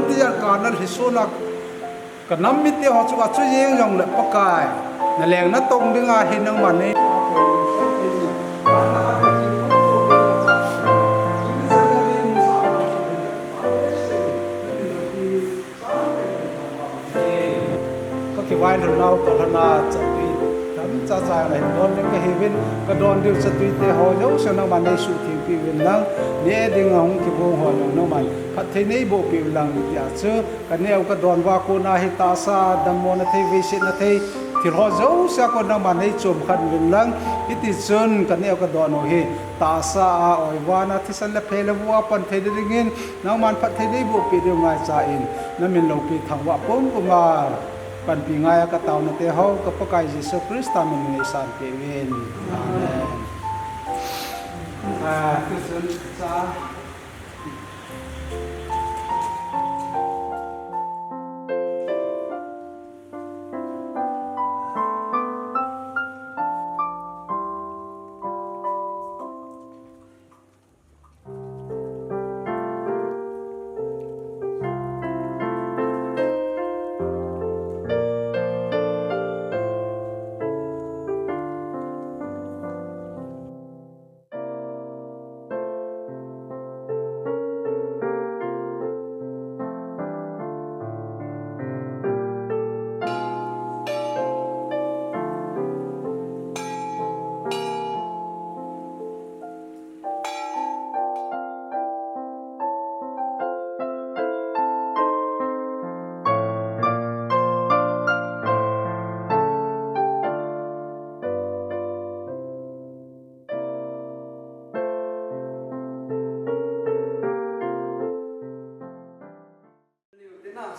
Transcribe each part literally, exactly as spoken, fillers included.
Tia kana lhisuna ka nam mite ho chu achu jeng jongle Pakai, na leng na tong dinga hi nangman nei. Ka kivailhun nau ka lhana chatui tam cha cha na hin don le ka hiuvin, ka don diu chatui te ho jouse nangman nei suhthengpeh uvin lang, ne dinga hung kigong ho jong nangman phatthei nei bohpeh uvin lang tia chu ka neo ka don uva kona hi tahsa, dammona thei, veisetna thei, thil ho jouse a kon nangman nei chom khat uvin lang, hiti chun ka neo ka don u hi tahsa a, oivana, thisan le phei le vu a pan thei dingin, nangman phatthei nei bohpeh diu ngaicha in, na min loupi thangvah pumpum a panpi ngai a ka taona te ho, ka Pakai Jesu Christa min in nei sanpeh uvin. Amen. Ah, Christian cha.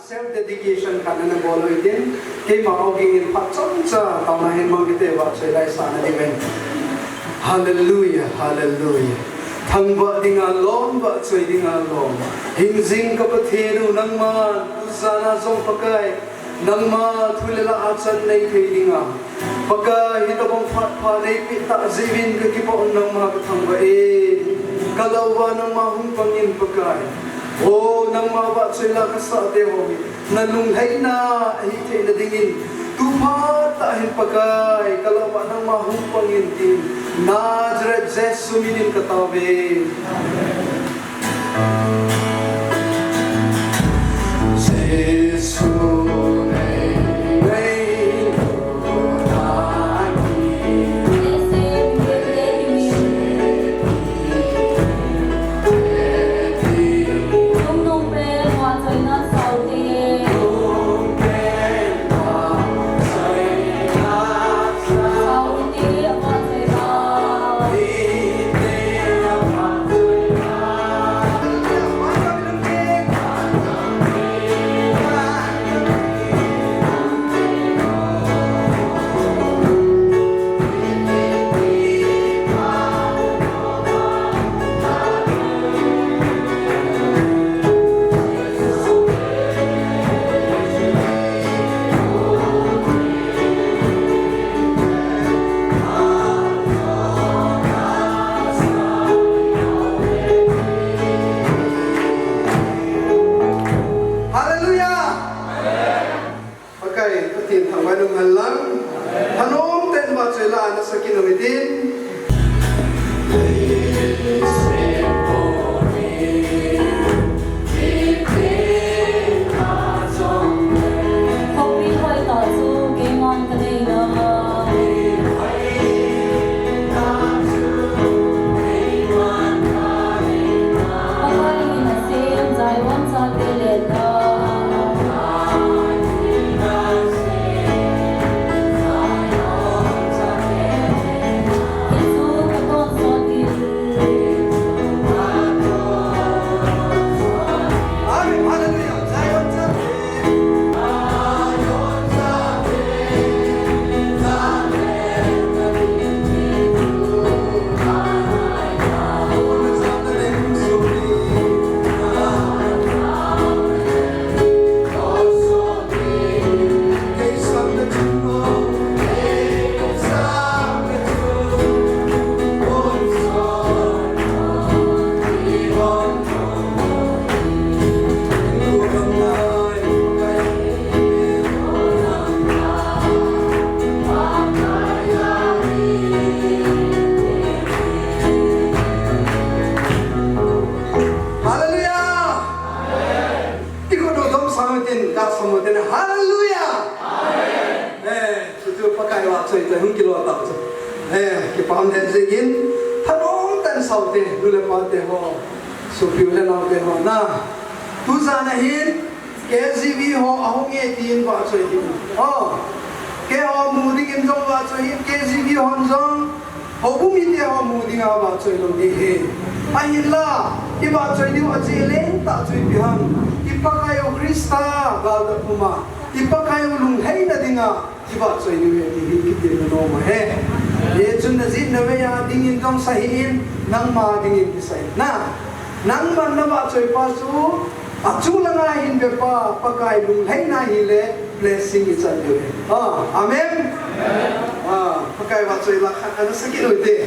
Self dedication khat nana bol u hitin, keima ogin in phat chomcha taona hin mang kiti uva choi lai sa na ding ven. Hallelujah, hallelujah. Thangvah dinga lom, vahchoi dinga lom. Hingjing ka Pathen u nangma, tujana jong Pakai, nangma thu le la a chan nei thei dinga. Pakai, hitobang phat pha nei peh tah jeh uvin ka kipah un nangma ka thangvah e. Ka lou uva nangma hung pang in Pakai. O, nangma vahchoi la ka sah te ho hi na lunglhaina ahi theina dingin, tu phat tah hin Pakai, ka lou uva nangma hung pang in tin, Nazareth Jesu min in ka tao ve. Hallelujah! Pakai, Pathen thangvah in umhen lang. Thanom tah in vahchoi la ana sa kit u hitin. Khopi hoitah chu keiman ka nei nai. Pakai in asem Zion chate lenna. Eh, kipah lheh jengin, thanom tah in saute, nu le pate ho, sopi u le naote ho na. Tujan a hin, K G B ho ahung e tin vahchoi hin. Oh, keiho mu dingin jong vahchoi hin, K G B hon jong, houbung mite ho mu dinga vahchoi lou ding ahi. Ahinla, i vahchoi diu a chih lentah chu ipi ham. I Pakai u Christa gal a puma, i Pakai u lunglhaina dinga i vahchoi diu ahi ti hi kitilna nom ahi. Hichun najih navei a dingin jong sa hih in, nangma dingin kisah in. Na, nangman na vahchoi pa chu, achung langa hin ve pa, Pakai lunglhaina ahile, blessing ichan diu ahi. Ah, amen. Ah, Pakai vahchoi la khat ana sa kit u hite.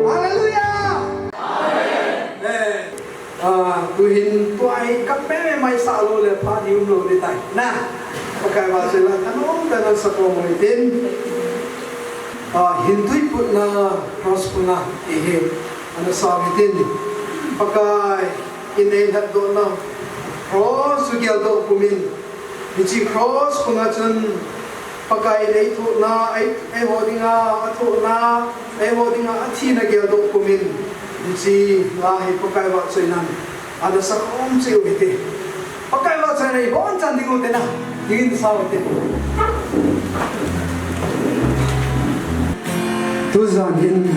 Hallelujah! Amen. Ah, tuhin tua hi kap mei mei mai sa lou le pha ding um lou ding tai. Na, Pakai vahchoi la thanom tah in sa khom u hitin. Ah, hin tui putna cross putna ti hi ana sa u hitin. Pakai in eilhatdohna cross chu geldoh pumin. Hiche cross panga chun Pakai in eithohna, ei, eiho dinga athohna, eiho dinga athina geldoh pumin, hiche la hi Pakai vahchoinan ana sa khom cheh u hite. Pakai vahchoinan ibonchan ding u hite na, dingin sa u hite. Tujan hin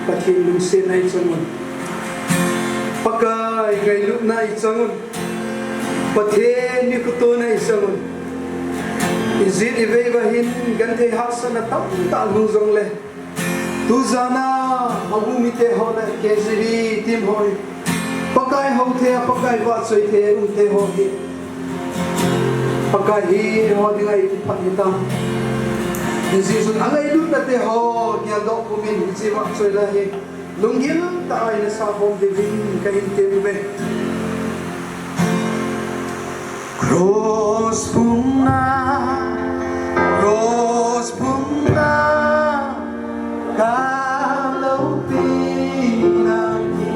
Pathen lungsetna ichang un. Pakai ngailutna ichang un. Pathen ni khotona ichang un. Egypt ivei uva hin genthei hahsatna tamtah hung jongle, tujan a houbung mite ho le K G B team ho hi Pakai hou thei a, Pakai vahchoi thei a um thei ho hi Pakai hi eiho dinga ikipat hitam. Hijeh chun angailutna te ho geldoh pumin hiche vahchoi la hi lunggil tah a ina sa khom diuvin kahin tem uve. Cross pungna, cross pungna, ka loupi nang hi.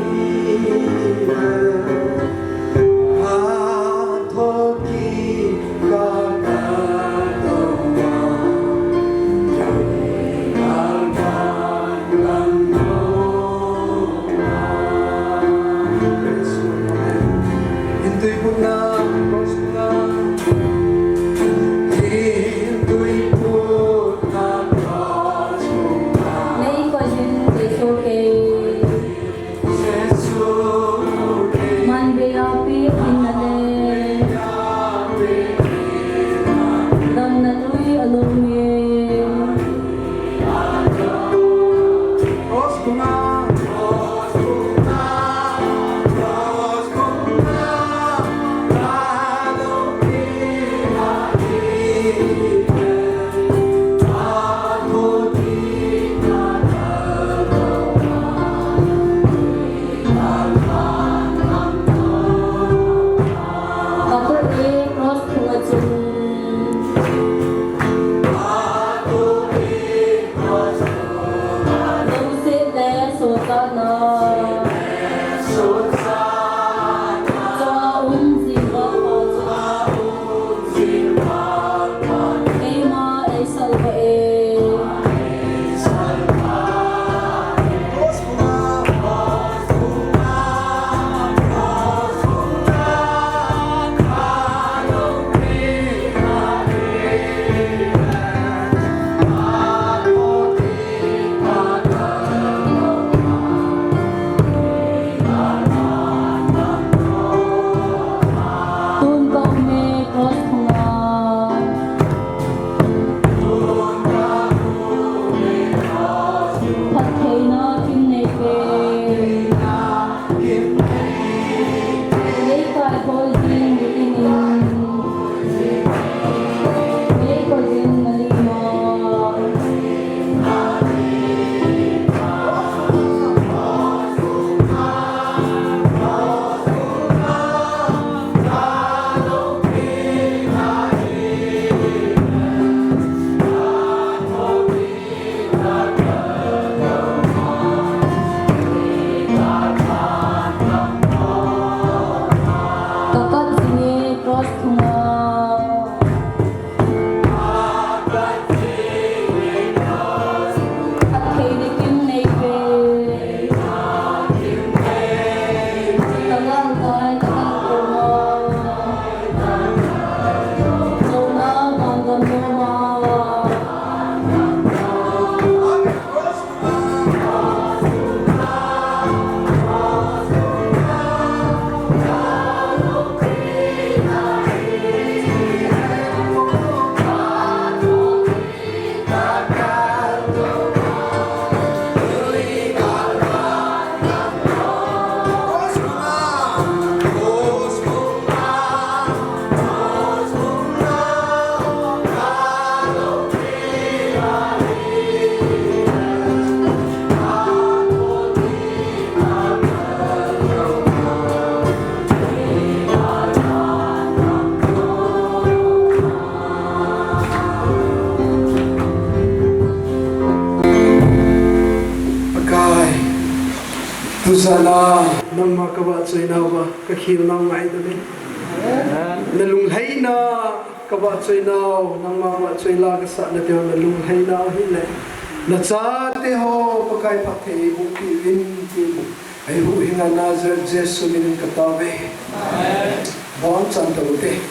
Tujana, nangma kavahchoinauva, kakhel nau ngaidam e. Nalungleina, kavahchoinau, nangma vahchoi la kasahna teu, nalungleina ahile. Nachate ho, Pakai phattheiboh peh uvin, tin. Eihuhhingna Nazareth Jesu minin katao e. Amen. Bonchan tao ute.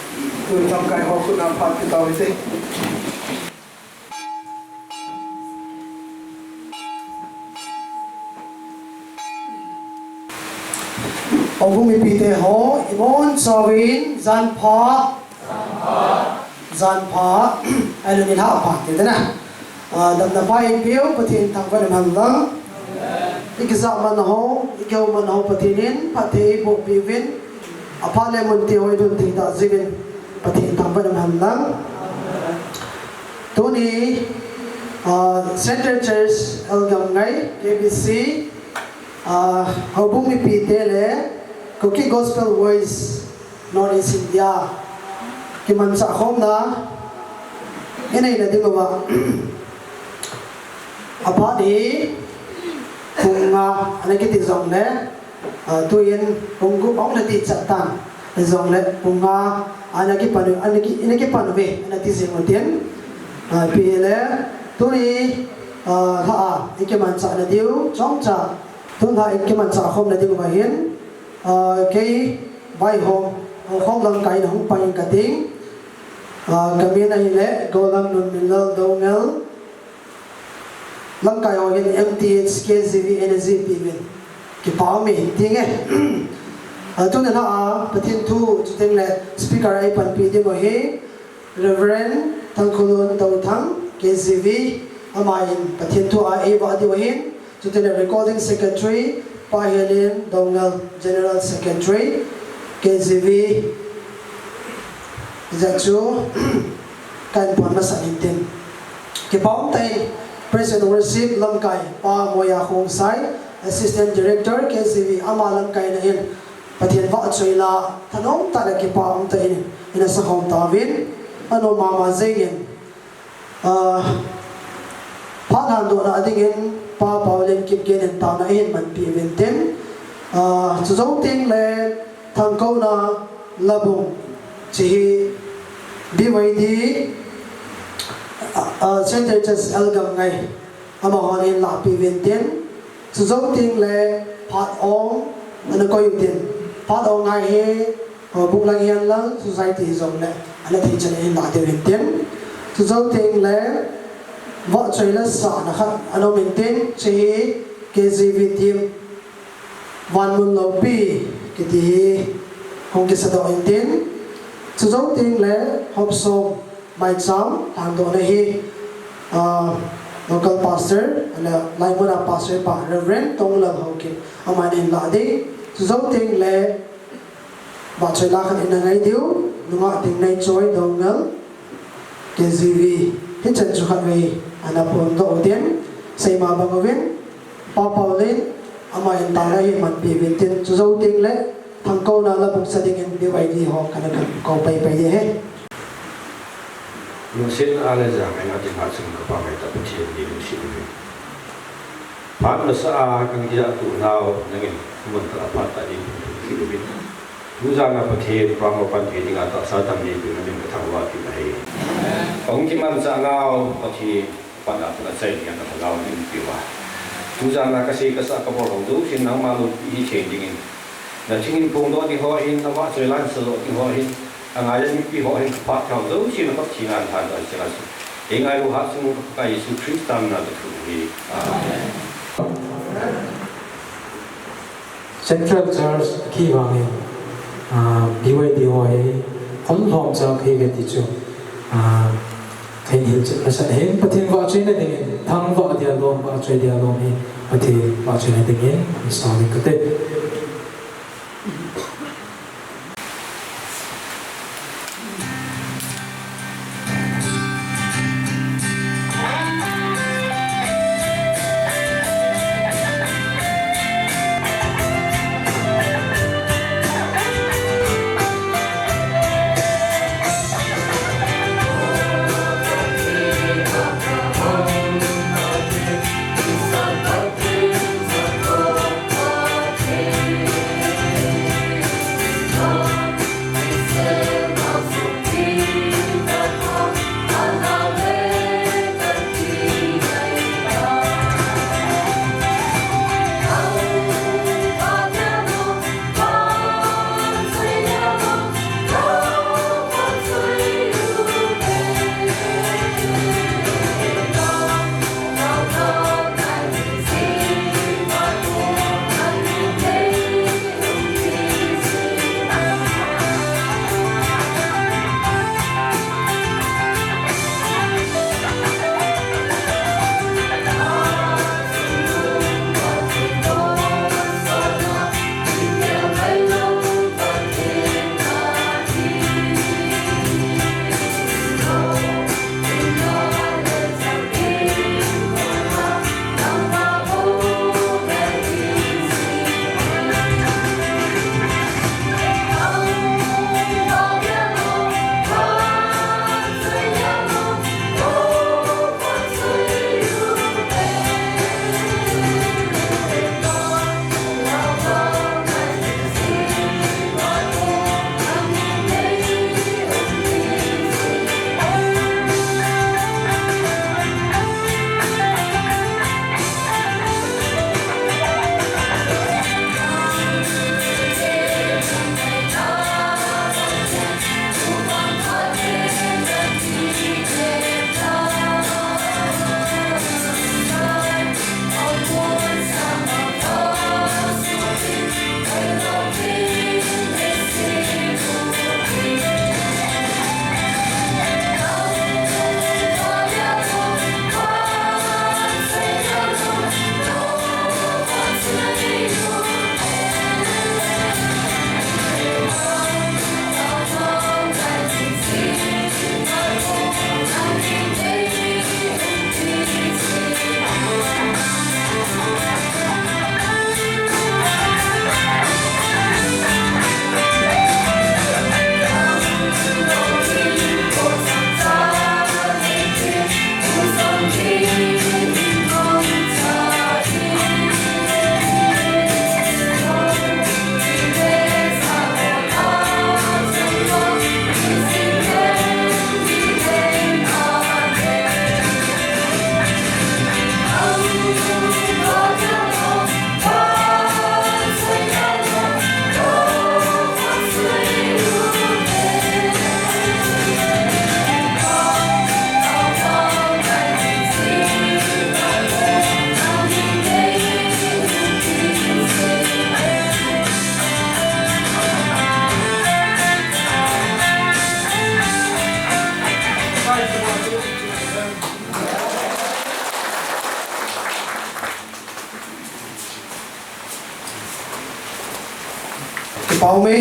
Tun lamkai ho khut a phat kitao ute. Houbung mipite ho, ibonchauvin, janpha. Janpha. Ailungin hahpha, ti tena. Ah, damna pha eipeu, Pathen thangvah in umhen lang. Ikijah man ho, ikihou man ho, Pathen in, phattheiboh peh uvin. Aphat le muntin ho idon thei tah jeh uvin, Pathen thangvah in umhen lang. Tuni, ah, Central Church L Gamngai, K B C, ah, houbung mipite le Kuki Gospel Voice North East India kimanchah khomna inei na diuva. Aphat hi pung nga ana kiti jongle, ah, tuin pung gup ahung leti chat tan. Hijongle pung nga ana kipan, ana ki, ana kipan uve, ana ti jing utin. Ah, ipi hile, tuni, ah, lha a ikimanchah na diu chomcha, tun lha ikimanchah khom na diuva hin, ah, kei vaihom, houkhom lamkai in hung pai inge kati. Ah, kamin ahile Golang Nunminlal Doungel. Lamkai ho hin M T H K G V energy peh uvin. Kipa um e, ti nge. Ah, tuni lha a, Pathen thu, chuteng le speaker a eipanpi diu ahi, Reverend Thangkholun Touthang, K G V, aman Pathen thu a eivah diu ahin, chuteng le recording secretary, Pa Helen Doungel, General Secretary, K G V, hijeh chun, ka inpon masat intin. Kipa umtah in, Praise and Worship lamkai, Pa Moya Khongsai, Assistant Director, K G V, ama lamkaina in, Pathen vahchoi la, thanom tah le kipa umtah in, ina sakhom tauvin, anom mama jengin, ah, phat lhandohna dingin, Pa Paulin Kipgen in taona eihin manpi uvintin, ah, chujou teng le, Thangkouna Labung, hiche hi B Y D, ah, ah, Center Church L Gamngai, amahon eihin lahpeh uvintin, chujou teng le phat ong ana koi utin, phat ong ngai hi, ah, houbung lang hihen lang, society hijongle, ana thei chan eihin lah diu hintin, chujou teng le vahchoi la sahna khat ana um intin, hiche hi K G V team, Vanmun Loupi kiti hi hung kisadoh intin, chujou teng le Hopsom maicham lhandohna hi, ah, local pastor, le Laimuna pastor pa Reverend Tonglal Haokip, aman eihin lah ding, chujou teng le vahchoi la khat ina ngai diu, nungah Tingneichoi Doungel, K G V, hichan chu khatvei ana phondoh utin, seima bang uvin, Pa Paulin, aman taona eihin manpi uvintin, chujou teng le, Thangkouna Labung sa dingin B Y D ho kana kakou paipai ding ahi. Lungset a le jangaina ding a chun kapa ngaitah Pathen ding lungset uvin. Phat masa a kakijah tuh nau, nangin mun tah a phat tah ding lungset uvin. Tujan a Pathen program pan thei dinga tahsa tam neipeh in namin kathangvah kit ahi. Kahung kimanchah nau Pathen, pan a pan achai ding a kathanau neipeh uva. Tujan a kasei kasah kabol ho jousen nangma loupi hicheng dingin, nathingin phongdoh ding ho hin, navahchoi la hin sadoh ding ho hin, angai a mipi ho hin kaphat thei ho jousen nakhut thina lhan doh in sel a chu, eingailu Hatchungnung ka Pakai Jesu Christa mina kathum ahi. Amen. Central Church akivangin, ah, B Y D ho hi khom lhom cha kei ve ti chu, ah, kei hilchet masat hin Pathen vahchoina dingin, thangvah dia lom, vahchoi dia lom hi Pathen vahchoina dingin, sauvin kate. Ome,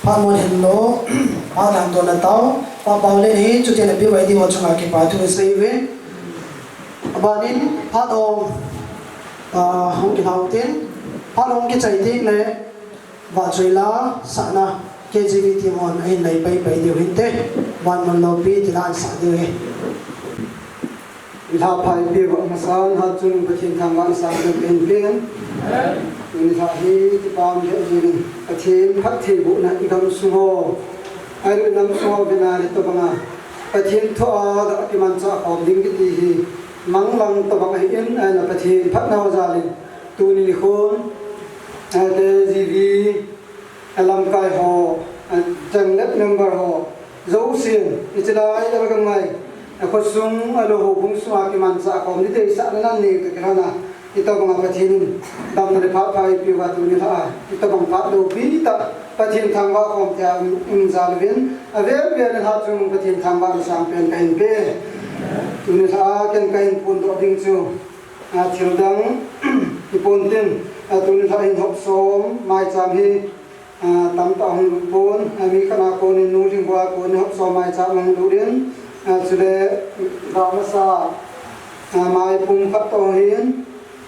phat mun hin lo, phat lam dona tao, Pa Paulin hi, chuti na pi vai di ho chunga kipa thu sei ve. Abanin, phat ong, ah, hung kilau tin, phat ong kichai tin le, vahchoi la, sahna, K G B team hon, ahin nei pai pai diu hinte, van mun lo pi, ti la an sa diu hi. Nilhah pha eipeh uva amasan, Hatchungnung Pathen thangvahna sangpen kahin pen. Nilhah hi kipah lheh jingin, Pathen phattheibohna i gamsung ho, ahilou i namsung ho vena le tobanga Pathen thua ga kimanchah khom ding kiti hi manglang tobang ahin, ahina Pathen phatna ho jalin tuni nikhon, ah, K G B a lamkai ho, a, Changlep member ho, jousen, hiche lai a gamngai, a khosung, ahilou houbung sunga kimanchah khom ni deisahna nanei toh kilhona, hitobanga Pathen in damna le phat pha eipeh uva tuni nilhah a, hitobang phat loupi tah, Pathen thangvah khom thei a um, um jal uvin, avel vel in Hatchungnung Pathen thangvahna sangpen kahin pe. Tuni nilhah a, ken kahin phondoh ding chu, a, thil dang, hipon tin, a, tuni nilhah hin hop som, maicham hi, a, tamtah hung lut pon, a, mi khat a konin Nu Lhingbua konin hop som maicham hung lut in, a, chule, ga masa, a, maipum khat toh hin,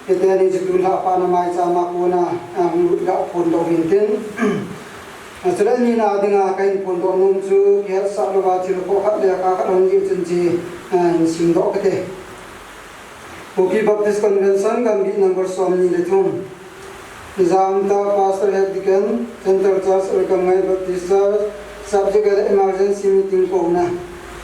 hiti ni chu tuni nilhah phat a maicham a kona, a, hung lut ga phondoh hin tin. A, chule nina dinga kahin phondoh nom chu, kihetsah louva thil khoh khat le kha khat hung jih chun chi, a, hin simdoh kate. Kuki Baptist Convention, Gambih number somni le thum. Jamta Pastor Head Deacon, Central Church, Welcome Ngai Baptist Church, subject le Emergency Meeting kouna.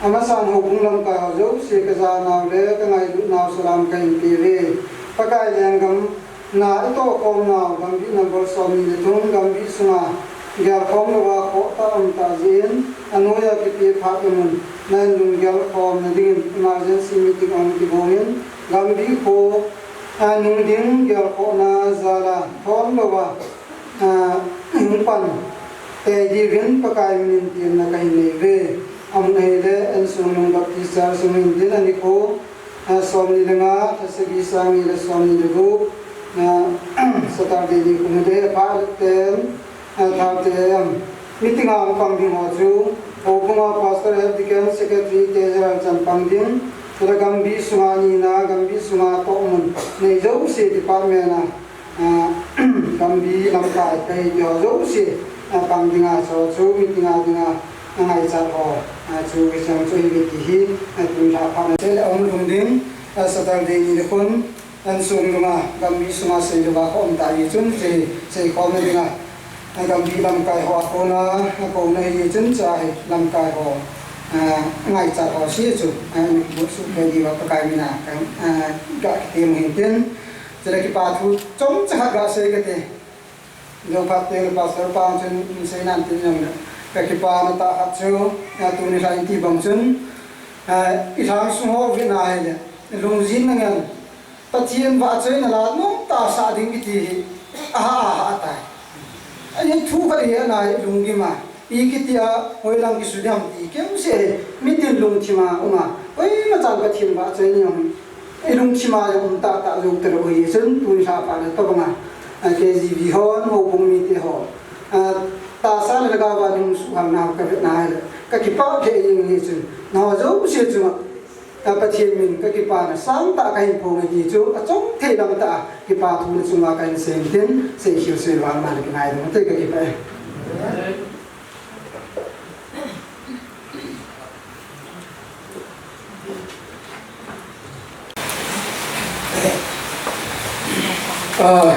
Amasan houbung lamkai ho jouse kajanau le kangailutnau salam kahin pe uve. Pakai lenggam na itoh khomnau Gambih number somni le thum, Gambih sunga gelkhom louva khoh tah um tah jeh in, anoiya kipe phat le mun, nahin lunggel khomna dingin emergency meeting ahung kigong in, Gambih kho, a, nung ding gelkhohna jal a thon louva, a, hung pan tei diuvin Pakai minin temna kahin nei uve. Amun ahile, Ensuhnung Baptist Church sung hin tin anikho, a, somni le nga, lha sagi, sang ni le somni le gup, a, Saturday nikho hile, aphat le ten, a, thirty A M. Meeting a hung pang ding ho chu, houbung a Pastor, Head Deacon, Secretary, Treasurer chan pang ding, chule Gambih sunga nina, Gambih sunga tohmun nei jouse department a, a, Gambih lamkai kahi ti ho jouse, a, pang dinga chu, chu meeting a dinga, a, ngaichat ho, a, chu kichang chu hi ve ti hi, a, tuni nilhah phat a chele ahung lhung ding, a, Saturday ni le khun, Ensuhnung a, Gambih sunga seilouva kho um tah jeh chun, sei, seikhomna dinga, a, Gambih lamkai ho a kona, a kouna hi jeh chun cha hi lamkai ho, a, ngaichat ho se chu, a, niput suh kei diuva Pakai mina, a, ga kitem u hin tin, chule kipa thu chomcha khat ga sei kate. Jong phat teng le Pastor pa chun in sei nan tin jong le. Ka kipana tah khat chu, a, tuni nilhah in ti bang chun, a, i lhang sung ho vena hile, lungjin na ngen, Pathen vahchoina la nomtah sah ding kiti hi, aha, aha, atai. Ahi thu khat hi ana hi lunggim a, i kiti a, hoilang kisu diam ti, keu se, mitin lungthim a, um a, koima chan Pathen vahchoina jong, i lungthim a jong um tah tah jou talou hi, chun tuni nilhah phat le tobang a, a, K G B hon, houbung mite ho, a, tahsa le lhagao a nung suhhalna ka vetna le, ka kipah lheh jeng hi chun, nangho jouse chunga, a, Pathen min ka kipana sangtah kahin phong e ti chu, achom thei lam tah a, kipa thu nachunga kahin sei tin, seikhel seival na le kingaidam te, ka kipah e. Ah,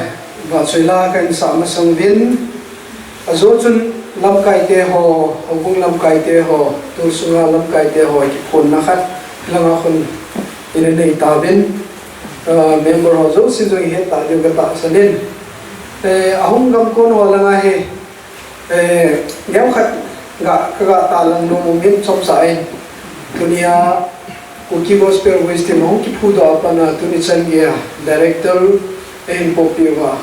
vahchoi la kahin sah masang uvin, ajo chun lamkai te ho, houbung lamkai te ho, tu sunga lamkai te ho, kiphonna khat, langa khun ina nei tauvin, ah, member ho jouse jong ihet ta diu katahsan in. Eh, ahung gam kon ho langa hi, Eh, neokhat ga, ka ga tahlang nom um in chomcha in. Tunia Kuki Gospel Voice team ahung kiphudoh a pat a tuni chan geiya director ahin poupeh uva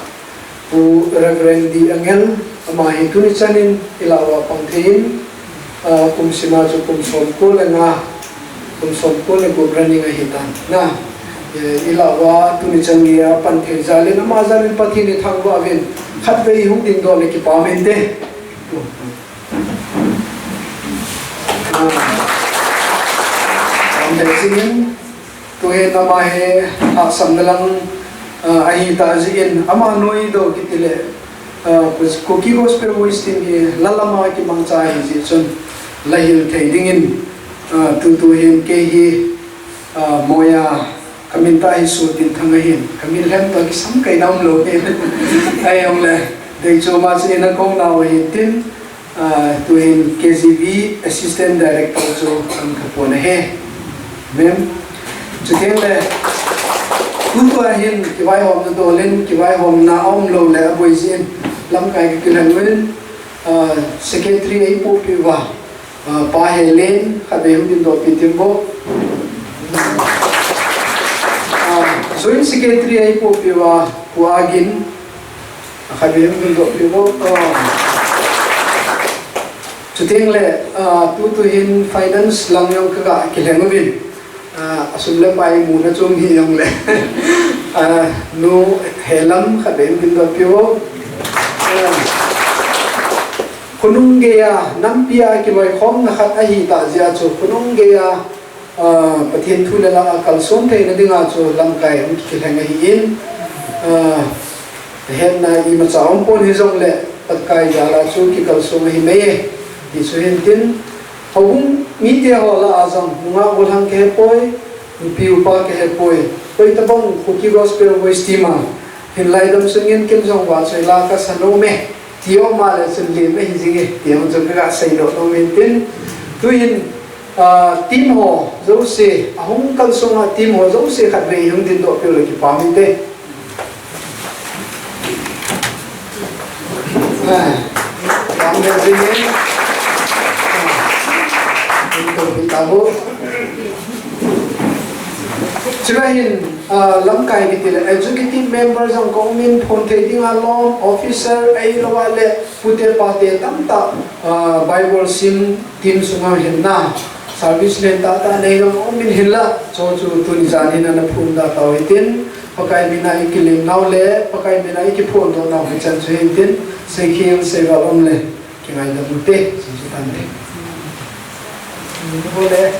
Pu Reverend D Angel, ama hi tuni chan in ilah uva pang thei in, ah, kum sima chu kum somko le nga, kum somko le gup running ahitan. Na, eh, ilah uva tuni chan geiya pan thei jal in ama jal in Pathen ithangvah uvin. Khatvei hung dingdoh le kipa um inte. Ah, am le singin, tuhin ama hi hahsatna lang, ah, ahi tah jeh in, ama noidoh kiti le, ah, Kuki Gospel Voice Team hi la lama kimangcha ahi jeh chun, la hil thei dingin, ah, tutu hin kei hi, ah, Moya, ka min tah hi Sutinthang ahin, ka min lhem toh kisam kaina umlou hin. Ahi jongle, dei chu ama chu ina kou nau ahin tin, ah, tuhin K G V Assistant Director chu kan ka pon ahi. Mem. Chuteng le, tutua hin kivaihomna dol in, kivaihomna aumlou le aboi jeh in, lamkai ka kilhen uvin, ah, Secretary eipohpeh uva, ah, Pa Helen, khatvei hung dingdoh peh tin vo. Ah, Joint Secretary eipohpeh uva, Pu Agin, khatvei hung dingdoh peh vo. Ah. Chuteng le, ah, tutu hin finance lang jong ka ga kilhen uvin. Ah, asum le pai muna chu um hih jongle. Ah, Nu Helam, khatvei hung dingdoh peh vo. Ah, khonung geiya, nampi a kiloikhomna khat ahi tah jeh a chu, khonung geiya, ah, Pathen thu le la a kalson theina dinga chu lamkai hung kikilheng ahin, ah, hetna imacha umpon hijongle, Pakai jal a chu kikalsong ahi mai e, ti chu hin tin, houbung mite ho lah a jong, nungah gollhang kahepoi, nupi upa kahepoi, hoitobang Kuki Gospel Voice Team a, hinlai dam sungin ken jong vahchoi la kasa nom e, ti um a le chun lem ahi jing e, ti jong chu ka ga seidoh nom in tin, tuhin, ah, team ho jouse, ahung kalsong a team ho jouse khatvei hung dingdoh peh u le kipa um inte. Ah, kipa um inte. Ah, dingdoh peh tauvo. Chule hin, ah, lamkai kiti le executive member jong ka um in, phonthei dinga lom, officer, ahilou a le pute pate tamtah, ah, Bible sim team sunga hinna, service len tahtah nei jong um in hinla, chu chu tuni jan hin ana phondoh tau hitin, Pakai mina i kilim nau le, Pakai mina i kiphondoh nau hichan chu hitin, seikhel seival um le. Kingaidam ute, sum su tante. Bole.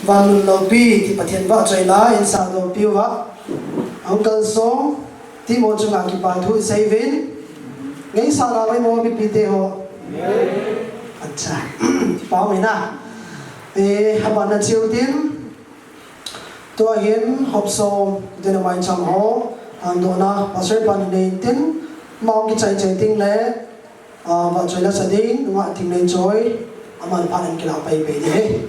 Van lun loupi ti Pathen vahchoila in sah loupi uva, Uncle Song, Timo chunga kipa thu isei uvin. Ngeisah nau em mipite ho? Acha. Kipa ume na. Eh, aban na cheu tin. Tua hin hop som, dynamite cham ho, an dona, Pastor pan nei tin, mau kichai chai ting le, ah, vahchoi la sa ding, nunga ting nei choi, aman phat in kilah pai pai ding ahi.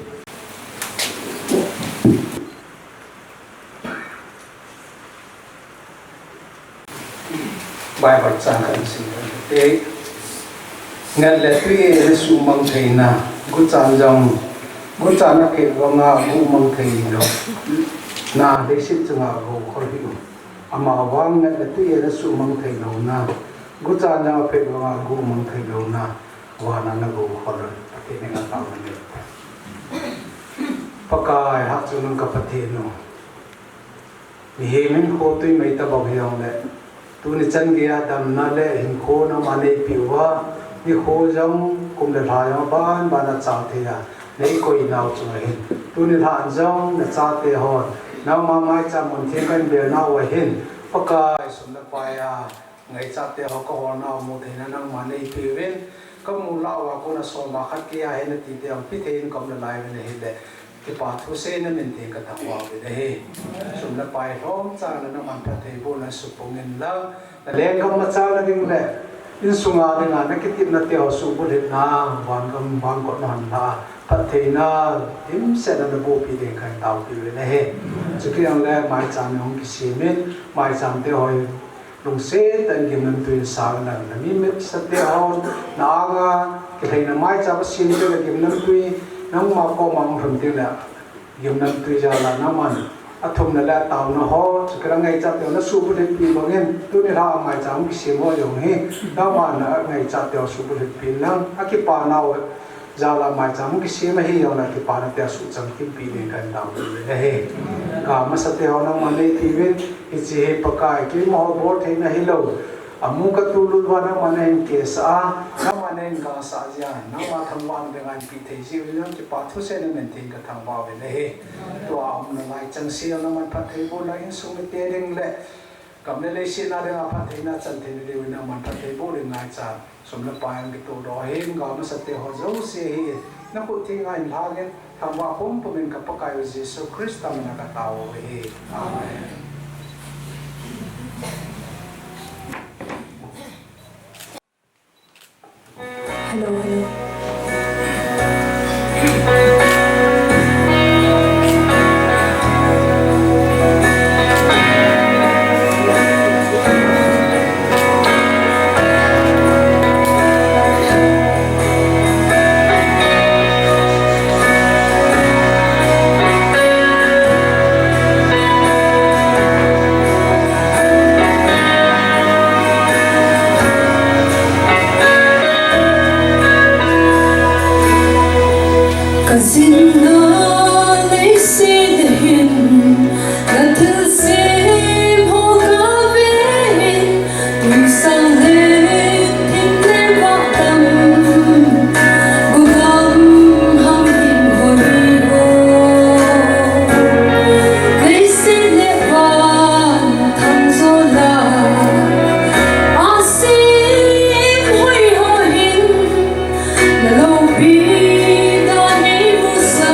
Bible chang kan sim kan te. Ngat le tui e na sumang theina, guchan jong, guchan a phet vanga gumang thei lou na, leiset chunga gou khol hi u. Amavang ngat le tui e na sumang thei louna, guchan jong a phet vanga gumang thei louna, vana na gou khol u. Pathen in atao na nei. Pakai, Hatchungnung ka Pathen u. Mihem hinkho tui mei tabang hijongle, tuni chan geiya damna le hinkho nangma neipiu va, nikho jong kum le lha jong aban ban a chang thei a, neikoi nau chunga hin, tuni lhan jong nachate hon nangma maicham mun theng kahin bel nau ahin, Pakai, sum le pai a ngaichat te ho ka holna mu theina nangma neipiuvin, ka mu lah uva kona soma khat keiya hin nati te hung pe thei in ka um nalai uvin ahile, kipa thu seina min theng ka thangvah uvin ahi. Sum le pai lhomcha na nangman phattheibohna supung in lang, na lenggam machal na ding le insunga dinga na kitepna te ho suhbulhitna, vangam vangkot na hon la, phattheina dimset na na bohpi ding kahin taopi uvin ahi. Chuti jongle maicham hung kisem in, maicham te ho lungset tah in gimnamtui in sang in lang, na mi metsah te hon, na anga kilhaina maicham a sem te le gimnamtui, nangma koma hung lhun ding le gimnamtui jal a nangman athumna le ataona ho, chukit a ngaichat te ho na suhbulhitpi bangin, tuni lha a maicham kisem ho jong hi, nangman na ngaichat te ho suhbulhitpi in lang, akipa nau jal a maicham kisem ahi jongle kipana te a suhchang kimpi ding kahin taopi uvin ahi. Ka masa te ho nangman neipi uvin, hiche hi Pakai, keima ho bol theina hilou, amu ka tulut uva nangman nahin kesah a, nangman nahin gangsah jeh a, nangma thangvahna dinga hin pe thei jiuvin lang, kipa thu seina min theng ka thangvah uvin ahi. Tua a um nalai chengse nangman phattheibohna insung mite ding le gam le leiset na dinga phattheina chan theina diuvin nangman phattheiboh ding ngaichat, sum le pai hung kitoh doh in, ga masa te ho jouse hi na khut thenga hin lhangin, thangvah pumpum in ka Pakai u Jesu Christa min a ka tao u ahi. Amen. Hello, hello. Ka jinna leiset a hin, na thilsem ho ka ven, lungsang le thim le vah tam, gugam ham hin hoi ho. Leiset le van thang jo la, a sem hoi ho hin, na loupi dan nei musa.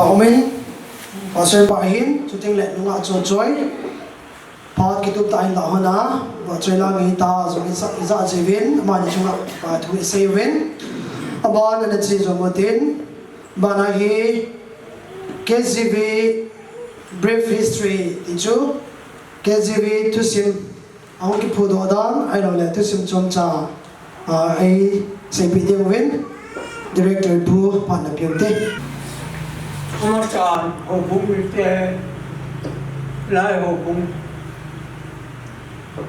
Amen. Pastor pa hin, chuting le nunga cho choi. Phat kitup tah in la hona, va choi la ngai ta, jong i sa, i ja jivin, amani chunga, pa thu i sei uvin. Abana na chi jong utin, bana hi K G V brief history ti chu, K G V thusim, ahung kiphudoh dan, ahilou le thusim chomcha, ah, ei seipeh ding uvin, Director pu phat na pe ute. Amasan, houbung mite, lai houbung.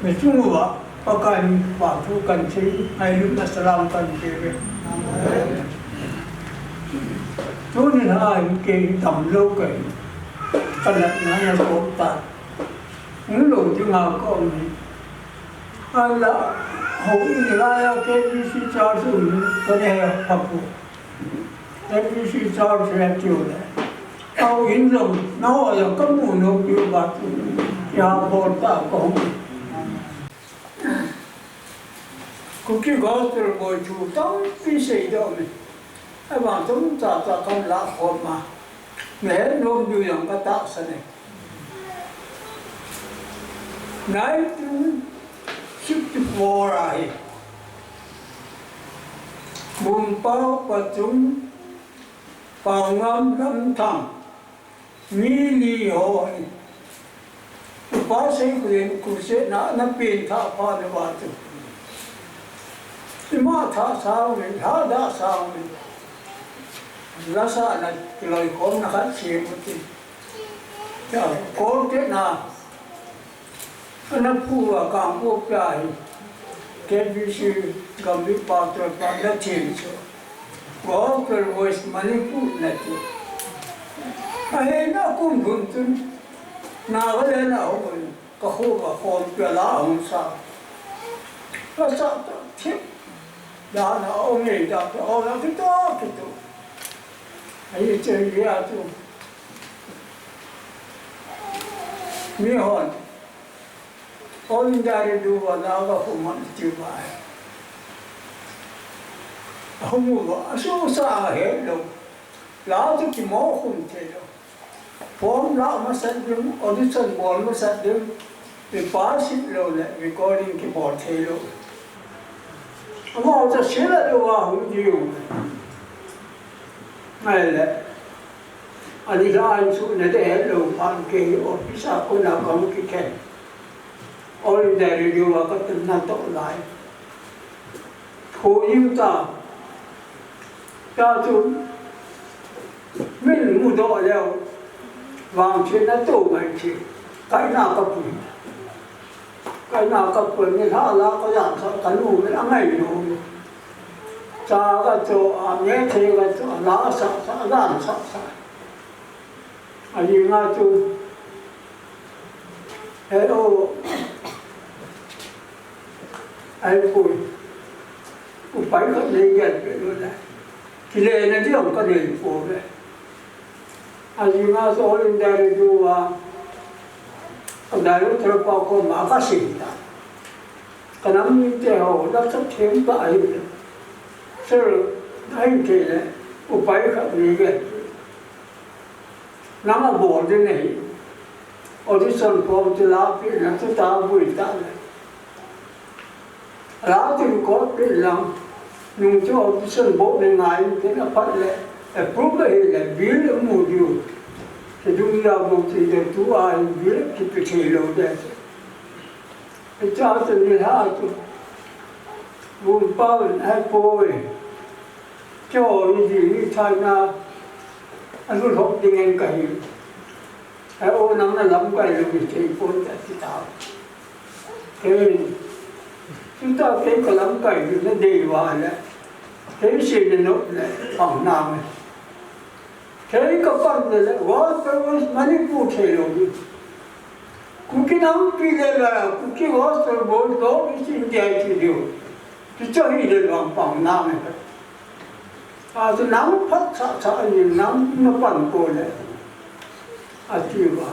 Mi chunguva, Pakai min thupha thu kahin sei, ngailutna salam kahin peuve. Tuni hin kei damlou kahi, ka natna ana kop tai. Hung lou dinga ka um hi. Ahinla, houin laiya K B C church um hi, ka dei pha poi. K B C church hi atiu le. Houin jong, nangho jong ka mu nom piu va tu. Kihambol tah a ka hung. Kuki Gospel Boys thu tampi seidoh me. Ahivang chomcha cha kahin lah khom a. Nahet nom diu jong ka tahsan e. Nineteen sixty-four a hi. Bumpao, Pachum, Paongam, Lamthang, mi li ho hi. Upa Seikholen crusade na, ana pengthah phat uva chu. Ima thah sang uvin, lhadah sang uvin. Lasahna kiloikhomna khat sem utin. Chua, Kolkata na, ana phu a Kangpokpi a hi, K B C Gambih pastor pa na thil chu, Gospel Voice Manipur na ti. Ahina kum lhun chun, Nagaland a hung in, ka kho va khompi a la hung sa. Ka sa ta thip, dan a hung e, dan a hung e, kito, kito. Ahi chu, hi a chu. Mi hon, All India Radio va la va hung man ti va. Ahung uva, asuhsa ahet lou. La chu kimokhum thei lou. Form la masat ding, audition bol masat ding. Mi pass lou le, recording kibol thei lou. Amaho chu sila lou va hung diu. Ngai le. Ani la an chu na de hello pan ke office a kona kamu kikhen. All India Radio a ka tum na to lai. Ko yu ta. Ta chu min mu do leo. Vang che na to mai che. Kai na ka pui. Kai na ka pui ni la la ka ya ka ka nu me la ngai no. Cha ka cho a ne che ka cho a la sa sa la sa sa. A, ni nga chu, he o, ai pui, upai khat nei gel peh lou le, kile na ding ka nei pouve. A, ni nga chu All India Radio a, ka director pa koma ka sei ta. Ka nam mite ho, la sa them ta ahi le. Sir, na hin thei le, upai khat nei gel peh. Nang a bol ding ahi. Audition form chu la peh na chu ta bui ta le. La chu record peh lang. Nung chu audition bol le ngai tin a phat le. Approve ahi le bill mu diu. Chu dung ya bol ti de tu a bill kipe thei lou de. Hiche a chu ni lha chu. Vum pau in ai poi. Keiho hi hi China a lut hop ding in ka hi. Ai o nang na lamkai lou hi thei pon ta ti ta. Kei, chuta kei ka lamkai lou na dei va le. Kei se le no le pang na me. Kei ka pan le le, Gospel Voice Manipur thei lou hi. Kuki nampi le la, Kuki Gospel Voice North East India ti diu. Ti cho hi le vang pang na me. A chu nang phat cha cha ni nang na pan ko le. A ti va.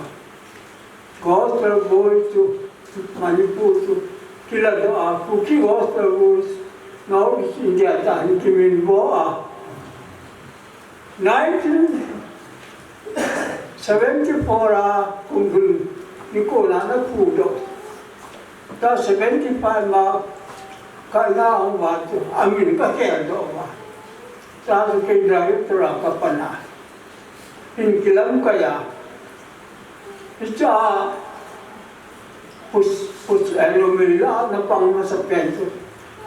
Gospel Voice chu Manipur chu kila do a, Kuki Gospel Voice North East India ta hin kimin bo a. Nineteen Seventy four a kum lhun nikho na na phudoh. Ta seventy five ma ka na hung va chu amin ka kheldoh va. Ta chu kei director a ka pan a. Hin kilamkai a. Hicha pus pus alo mei la na pang masapen chu.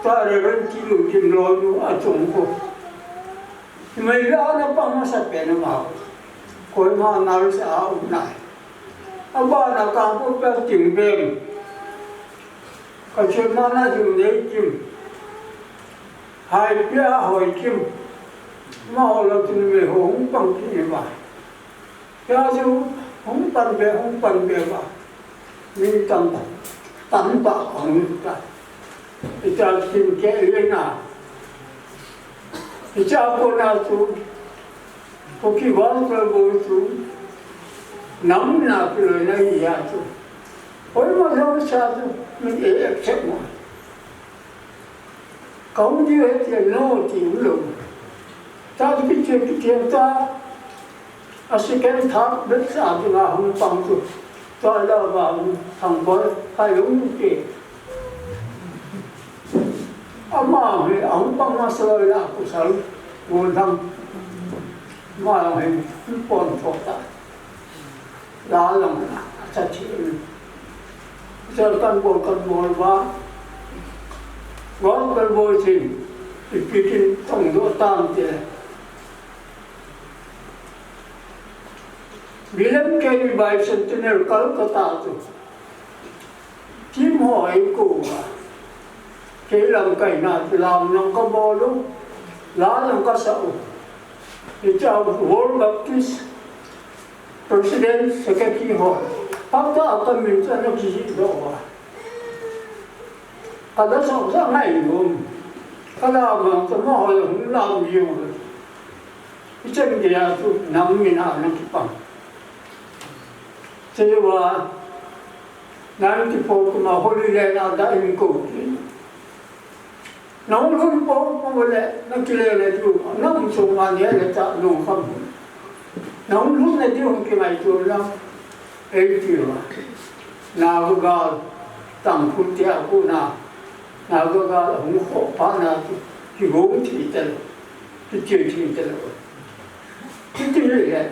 Ta Reverend Tilunkim loi nu a chung ko. Mei la na pang masapen ma. Koima nurse a um nai. Abana ka ko pe ting bem. Ka chun ma na ju nei kim. Hai pia hoi kim. Ma ho lo tin me ho hung pang ki ma. Pia ju hung pan be, hung pan be ma. Min tam tam pa hung ta. Ita kin ke le na. Ita ko na tu. Ko ki wan ko bo tu. Nam na ki lo na ya tu. Oi ma lo sa tu. Min e accept mo. Ka hung diu he tia no ti u lo. Ta tu kitia kitia ta. A second third bet sa tu la hung pang tu. Ta la ba hung thang bol kai hung ke. Ama he a hung pang ma sa la ku sa. Wo thang. Ma he pon tho ta. La lang na, a cha chi. Cha kan bol, kan bol ba. Bol kan bol chin. Ipi tin tong do tam te. William Carey Bicentennial Calcutta tu. Team ho ei ko va. Kei lamkai na ti lam nang ka bol u. La nang ka sa u. Hicha World Baptist President Secretary ho. Pata ka min cha na ki do va. Ka da sa sa ngai um. Ka la ma ka ma ho hung lam yu. Ichan ge ya tu nam min a na ki pang. Che wa Ninety four kuma Holy Land a da in ko ki. Nong lhun po po le, na ki le le tu, nong so ma ne le ta nong kham. Nong lhun le tu ki mai tu na, ei ti wa. Na ga ga, tang khu ti a khu na. Na ga ga, hung kho pa na tu, ki hung ti te lo. Ki ti ti te lo. Ki ti le.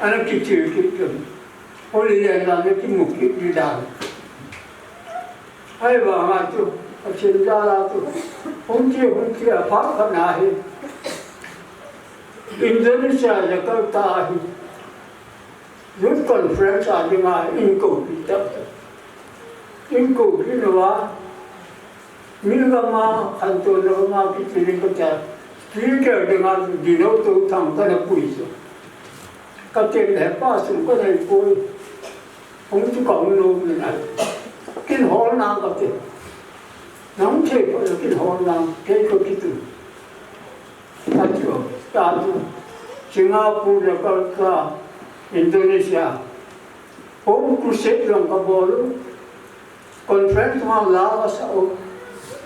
Ana ki ti ki ti. Holy Land la na ki mu ki ti da. Ahivanga chu, Pathen jal a chu, hung ti, hung ti a phat khat na hi, Indonesia, Jakarta hi, Youth Conference a dinga in ko pi ta. In ko pi na va, mi gam a, khantouna gam a kiti ding ka cha, speaker dinga, Dino Touthang ka na pui chu. Ka ti le pa sung ka na pui. Hung chu ka hung nom le nai. Kin hol nang ka ti. Nang che ko kin hol nang, kei ko kitu. Ka chu, ka chu. Singapore, Jakarta, Indonesia. Home crusade jong ka bol u. Conference ma la ka sa u.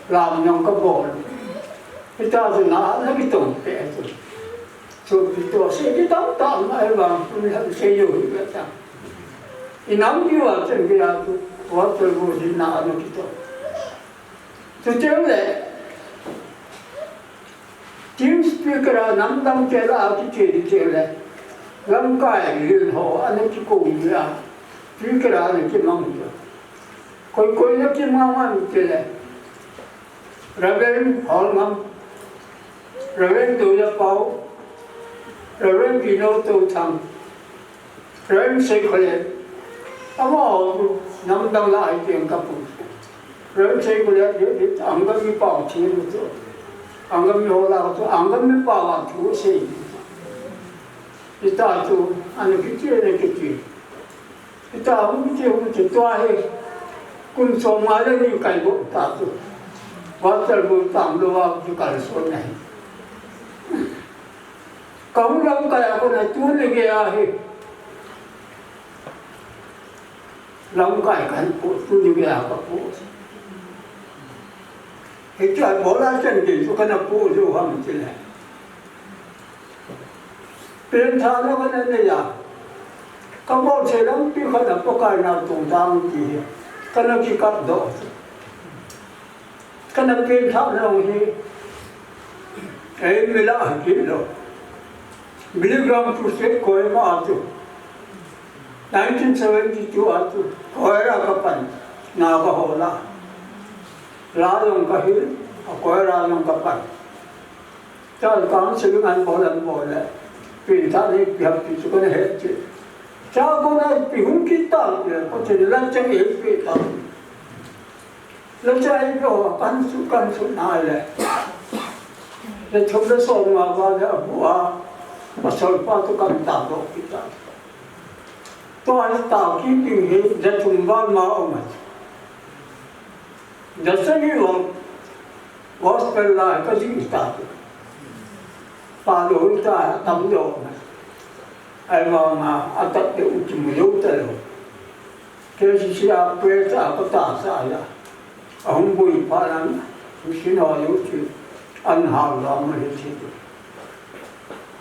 Lam jong ka bol u. Hita chu na, na kitong pe chu. Chu kito se kitam tam na ai vang, tu ni ha se yo hi ka ta. I nam ki wa chen ki a tu, wa tu bu si na anu kito. Tu chen le, team speaker a nam dang che la a ki che di che le, lamkai lin ho anu ki ko di a, speaker a anu ki mang di a. Koi koi na ki mang mang che le, Reverend Holngam, Reverend Doya Pau, Reverend Dino Touthang, Reverend Seikholet, amaho chu namdang la ai tiang ka pu. Reverend Seikholet hi, hi, Angami pau thi nu chu. Angami ho la chu, Angami pau a thu sei. Hita chu, ana kichi, ana kichi. Hita hung kichi, hung kichi, tua hi. Kum som nga le ni kai bo ta chu. Pastor bu tam lo a chu kal so nai. Ka hung lamkai a kona tuni gei ahi. Lamkai kahin po, tuni gei a ka po. Hitia bola chan gei chu kana po jo ham ti le. Pengthahna kana nei a, kabol thei lampi khat a Pakai nau tungtang ti hi kana kikapdoh. Kana pengthahna hi eimi lah a hi kit lou. Billy Graham Crusade Kohima a chu, nineteen seventy-two a chu, choir a kapan, Naga ho lah a. La jong kahil, a choir a jong kapan. Chule counselling an bol an bol le, pengthah nei ipi ham ti chu kana het cheh. Cha kona ipi hung kit tam tile, Pathen in lamchang eipeh tam. Lamchang eipeh ho, kahin sut, kahin sut nai le, ja thum le som nga val le abu a, pasal pa toh kahin tahdoh kit tai. Tua hi tao kit ding hi, ja thum val ma um ahi. Ja sagi vang gospel la kajih tai. Pa lou tai, atam lou. Ahivang a, atam lou kimu lou talou. K C C a prayer a katahsa a, ahung boi phat in, mission ho lou chu, ahin hal lou ma hi chu.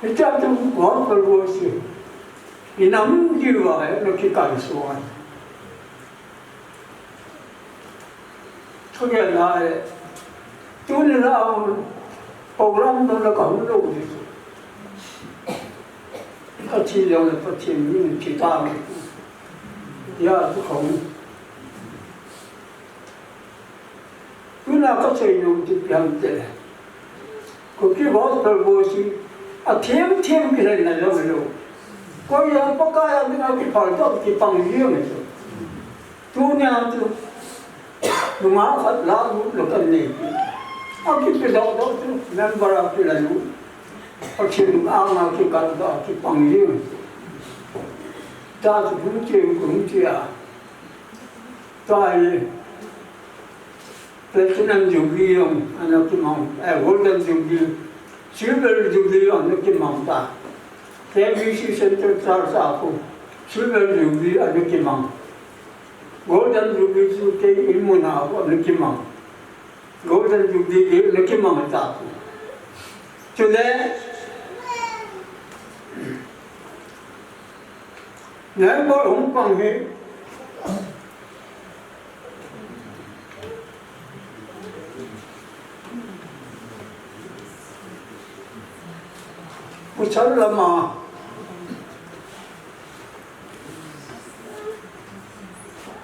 Hitia chu gospel worship, inam diu a, na kikalson. Thugen lai, tuni la program dong la kahung lou ding. Kathi jong le Pathen min kitam. Tia chu kahung. Tuna kasei nom chu ipi ham itile, Kuki gospel worship, athem them kilhenna jong hilou. Koi jong Pakai a dinga kiphal tah kipang jeng ahi chu. Tunia chu, nungah khat lalut lou kanei. Akipedoh doh chu, member a kilalut. Pathen anga kikal doh a kipang jeng ahi chu. Tua chu hung che, hung che a. Tua hi Platinum Jubilee jong ana kimang, eh, Golden Jubilee, Silver Jubilee jong ana kimang ta. K B C Central Church a khu Silver Jubilee ana kimang. Golden Jubilee chu kei in mun a khu ana kimang. Golden Jubilee ana kimang ta. Chule, Neighbor hung pang hi. Pasal lama.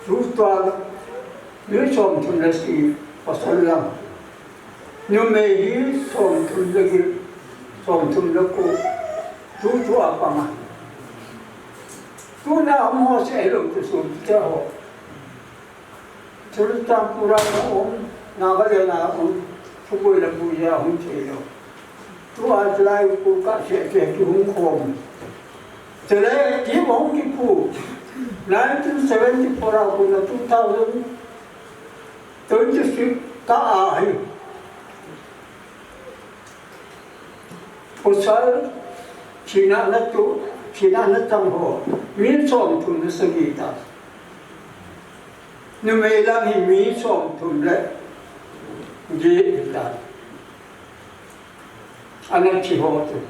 Tutua mi somthum le sagi pasal lam. Numei hi somthum le get, somthum le ko. Tutua panga. Tuna hung ho sei lou tu sum te ho. Churachandpur a um, Nagaland a um, Sugoi le Buya hung sei lou. Tua chulai u ka se se ki hung khom. Chule ki hung kipu. Nineteen seventy-four a kona two thousand twenty-six ka ahi. Pasal thina natoh, thina natang ho, mi somthum le sagi ta. Numei lang hi mi somthum le get ta. Ana thi ho chu.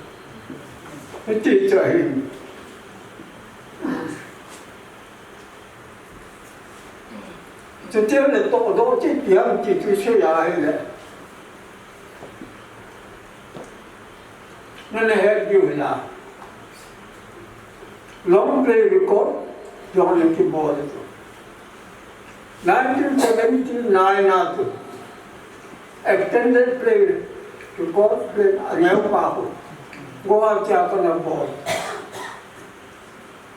Hiti chu ahin. Chuti le toh doh chu ipi ham ti chu sei ahile. Nana het diu hila. Long play record jong ana kibol chu. Nineteen seventy-nine a chu. Extended play record play aneo pa khu. Goa cha kana bol.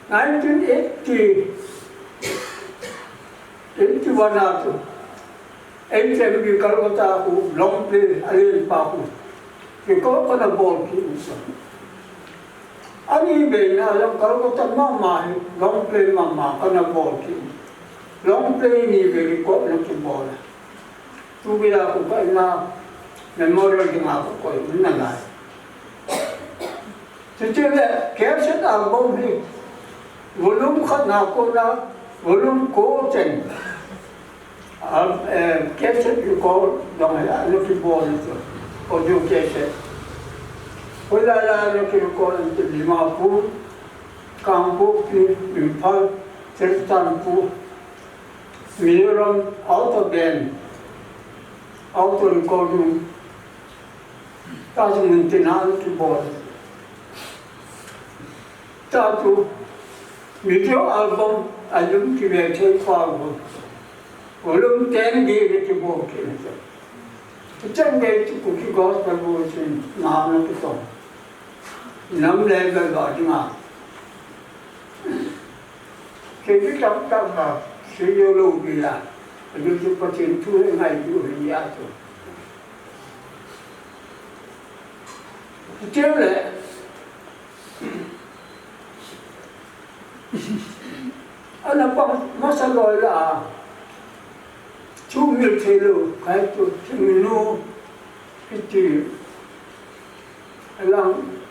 Nineteen eighty, eighty-one a chu, H M V Calcutta khu long play alen pa khu, record kana bol kit u chu. Ani beina jong Calcutta mama hi long play mama kana bol kit u. Long play ni vei record na kibol a. Tuvei a khu ka in a memorial dinga ka koi um nalai. Chuti le cassette album hi volume khat na kona volume ko chen. Al-, eh, cassette record dong hi ana kibol chu. Audio cassette. Hoilai lai a na kirecord ante Dimapur, Kangpokpi, Imphal, Churachandpur, Mizoram, out of band, out of recording. Tachu mun tina ana kibol. Tachu video album a lum kive thei pa vo. Volume ten gei ana kibol kit. Chen gei chu Kuki Gospel Voice in na ana kitong. Nam le ba ba dinga. Kei tamtah a, sei lou ding a, ajo chu Pathen thu hi ngai diu ahi ati. Chule, ana pang masa loi la, chu mi thei lou, kai chu, chu mi nu, kiti, alang,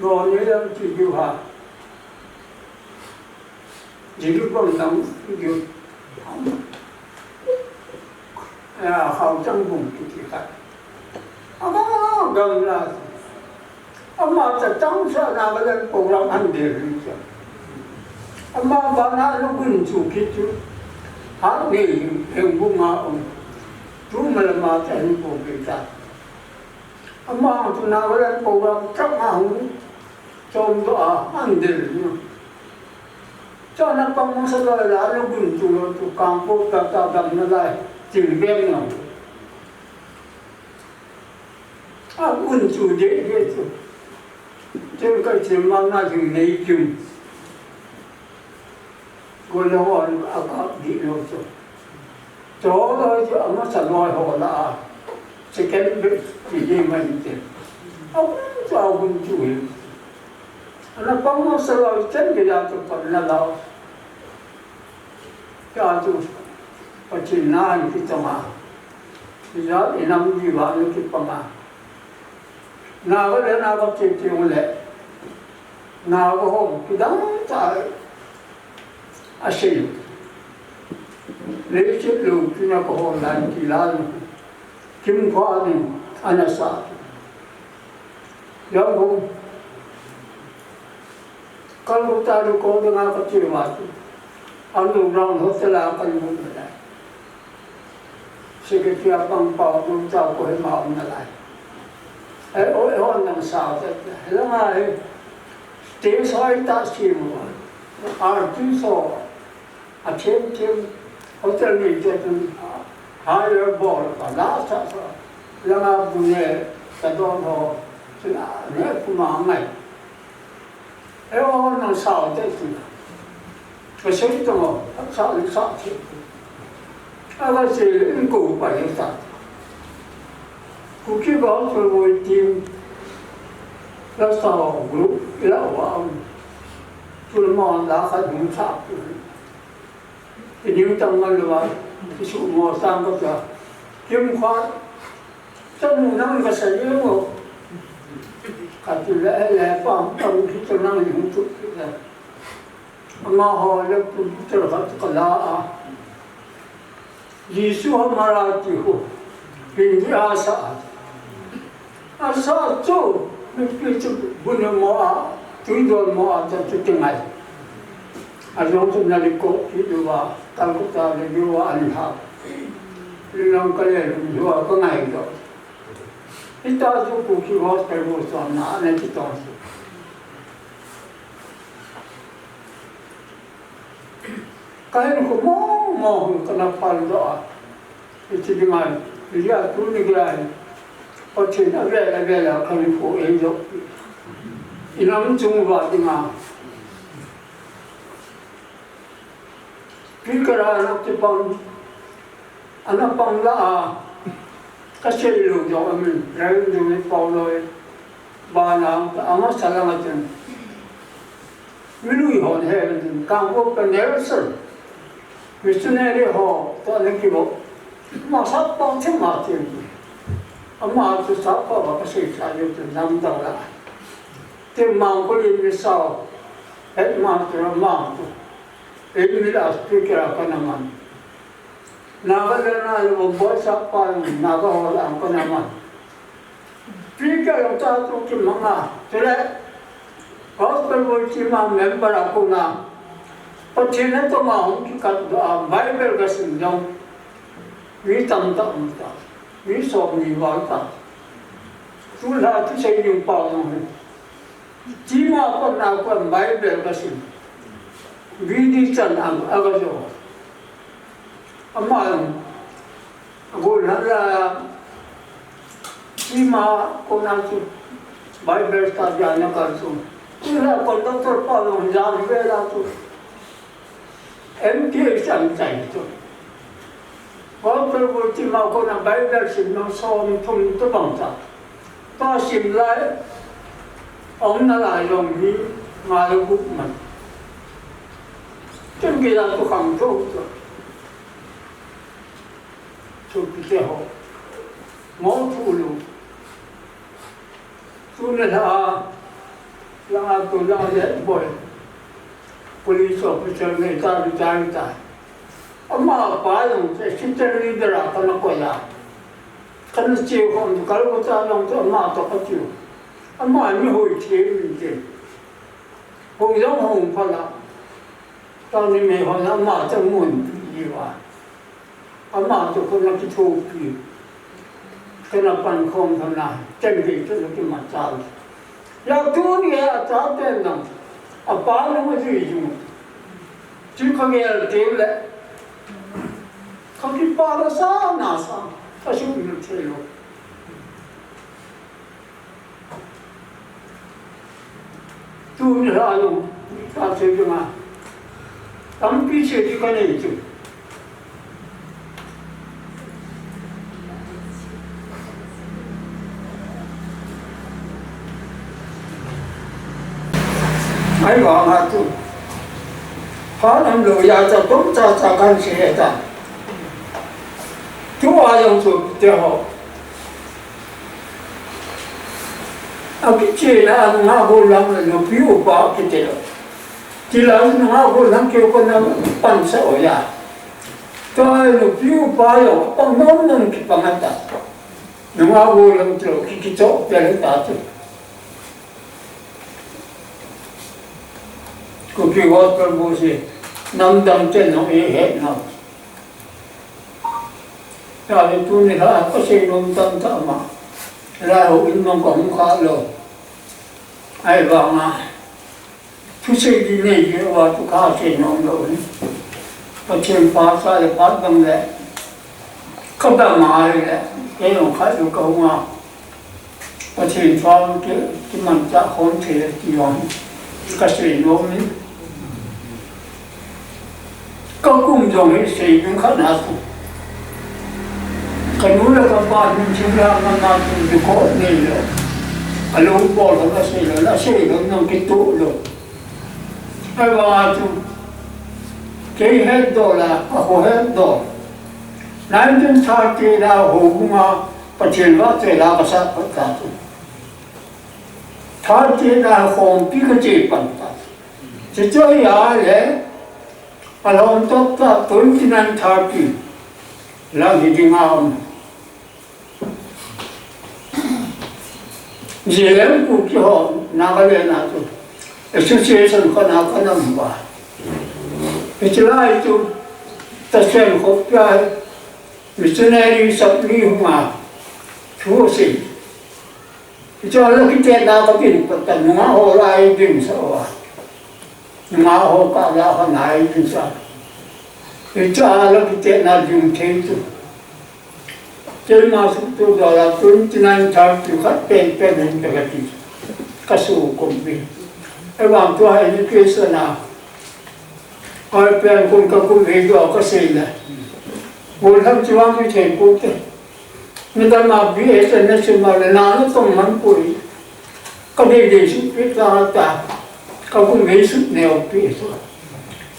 Ronnie lam ti diu ha. Jilu bang lam ti diu. Ya, hau chang bung ti ti khat. Ama gam la. Ama ta chang sa na ba lam program an de ri cha. Ama ba na lu gun chu ki chu. Ha ni, heng bu ma ong. Tu ma la ma ta ni ko ke ta. Ama chu Nagaland program chang a hung chom doh a, an del nu. Chana pang masa loi la, ana gun chu lou chu, Kangpokpi ta dam na lai, ching bem na. A gun chu de de chu. Chen kai chen ma na jing nei kim. Golhon a kap dih lou chu. Chol loi chu amasa loi ho la a. Second best ti ding mai ti. A hun chu a hun chu hi. Ana pang masa loi chen gei a chu pan na lou. Cha chu Pathen na an kitong a. Ti ja inam di va ni kipang a. Naga le Naga che che u le. Naga ho kidang cha a sei. Leiset lou tina ka ho lan ti la nu. Kimkhoa ni ana sa. Jong ho. Calcutta recording a ka che ma chu. Underground hotel a ka lu na lai. Secretary a pang pau lu cha Kohima um na lai. Ai, o, o, nang sa te. Hello, ngai. Stage hoi ta si mo. Artist ho. A them them. Hotel ni te tun. Hire bol ka la sa sa. Langa bu ne ka don ho. Sina ne kuma ngai. Eiho nang sao te tina. Ka sei to mo, ka sa ni sa te. A ka sei in ko pa ni ta. Kuki Gospel Voice team, la sao group, la wa. Tu la mo la ka dun sa. Ining tang ngal wa, isu mo sang ka ta. Kimkhoa, Chanu nang ka sa ye mo. Ka ti le, le, pam, pam, ki to nang ni hung tu ki le. Ama ho le pu tu khat ka la a. Jesu ho Mara ti ho. Hindi a sa a. A sa chu, mi pi chu bu ne mo a, tui don mo a, ta chu ti ngai. A jong chu na li ko, ki du wa, Calcutta le du wa, an ha. Li nang ka le, du wa, ka ngai do. Hita chu Kuki Gospel Voice na, na ti to. Ka hin ko mo, mo, ka na pal do a. Iti di ngai, iti a tu ni ngai. Pathen a vel, a vel a ka hin ko e do. Inam chung va di nga. Pi ka ra na ti pang. Ana pang la a, ka sei lou jong amin, Reverend Jimmy Pauloi, bana, ama sa langa chun. Minui hon he, Kangpokpi Nelson, missionary ho, to le ki bo. Ma sa pa che ma che. Ama chu sa pa ba ka sei sa yo chun nam dang la. Te mang ko le mi sao, et ma chu mang chu. Ei mi la speaker a ka na man. Nagaland a le Bombay sa pa Naga hol ang ko naman. Pi ka yung ta tu ki manga. Tule, Gospel World Team a member a ko na. Pathen a to ma hong ki kat do a Bible ka sim dong. Mi tam ta um ta. Mi so mi val ta. Tu la tu sei yung pa yung. Tima kon a kon Bible ka sim. Bidi chan ang aga jo. Ama ang. Ago na la. Tima kon a tu. Bible study ana ka tu. Ila kon doctor pa long jan vela tu. M T S ang chai tu. Gospel World Team a kona Bible sim nung som thum tu bang ta. Tua sim lai, ong na lai jong hi ngai gup man. Chun kila tu khang tu tu. Chu pi te ho. Ngo tu lu. Tuni lha a, langa tu langa le boi. Police officer nei ta, retire ta. Ama pa jong te, assistant leader a kana koi a. Kana che khom tu, Calcutta jong te, ama to ka tiu. Ama ni hoi che min te. Hung jong hung phala. Tau ni me hon ama te mun pi ji va. Ama tu kona kithopi. Kana pan khom thana, chen gei tu na kimachal. Ya tuni a cha ten nang. Apa nang ma jui jung. Chu ka gel te le. Ka kipa la sa na sa. Ka su ni thei lo. Tuni lha jong, ka sei chunga. Tampi sei chu ka nei chu. Ahivang a tu. Phat um lou a cha tom cha cha kan sei ta. Tua jong chu te ho. Akichena a nunga gollhang le nupi upa kiti lou. Tilai nunga gollhang keu kona pansa o ya. Tua nupi upa jong pang nom nom kipang ta. Nunga gollhang tilou ki kicho pia ta tu. Kuki Gospel bu si namdang chen nong i he nong. Chule tuni lha a ka sei nom tam ta ma. Lai ho in mang ka hung kha lou. Ahivang a. Thusei di nei di va tu ka sei nom lou ni. Pathen phat sa le phat dang le. Ka dam a le. Kei jong khat lu ka hung a. Pathen thu a ki, kimanchah khom thei ti jong ka sei nom in. Ka kum jong hi sei ding khat na tu. Ka nu le ka pa hin thim la ma na tu di ko nei lo. A lo bol ka sei lo, la sei lo nang kitu lo. Ahivang a chu. Kei het do la, ka ho het do. Nineteen thirty la ho bunga Pathen vahchoi la ka sah pat ta chu. Thirty na khompi ka che pan ta. Chuche chu ahi a le, alhom tah tah twenty nine thirty lang hi ding a um. Zaleng Kuki ho Nagaland a chu association khat na ka nam uva. Hiche lai chu Tashwin khopi a missionary sap ni hung a thu asei. Hiche a la kitetna ka tin pat a nungah ho la i ding sa uva. Nungah ho ka la ho na i ding sa. Hiche a la kitetna ding thei chu. Keima suktu dol a twenty nine thirty khat pen pen hin ka ti. Ka su kum pi. Ahivang tua education a. Ai pen kum ka kum hi dol ka sei le. Bol tham chi vang mi thei pu te. Midang a B S N S ma le na na tong man pui. Ka dei dei sut pi ta ta. Ka kum vei sut neo pi ta.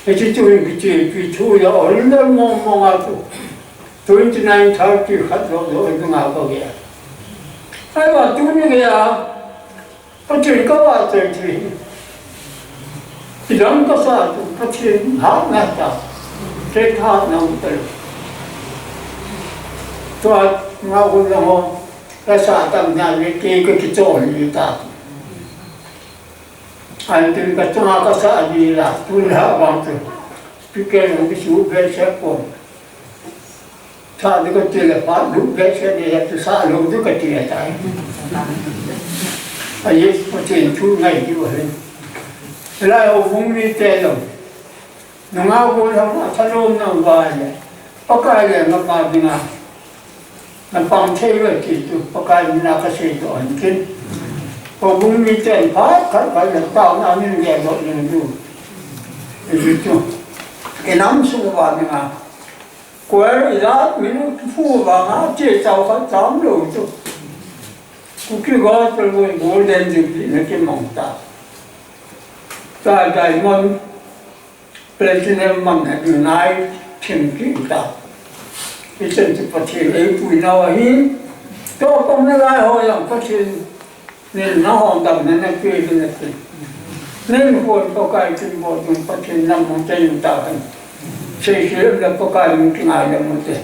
Hiche chu hin kiche pi thu ya o hin dal mong mong a tu. Twenty nine thirty khat lo lo e nga ka ge. Ai va tu ni ge ya. Pathen ka vahchoi thei. Idam ka sa chu Pathen hatna ta. Kei hatna um ta lou. Tua nga ko na ho, ka sa tam na le ke ka ki cho ni ta. An tin ka chunga ka sa ni la, tu la bang tu. Pi ke no ki su be se ko. Sa de ka ti le pa du be se ni ya tu sa lo du ka ti le ta. A ye ko tin tu ngai di wa le. La o bung ni te lo. Nunga golhang a thalom nang va le, Pakai le napa dinga, na pang thei ve ti chu, Pakai mina ka sei doh hin tin. Ko bung mi ten phat khat khat le tao na min ve doh ning du. Ti chu. I nam sung va dinga. Ko er i la min u phu va nga che chau khat tam lo chu. Kuki Gospel Golden Jubilee na kimang ta. Ta diamond Platinum man a ding nai thim ki ta. Ichan chu Pathen ei pui nau ahi. To pom na lai ho jong Pathen nin na hon dam na na pe na pe. Nin hon Pakai tin bo tung Pathen nam hon chen ta kan. Sei sei la Pakai min ki ngai la mo te.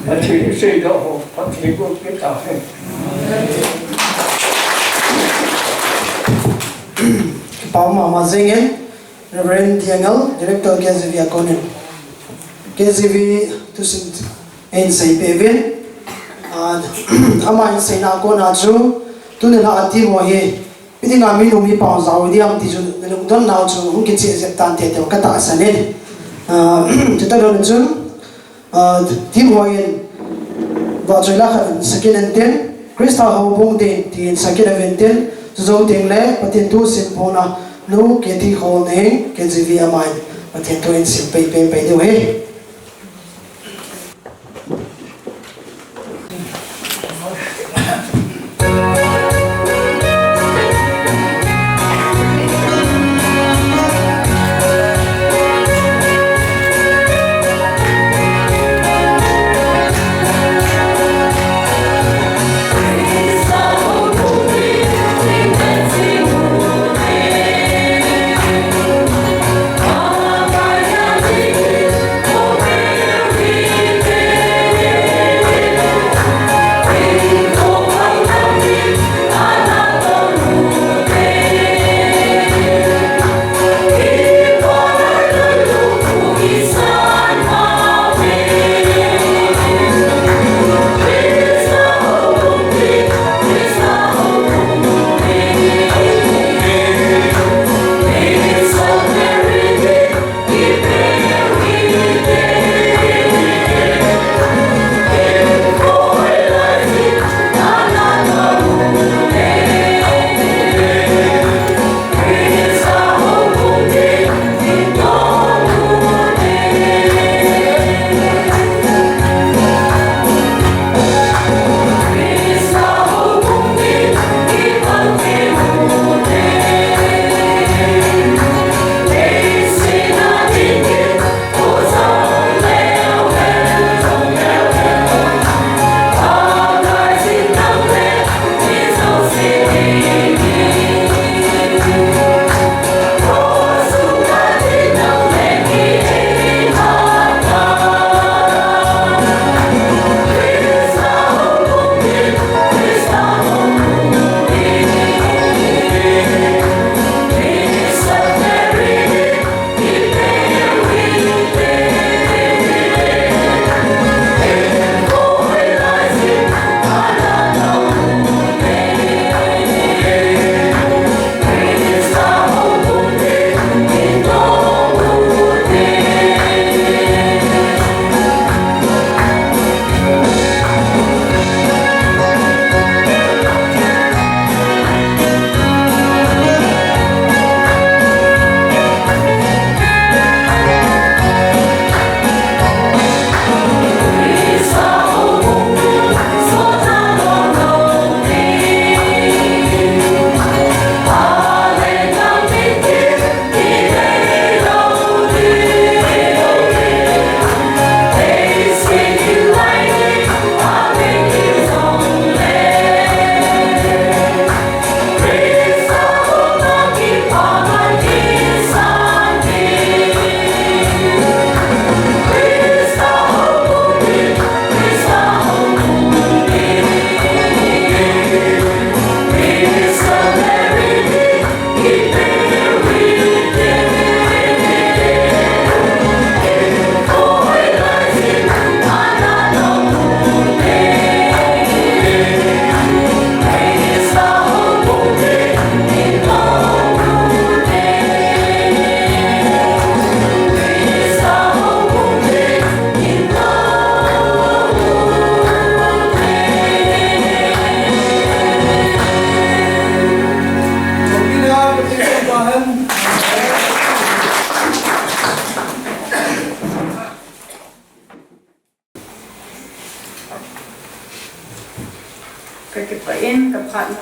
Pathen sei do ho Pathen ko pe ta hai. Pau mama jingin. Reverend Diangel, Director K J V a konin. K J V thusim eiseipeh uvin. Ah, ama inseina a kona chu, tuni a team ho hi, ipi dinga mi nu mi pa jao diam ti chu, nalungdon nau chu, hung kicheh jep tan te te ka tahsan in. Ah, chuti lou chun, Ah, team ho in, vahchoi la khat in sakit in tin, Christa houbung din, tin sakit in tin, chu jou teng le, Pathen thu sim pona, nu K T Kholneng, K J V a mai, Pathen thu in sim pei pei pei diu ahi.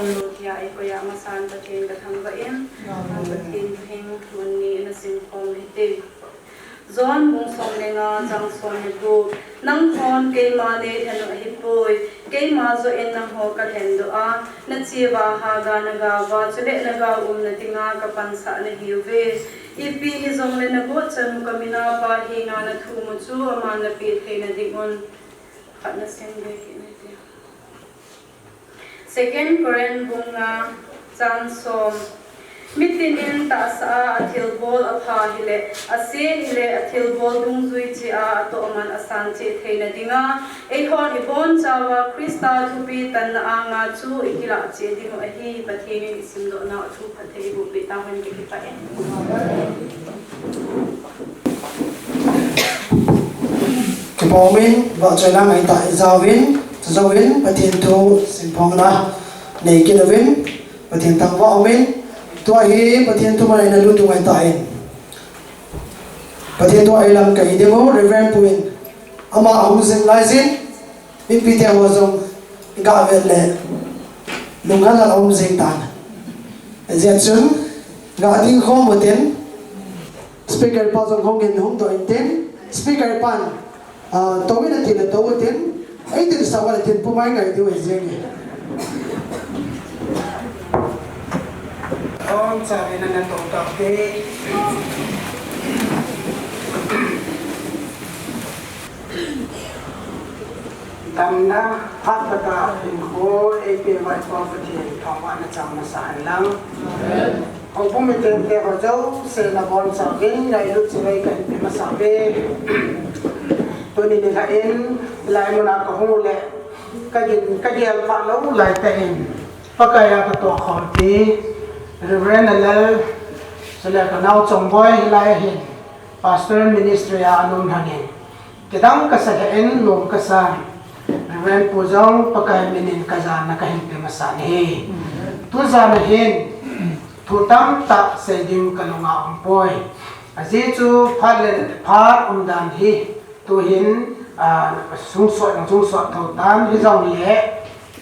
Lo tia eikoi a masan Pathen kathangvah in, Pathen thu hing tuni nasim khom hite. John bung som le nga chang som le gup. Nangho keima neilhen u ahipoi, keima joh in nangho kalhen doh a, nache uva haga naga uva, chule naga umna dinga kapansah nahiuve. Ipi hijongle nagot chan u kamin a Pa henga nathum u chu aman napeh theina dingun. Khat nasim be kit nai te. Second Corinth bung nga chang som. Mitin in tahsa a athilbol apha hile, ase hile, athilbol dungjui cheh a atohman asan cheh theina dinga, eihon ibonchauva Christa thupi tanna anga chu ikilah cheh dingu ahi. Pathen in isimdoh nau thu phatthei iboh peh tahen, kakipah e. Kipah umin, vahchoi lang ahitai, ijauvin, chujouvin Pathen thu simphongna nei kit uvin, Pathen thangvah umin, tua hi Pathen thu man a ina lut u ahitai. Pathen thu a ilamkai dingu, Reverend Pu in, ama ahung jing laijin, mipite ho jong gavet le, lunghang a um jing tan. Hijeh chun, ga ding khom utin, speaker pa jong hung in hung doh intin, speaker pan, ah, tou in ati le tou utin, eitin sah uva le tin pumai ngai diu ahi jenge. Om cha ve na na tou tou te. Damna, phat khat a hinkho eipeh uva i Pa Pathen thangvahna chang masa hen lang. Houbung mite te ho jouse nabonchauvin ngailut chibai kahin pe masa uve. Tuni nilhah in, hilai mun a kahung u le, kagin, kagel pha lou lai tah in, Pakai a katoh khompi, Reverend Lalal, chule kanao Chongboi hilai hin, Pastor Ministry a ana um lhon in, kidang kasa lheh in, nom kasan, Reverend Pu jong Pakai min in kajana kahin pe masa ahi. Tujan a hin, thu tamtah sei ding kalunga aumpoi. Ajeh chu phat le phat umdan hi, tuhin, ah, sungsot, sungsot tho tan hijongle,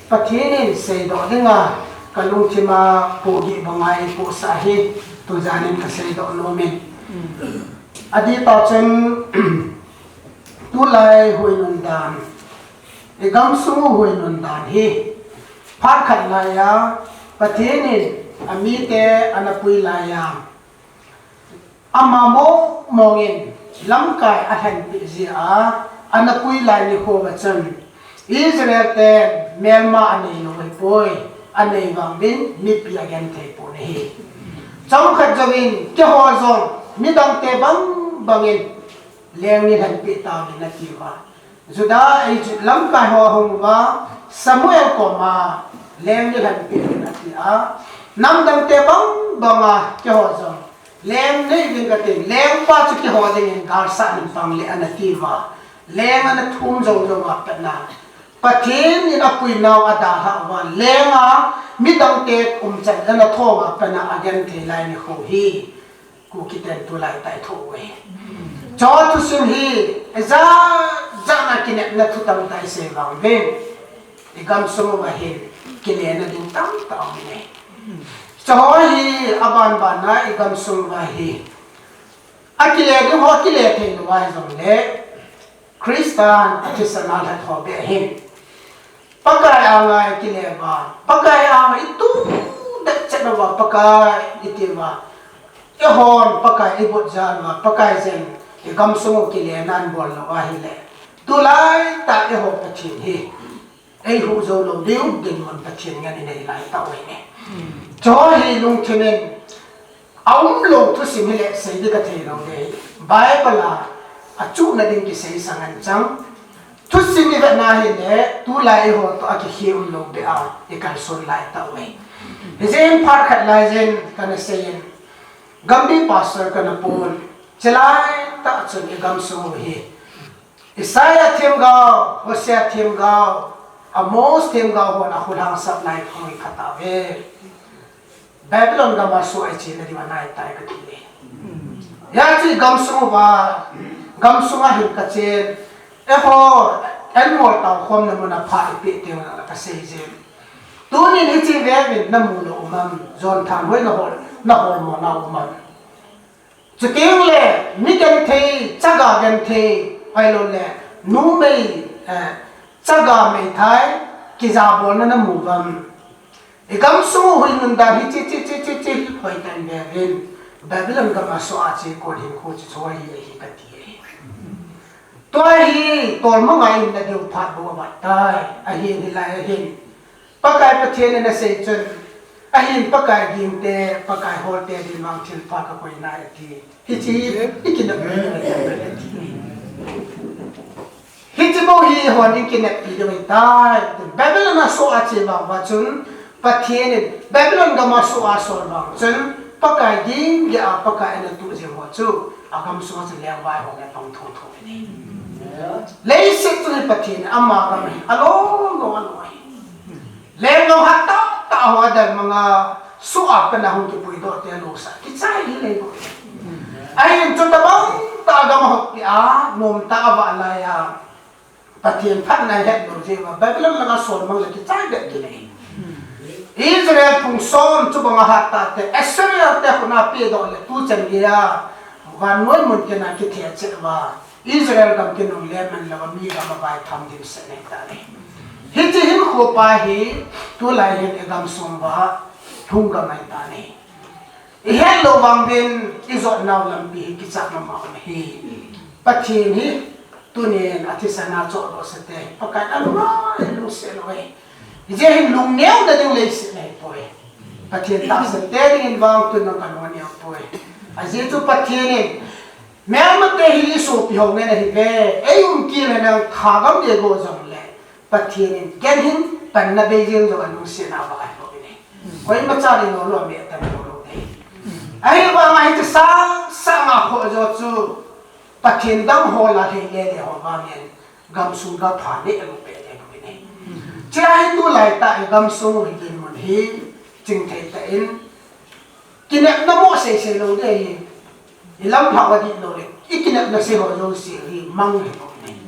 Pathen in seidoh dinga kalungthim a pohgih banga eipohsah hi, tujan in kaseidoh nom in. Adih tah chun, tulai huinun dan, igamsung u huinun dan hi, phat khat laiya, Pathen in amite ana pui laiya, ama mong mong in lamkai alhenpeh jeh a, ana pui lai nikho uva chun, Israel te melma anei lou ahipoi, anei vang uvin mipi agenthei pon ahi. Chomkhat jouvin, keiho jong midangte bang bangin leng neilhenpeh tauvin atiuva. Judah, Egypt lamkai ho ahung uva, Samuel koma leng neilhenpeh uvin atia, namdangte bang banga keiho jong leng nei uvin kati, lengpa chu keiho dingin galsat in pang le ana tiuva, leng ana thum jou jou a pat na, Pathen in apui nau adalhah uva, lenga midangte umchan ana thou a pat na agenthei lai nikho hi. Kuki ten tulai tah a ithoh u ahi. Chu thusim hi, ijat jat a kinepna thu tamtah isei vang uvin, igamsung uva hin kilena ding tamtah aum in ahi. Chu hi aban ban a igamsung uva hi akile ding ho kile thei lou ahi jongle, Christan athisan a lhat ho beh hin Pakai anga ikile uva, Pakai anga itu det chet uva, Pakai iti uva, eihon Pakai ibot jal uva, Pakai jeng igamsung u kile nan bol lou ahile, tulai tah eiho Pathen hi eihuh jou lou diu dinmun Pathen ngen inei lai tah u ahi. Chu hi lungthim in aum lou thusim hile sei ding kathei lou ding. Bible a achuhna ding kisei sang an chang. Thusim ivet na hile tulai eiho toh akikhe um lou beh a ikalson lai tah u ahi. Hijeh in phat khat lai jin kana sei in, Gambih pastor kana pon, chulai tah chun igamsung u hi Isaiah themgao, Hosea themgao, Amos themgao hon akholhangsap lai khoi khat ave. Babylon gam a suh a ichena diu anaitai kati e. Hijeh chun igamsung uva, gamsung a hin kachen, eiho, eimol tao khomna mun a phat ipeh teng ula kasei jin. Tunin hiche veuvin namu na um am, jon thanhoi nahol, nahol mo na um am. Chuteng le, mi genthei, chaga genthei, ahilou le, numei, eh, chaga meithai, kijabolna namu uvam. I gamsung u hoi nundan hi chi, chi, chi, chi, chi, hoi tan veuvin. Babylon gam a soh a che kon hinkho chu chu ahi, ahi kati e. Tua hi, tolmang a in na deu phat bou avat tai, ahin hilai ahin. Pakai Pathen in asei chun, ahin Pakai gingte, Pakai holte ding vang thilpha kakoi nai ati. Hiche hi, i kineppi ding ahi, hiche bou hi hon i kineppi ding ahitai. Babylon a soh a che vang uva chun, Pathen in, Babylon gam a soh a sol vang chun, Pakai ging gei a Pakai ana tu jing ho chu, agamsung a chu lengvai ho le pang thotho ahi. Leiset chu hi Pathen in ama gam ahi, alou lou, alou ahi. Lengvai hatah tah ho adalmang a, soh a pat a hung kipuidoh te lou sa, kichai hi lei bou. Ahin chutabang tah gam a hung pi a, nom tah a vah lai a, Pathen phatna het lou jeh uva, Babylon langa sol mang le kichai beh kit ahi. Israel phung som chubang a hat tah te, Assyria te khut a pedoh le tuchan gei a, vannoi mun tin a kithe cheh uva, Israel gam kinungle man lou a mi gam a vaitham dimset ahitai. Hiche hinkho pa hi, tulai hin i gamsung uva, hung gam ahitai. I het lou vang uvin, i jot nau lampi hi kichat mama um ahi. Pathen hi, tunin a thisan a chohdoh sa te, Pakai a lung a, lungset lou ahi. Hijeh hin lungneo na ding leiset ahi poi. Pathen tahsan te dingin vang tun nang ka lung aneo poi. Ajeh chu Pathen in, melmate hi i sopi ho ngen ahi ve, ei um kit le nang thagam ding go jong le. Pathen in ken hin panna bei jeng jong a lungset na va ahi lou in ahi. Koima cha ding lou lou a me tan lou lou te. Ahivang a hiche sang sang a khoh jo chu Pathen dang ho la thei le le ho vang in gamsung ga pha le lou pe le lou in ahi. Chea hi tulai tah i gamsung hi dinmun hi chingthei tah in Kinepna mo seisei lou ding ahi. I lam lhah a dih lou le, i kinepna sei ho jouse hi mang hi lou ding.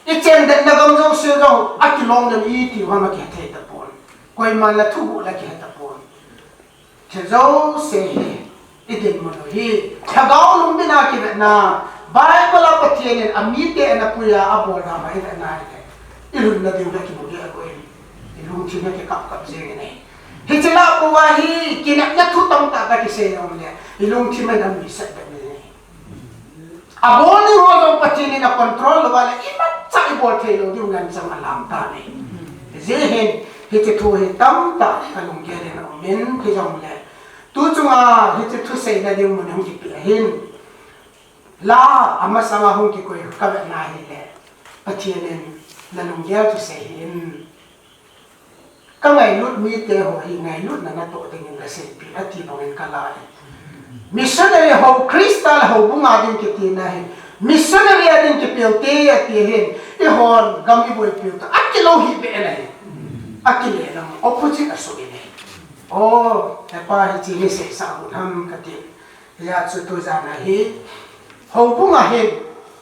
I chengdetna gam jouse jong, akilom le iti vang akihe thei tapon. Koiman la thuguh la kihe tapon. Thil jouse hi, i dinmun u hi. Lhagao lungbina kivetna, Bible a Pathen in amite ana puiya, abolna ma i vetna hi. I lhunna ding le kimu ding a koi. I lungthim hi kikap kap jeng in ahi. Hiche lah pouva hi, kinepna thu tamtah kasei nom le, i lungthim a nami sat be ni. Abol ding ho jong Pathen in acontrol lou va le, imacha ibol thei lou ding ngen chang alam tan ahi. Hijeh hin, hiche thu hi tamtah kalunggel in aum in, hijongle. Tu chunga, hiche thu seina ding mun hung kipe ahin. La, amasanga hung kikoi kavetna hile. Pathen in, nalunggel chu sei hih in. Ka ngailut mite ho hi ngailutna natoh dingin kaseipi, ati bangin kala e. Missionary ho, Christa le houbung a ding kitina hi. Missionary a ding kipeu te ati hin. Eihon gam iboipiu ta. Akilou hih beh ahi. Akile lam opposite asoh in ahi. O, hepa hiche hi seisah got ham kati. Hijeh chun tujan a hi, houbung a hin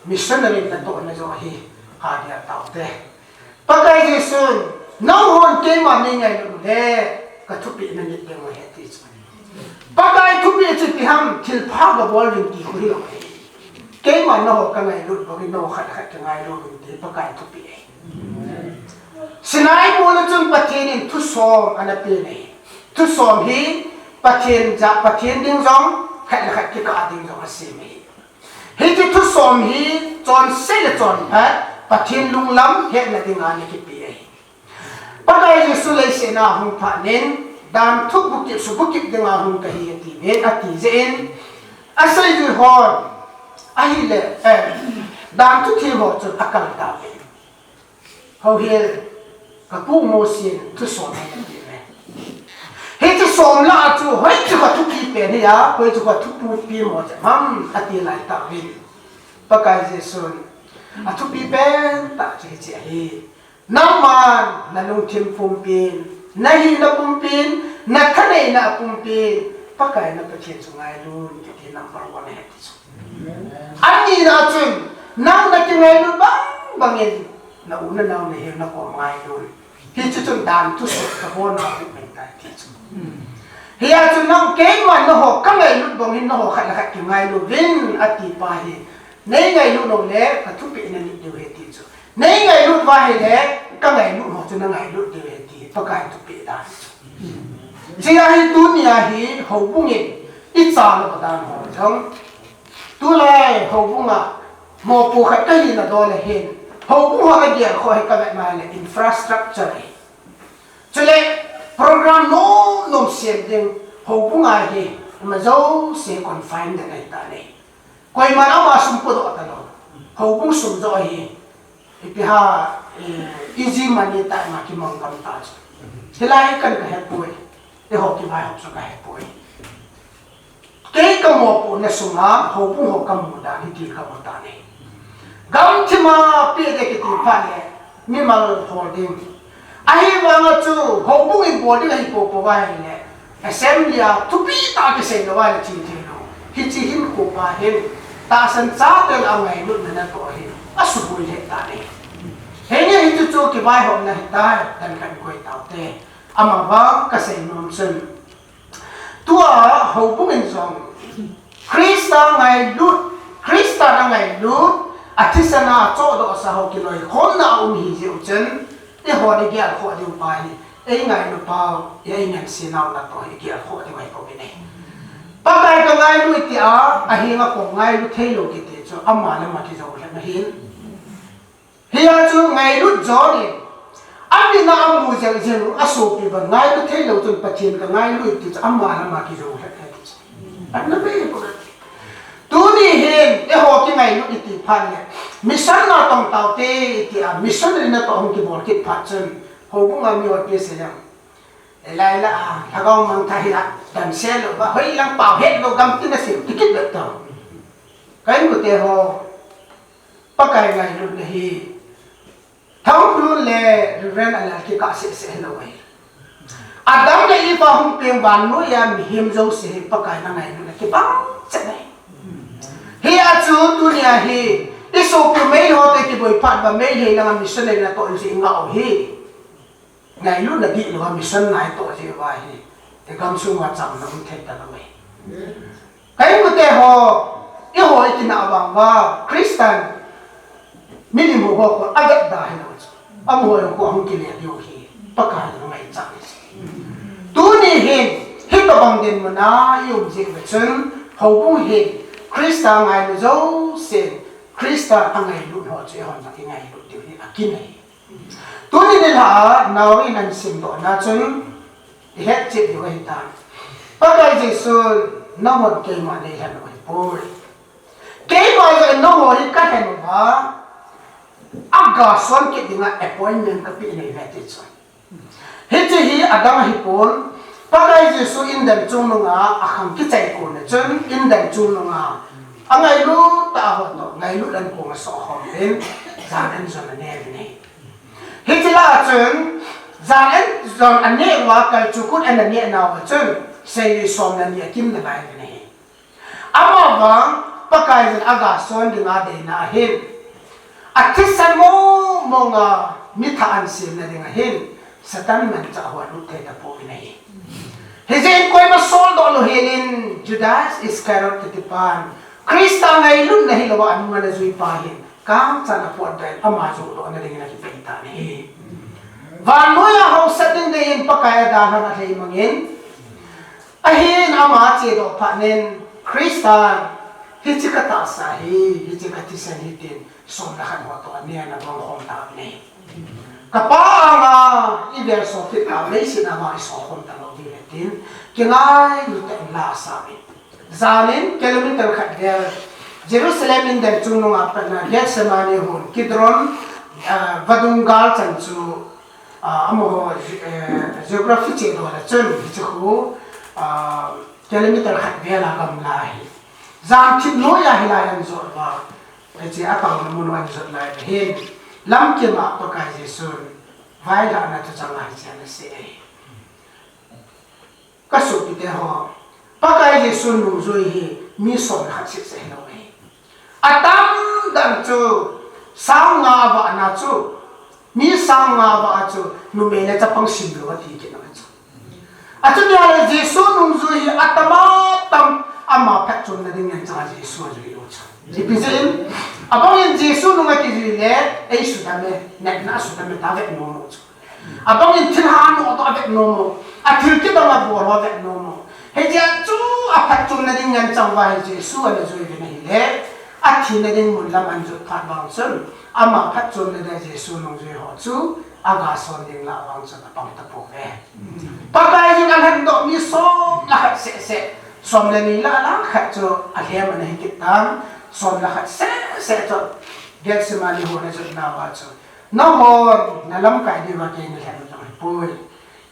missionary natohna jong hi, hagel taute. Pakai Jesun, nanghon keima neingailut le, kathupeh nanit ding ahi ati chu. Pakai thupeh chu ipi ham, thilpha gabol uvin ti khu hilou ahi. Keiman nangho kangailut bangin nangho khat khat kangailut uvin ti Pakai thupeh ahi. Sinai mol a chun Pathen in thusom ana pe ahi. Thusom hi Pathen jah, Pathen ding jong, khat le khat kikah ding jong asem ahi. Hiche thusom hi chonse le chonphat, Pathen lunglam hetna dinga ana kipe ahi. Pakai Jesu leiset a hung phat in, dan thu bukit, subukit dinga hung kahi ati ven, ati jeh in, asei jui hon, ahile, eh, dan thu thiem ho chun akal tauve. Houhil, kapu Mosi in thusom ahi ati ve. Hiche som lah a chu, hoichu kathupi pen hi a, hoichu kathupi mo che, ham, ati lai tauvin. Pakai Jesun, athupi pen tah chu hiche ahi. Nangman, nalungthim pumpin, nahina pumpin, nathaneina pumpin, Pakai na Pathen chu ngailut, kiti number one ahi ti chu. Anina chun, nang nakingailut bang bangin, na u na nao nahiu nakom ngailut. Hichu chun dan thusei kabol nau hi ahitai ti chu. Hia chu nang keiman naho kangailut bang hin naho khat le khat kingailu vin ati pa hi. Neingailut uleh kathupeh nanit diu ahi ti chu. Neingailut uva ahileh kangailut ho chu nangailut diu ahi ti Pakai thupeh dan chu. Hiche ahi tunia hi houbung in ichan lou dan ho jong. Tulai houbung a mopo khat kahina dol ahin. Houbung ho agelkhoh hi kavet naleh infrastructure ahi. Chule program nom nom sem ding houbung a hi ima jouse confine den ahitai. Koiman ama sum podoh talou. Houbung sum joh ahi. Ipi ham, eh, easy money tah ma kimang gam ta chu. Hilai kan kahepoi. Eiho kivaihop chu kahepoi. Kei kamopohna sunga houbung ho kamu dan hiti kamu dan ahi. Gamthima peh ding kiti phat le mimal hol ding. Ahivanga chu houbung in bol ding ahi popo uva ahileh assembly a thupi tah kisei lou uva le ching thei lou. Hiche hinkho pa hin tahsan chate le angailutna natoh ahi. Asuboi lheh tan ahi. Henge hichu chu kivaihopna ahitai, dan khat koi taute. Amavang kasei nom chun Tua houbung in jong Christa ngailut, Christa angailut, athisan a chohdohsa ho kiloikhomna aum ahi jeh u chun, eihon igelkhoh diu pa hi, eingailu pau, eingansei nau natoh hi igelkhoh diu ahi bou ahi. Pakai kangailu iti a, ahinga kong ngailu theilou kiti chu, ama le ama kijou lheh ahin. Hia chu ngailut John in, amin a amu jeng jeng u asopi uva ngailu theilou chun Pathen kangailu iti chu ama le ama kijou lheh ahi ti chu. Amin a bei ko. Tuni hin, eiho kingailut iti phat le, mission natong taute iti a, missionary natoh hung kibol kit phat chun, houbung a mi hon ipi asei em. Elai la a, lhagao mangthah hi a, damsel lou uva, hoilang pao het lou gam tin asei, ti kit bep tau. Ka inkote ho, Pakai ngailutna hi, Thangphul le Reverend Alal kikah seh seh hilou ahi. Adam le Eva hung peng vannoiya mihem jouse hi Pakai angailut le kibang chet ahi. Hia chu tunia hi, isopi Meitei ho toh kiboi phat uva Meitei langa missionary natoh jeh a ingah u hi. Ngailutna dihlou a mission natoh jeh uva hi. Igamsung uva chamna um thei talou ahi. Ka inkote ho, eiho ikinah vang uva, Christian, milim ho ho khu avetda hilou chu. Amaho jong khu ahung kile diu ahi, Pakai in angaichat ahi. Tuni hin, hitobang dinmun a i um jeh uva chun, houbung hin, Christa ngailu jousen, Christa angailut ho chu eihon jong ingailut diu hi akin ahi. Tuni nilhah a nao in ahin simdohna chun ihet cheh diu ahitan. Pakai Jesun nahon keima neilhen u ahipoi. Keima jong nangho hi kalhen uva, aga son kit dinga appointment kapeh nahiuve ti chu. Hiche hi adang ahipon, Pakai Jesu indan chungnunga akhang kichai kona chun, indan chungnunga angailut tah ho toh ngailut ankong asoh khom in, jan an jon ane uvin ahi. Hiche lah a chun, jan an jon ane uva kalchuh kut an aneh nauva chun, seijui som le ni akim nalai uvin ahi. Amavang, Pakaiyin aga son dinga adeina ahin, athisan mong monga mithah ahin semna dinga hin, Satan manchah ho alut thei tapouvin ahi. Hijeh in koima soldoh lou helin Judas Iscariot kitipan, Christa ngailutna hilouva anunga ana jui pa hin, kangchan apotdoh in ama johdohna dingin akipei tan ahi. Vannoiya haosat ding deiyin Pakai adalhan alhei mangin, ahin ama achedoh phatnin, Christan, hiche katahsa hi, hiche kathisan hi tin, som le khat ho toh aneh ana bol khom tauvin ahi. Kapa anga ivel soh kit tah leiset a ama isoh khom talou diu ahi tin, kingailutah in la asah in. Janin kilometer khat vel, Jerusalem indan chungnunga patna Gethsemane hon, Kidron, ah, vadung gal chan chu, ah, amaho, eh, geography chedoh le chun, hiche khu, ah, kilometer khat vel a gamla ahi. Jan thip noiya hilai a anjot uva, hiche ataona mun u anjot lai uva hin, lamkim a Pakai Jesun vailhahna thuchang a hiche anasei ahi. Kasopite ho, Pakai Jesu nungjui hi mi som le khat seh seh hilou ahi. Atamdan chu, sang nga avahna chu, Mi sang nga vah a chu numei le chapang simlou ati kit nau chu. Achuti ahile Jesu nungjui hi atam atam, ama phatchomna ding ngen chang a Jesu ajui u chu. Ipi jeh in, abang in Jesu nung akijui le, ei sudam e, natna asudam e tia avet nom u chu. Abang in thilha anoh toh avet nom u. Athil kibang abol ho avet nom u. Hijeh chun aphatchomna ding ngen chang uva hi Jesu ana jui uvin ahile, athina ding mun lam ana jot phat vang chun, ama phatchomna dia Jesu nungjui ho chu aga son ding lah vang chun apang tapouve. Pakai jin alhendoh mi som le khat seh seh, som le ni lah lah khat chu alhem ana hi kit tan, som le khat seh seh chu Gethsemane hon ajot nauva chu, nahon nalamkai diuva kei nalhen u jong ahipoi.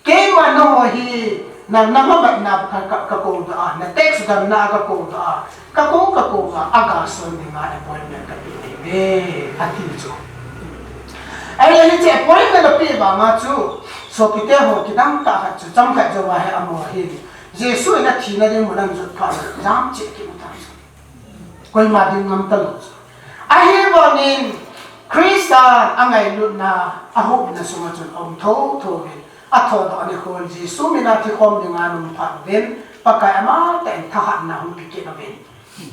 Keima nangho hi na, namamatna ka, ka, kakou doh a, na text damna a kakou doh a, kakou, kakou a, aga son dinga appointment kapeh nahiuve, ati chu. Ahile hiche appointment apeh vanga chu, sopite ho kidang tah khat chu, chomkhat jouva hi amaho hin Jesu in athina ding mun ana jot phat le, jam cheh kimu tan chu. Koima ding ngam talou chu. Ahivangin Christa angailutna, ahupna sunga chun aum thotho uvin, athoudoh nikho in Jesu mina thikhom dinga ana um phat uvin, Pakai amatah in thahatna hung pe kit uvin.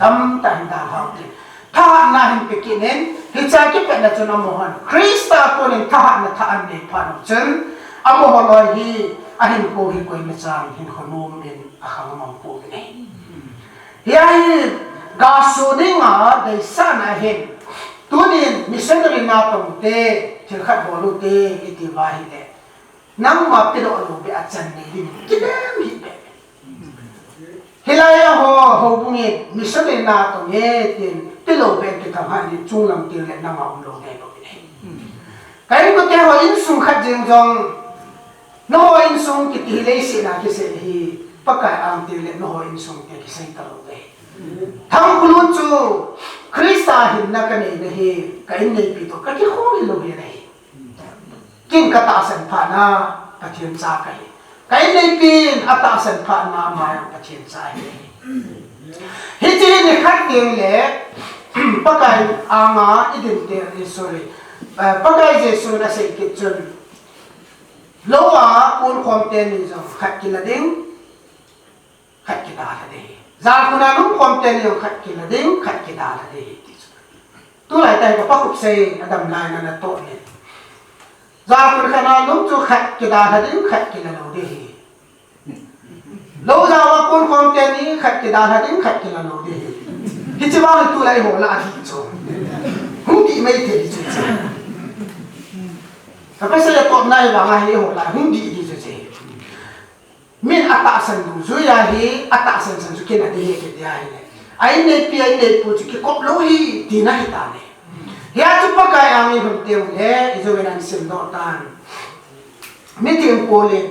Tamtah hin dalha uvin. Thahatna ahin pe kit in, hichea kipatna chun amahon Christa a konin thahatna thah ana nei phat u chun, amaho loi hi, ahinkho hi koima chan hinkho nom in akhang mang pouvin ahi. Hia hi, gasu dinga deisahna ahin, tunin missionary natong ute, thil khat bol ute, iti uva ahile, nangma pedoh lou beh a chan nei dingin kilem hih beh. Hilai a ho, houbung in missionary natong e tin, pelou beh kithang hih in chunglang teng le nanga umlou ngai bou ahi. Ka inkote ho insung khat jeng jong, nangho insung kiti hi leiset a kisei ahi, Pakai ang teng le nangho insung te kisei talou ahi. Thangkhulun chu Christa hinna kanei nahi, ka inneipi toh kakikhol hilou hi nahi. Ken katahsan phat na Pathen cha kahi. Ka inneipin atahsan phat na ama jong Pathen cha ahi. Hiche hi nikhat teng le Pakai anga idin teng, eh, sorry, eh, Pakai Jesun asei kit chun, lou a kon khom teni jong khat kila ding, khat kidalha ding ahi. Jalkhun a lum khom teni jong khat kila ding, khat kidalha ding ahi, ti chu. Tulai tah hi ka Pa Khupsei in adam lai na natoh in, jalkhun khat a lum chu khat kidalha ding, khat kila lou ding ahi. Lou jao a kon khom teni khat kidalha ding, khat kila lou ding ahi. Hiche vang hi tulai ho lah a dih chu. Hung dih mai thei chu chu. Ka pasal a totna hi vang ahi ho lah hung dih ding chu chu. Min atahsan dungjuia hi, atahsan san chu kina ding ahi kiti ahile, a inneipi, a inneipu chu kikop lou ahi, tina ahitai. Hia chu Pakai angin hung teng le, ijou in ahin simdoh tan. Mitheng Paul in,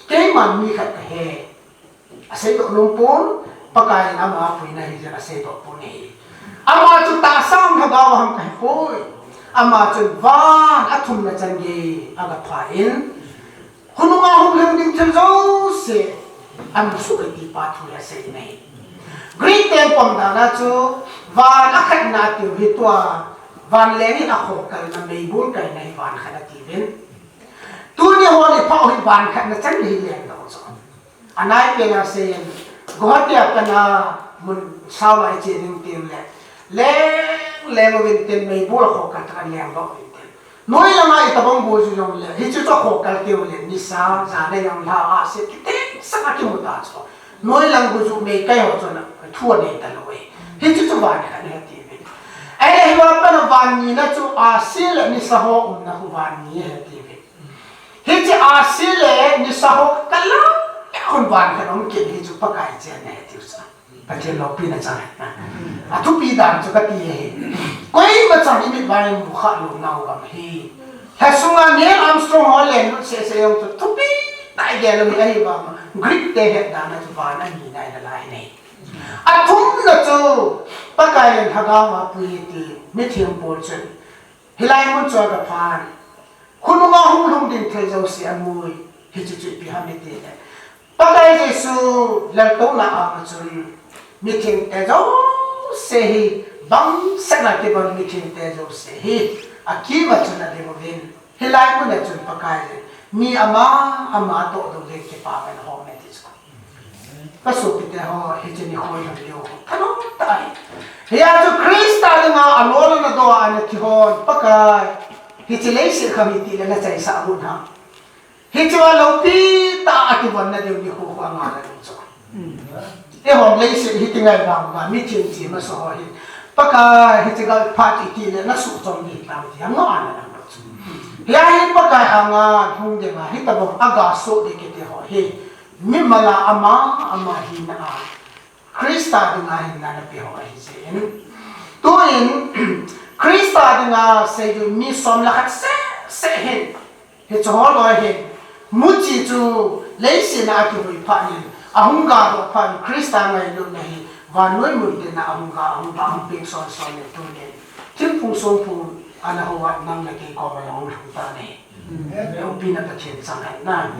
keiman mi khat kahi, aseidoh nom pon, Pakai in ama apuina ahi jeh in aseidoh pon ahi. Ama chu tahsa ham lhagao ham kahipoi. Ama chun van athumna chan gei agapha in, khonunga hung lhung ding thil jouse amusuh e ti pa thu hi asei in ahi. Greek ten pom dan a chu van akhatna atiu hi tua, vanleng in akhokalna meibol kaina hi van khat atiuvin. Tuni hon iphah u hi van khatna chan gei hi lengdoh chu. Anaipen a seiyin, Guwahati a pat a mun sao lai che ding teng le, leng leng uvin tin meibol akhokal tah a lengdoh uvin tin. Noi langa itobang go ju jongle, hiche chu akhokal teu le, nisa, jana jong lha, ahsi, kiteng sanga kimu ta chu. Noi lang go ju meikai ho chun thu anei talou e. Hiche chu van khat ahi atiuvin. Ahile hiva pat a van nina chu ahsi le nisa ho umna khu van ni ahi atiuvin. Hiche ahsi le nisa ho kalam peh khun van khat um kit hi chu Pakai chenna ahi tiu chu. Pathen loupina chang ahi. Athupi dan chu kati ahi. Koima chan imit vang in mu kha lou nau gam ahi. Lhasunga Neil Armstrong ho lenlut seh seh jong chu thupi tah a igel u hi ahivang, Greek te het dan a chu van anina ahi nalai ahi. Athumna chu Pakai in lhagao a apui ti mitheng Paul chun hilai mun chu agaphan, khonunga hung lhung ding thil jouse amui, hiche chu ipi ham itile, Pakai Jesu laltouna anga chun mithengte jouse hi, bangsetna kibang mithengte jouse hi, akiva chun ading uvin, Hilai mun a chun Pakai le mi ama ama toh dong le kipah in hom e ti chu. Ka sopite ho, hiche nikho hi lhun leo thanom tah ahi. Hia chu Christa dinga alol ana doh a ana thi hon, Pakai, hiche leiset khang iti le nachaisah u ham. Hiche a loupi tah a kivonna diu nikho khu anga la ding chu. Eihon leiset hi ti ngai vang uva, mi thim thim a so ho hi. Pakai, hiche gal phat iti le nasuh chom ding tam ti anga ana ding chu. Hia hi Pakai anga hung ding a, hitobang a ga so ding kiti ho hi. Mimal a ama ama hina a, Christa dinga hinna nape ho ahi jeh in. Tuin, Christa dinga seijui mi som le khat seh seh hin. Hiche ho loi hin. Muchi chu leiset a akihui phat in. Ahung ga doh phat in Christa ngailutna hi. Vannoi mun tin a ahung ga, ahung ga, ahung peng son son in tunin. Thingphung songphung ana ho a nang le kei koma jong lhung tan ahi. Loupina Pathen chang hen na.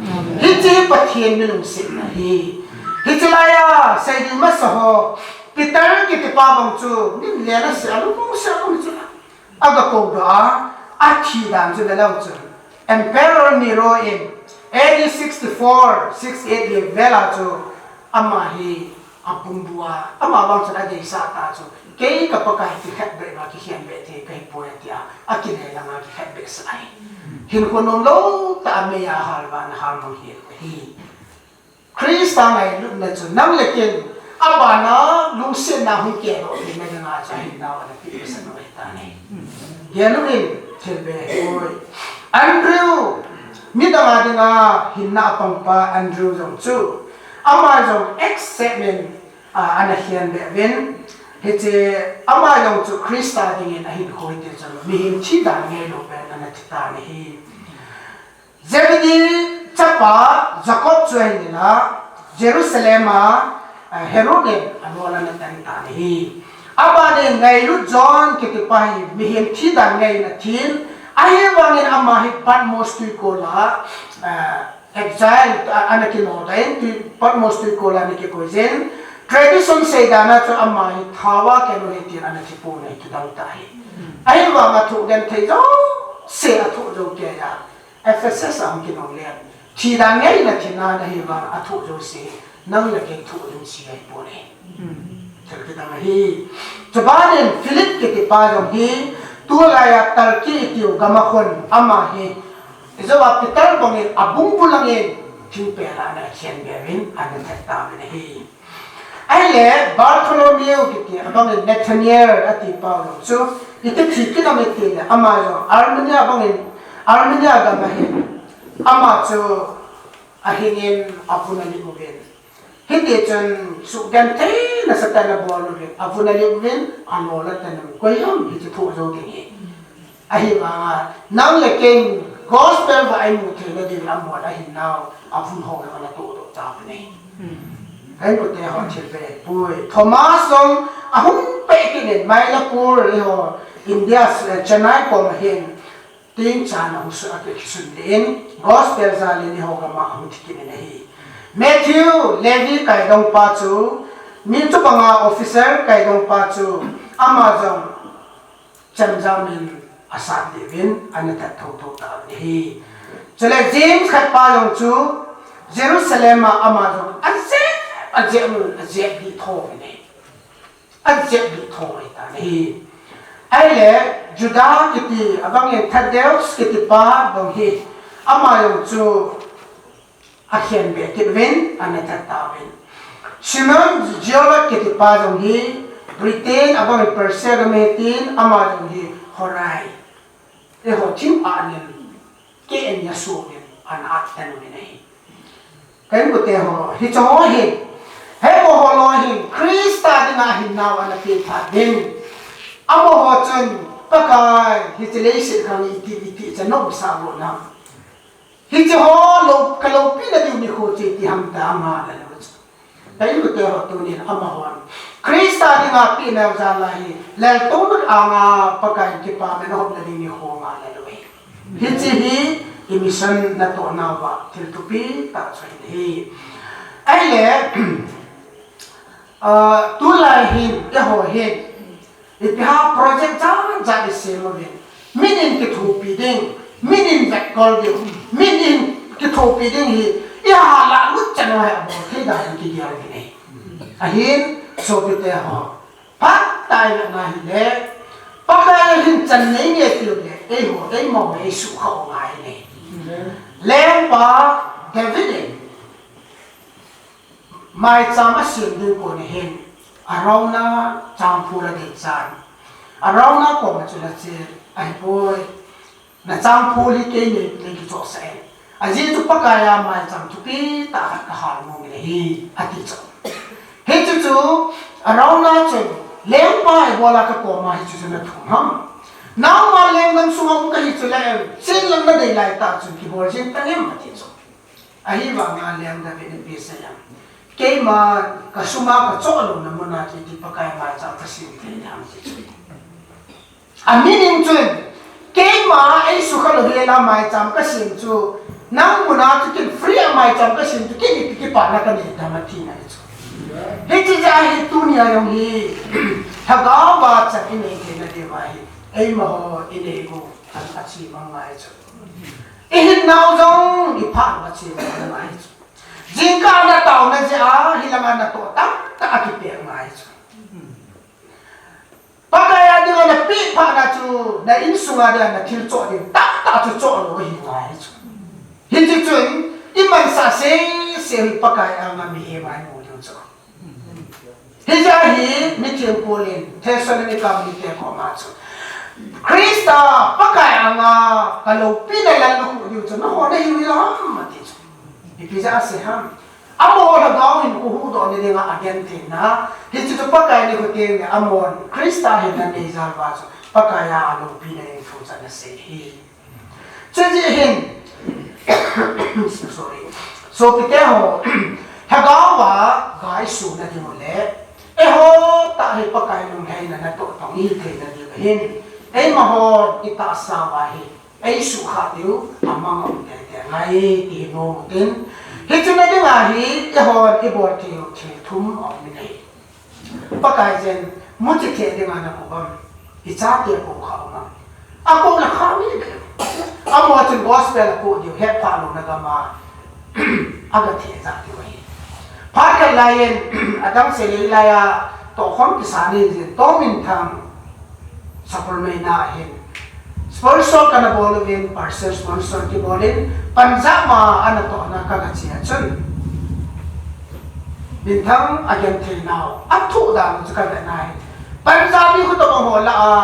Hiche Pathen mi lungsetna hi. Hiche laiya, seiding masa ho, Peter kiti pa bang chu, min le na se, alung se, alung se. Aga kou doh a, athi dan chu le lou chu. Emperor Nero in A D sixty-four, sixty-eight le vel a chu, ama hi, abungbua, ama vang chun adeisah ta chu, kei ka Pakai kikhetbeh uva kikhenbeh thei kahi poi atia, akile langa kikhetbeh sah ahi. Hinkho nomlou tah a meiya hal uva ana hal mang hi ahi. Christa ngailutna chu nang le ken, abana lungsetna hung kedoh theina dinga chu ahinna uva ana pehsah u ahi tan ahi. Gel uvin, thil be hoi. Andrew, midang a dinga hinna apangpa Andrew jong chu, ama jong accept in, a, ana khenbeh uvin, hiche ama jong chu Christa dingin ahinkho hiti chun, mihem thi dan ngailou pen ana thi tan ahi. Zebedee chapa Jacob chu ahin la, Jerusalem a, a, Herod in alol ana tan tan ahi. Abanin ngailut John kiti pa hi mihem thi dan ngaiyin athin, ahivangin ama hi Patmos twikol a, a, exile, a, ana kino tan, twi, Patmos twikol a ana kikoi jin, tradition seidan a chu ama hi thao a kino ahi tin ana thi pon ahi, kidang ta ahi. Ahivang athoh genthei jouse athoh jou kei a, Ephesus a hung kinong le, thi dan ngaiyin athi nan ahivang athoh jouse, nang le kei thoh jouse ahi pon ahi. Thil kidang ahi. Chubanin Philip kiti pa jong hi, tulai a Turkey itiu gam a khun ama hi, ijou a Peter bangin abungbua langin thingpel a ana khenbeh uvin ana that tauvin ahi. Ahile Bartholomew kiti abangin Nathanael ati pa jong chu, iti thi kit ham itile ama jong Armenia bangin, Armenia gam ahin, ama chu ahingin avun alim uvin. Hiti chun sugenthei nasatah in abol uvin, avun alim uvin, alol atan uvin, koi ham hiche thoh jou ding hi. Ahivanga, nang le kei in gospel va imu theina ding lamon ahin nau, avun ho jong ana tohdoh tauvin ahi. Kahin kote ho thil be poi. Thomas jong ahung peh kit in, Mylapore, eiho, India, eh, Chennai kom ahin, Tengchan a hung sun a kisun le in, gospel jal in eiho gam a hung thi kit in ahi. Matthew, Levi kaidong pa chu, mi chubanga officer kaidong pa chu, ama jong chemjam in asat lih uvin, ana that thotho tauvin ahi. Chule James khat pa jong chu, Jerusalem a ama jong ajep, ajep, ajep lih tho uvin ahi. Ajep lih tho ahi tan ahi. Ahile, Judah kiti, abangin Thaddeus kiti pa jong hi, ama jong chu akhenbeh kit uvin, ana that tauvin. Simon Zealot kiti pa jong hi, Britain, abangin Persia gam ahi tin, ama jong hi, Horai. Eiho thim a nen, kei in ya sumin, ana at tan uvin ahi. Kahin kote ho, hiche ho hi, amaho loi hin, Christa dinga hinna ana pe phat uvin. Amaho chun, Pakai, hiche leiset khang iti, iti, cha nom sa lo na. Hiche ho lou, ka loupina diu nikho chu iti ham tia ama la lou chu. Kahin kote ho tunin amahon Christa dinga pehna jal a hi, laltouna anga Pakai in kipana hopna ding nikho nga la lou hi. Hiche hi i mission natoh nauva thil thupi tah chu ahi. Ahile, ah, tulai hin, eiho hin, ipi ham project jat jat i sem uvin. Min in kithopi ding, Min in vetkol ding, min in kithopi ding hi, i halah lut chan u hi abol thei dan in kigel ding ahi. Ahin, sopite ho, phatah in ana hile, Pakai a hin chan nei nge tiu le, eiho, eima ho, eisukha u ngai le. Lengpa David in, maicham asem ding kon ahin, Arauna changphul adei chan. Arauna koma chun ache, ahipoi, na changphul hi kei nei, nei kichohsah e. Ajeh chu Pakai a maicham thupi tah khat kahal nom in ahi, ati chu. Hichu chu, Arauna chun, lengpa ibola kakoma hichu chu nathum ham. Nangma lenggam sunga um kahi chule, chenlang nadei laitah chun kibol jing tang em, ati chu. Ahivanga leng David in ipi asei em? Keima kasuma kachoh louna muna kiti Pakai maicham kasem thei ham ti chu. A meaning chun, keima eisukha lou hela maicham kasem chu, nang muna chu ken free a maicham kasem chu, ken ipi kipana kanei dem atina ahi chu. Hiche jeh a hi tunia jong hi, lhagaova chan inei theina diuva hi, eima ho inei u, a, achemang ngai chu. Ihinnau jong iphat uva chemang ngai chu. Jingkah nataona jeh a, hilanga natoh tamtah akipeh ngai chu. Pakai a dinga napeh phatna chu, na insunga dinga nathil choh ding tamtah chu choh lou ahi ngai chu. Hiche chun, imansah sese hi Pakai anga mihem a imu diu chu. Hijeh a hi, mitheng Paul in Thessalonica mite koma chu, Christa Pakai anga kaloupina lallukhuh diu chu nangho nahiu hilou ham, ati chu. Ipi jeh a asei ham? Amaho lhagao hinkho huhdohna dinga agentheina, hiche chu Pakai nikho tengle amahon Christa hinna anei jal uva chu Pakai a aloupina ding thu chu ana sei ahi. Chujeh hin, sorry, sopite ho, lhagaova ga isuna diu le, eiho tah hi Pakai lunglhaina natoh tong ihi theina diu ahin, eima ho itahsa uva hi eisukha diu amang aum teitei ngai ti hi nom utin. Hiche na dinga hi eihon ibol thei u thil thum aum in ahi. Pakai jen, muchi thei dinga nakou am, ichate kou kha um am? Akou le kha mi be. Amaho chun gospel akou diu, hetphah louna gam a, aga thei jat diu ahi. Phat khat laiyin, adang seilei laiya, tohkhom kisa nei jin, toh minthang, Sapormeina ahin. Sponsor kana bol uvin, partial sponsor kibol in, Punjab a anatohna kaga che a chun, minthang agenthei nau, athoh dan u chu kavet na ahi. Punjabi khu tobang ho lah a,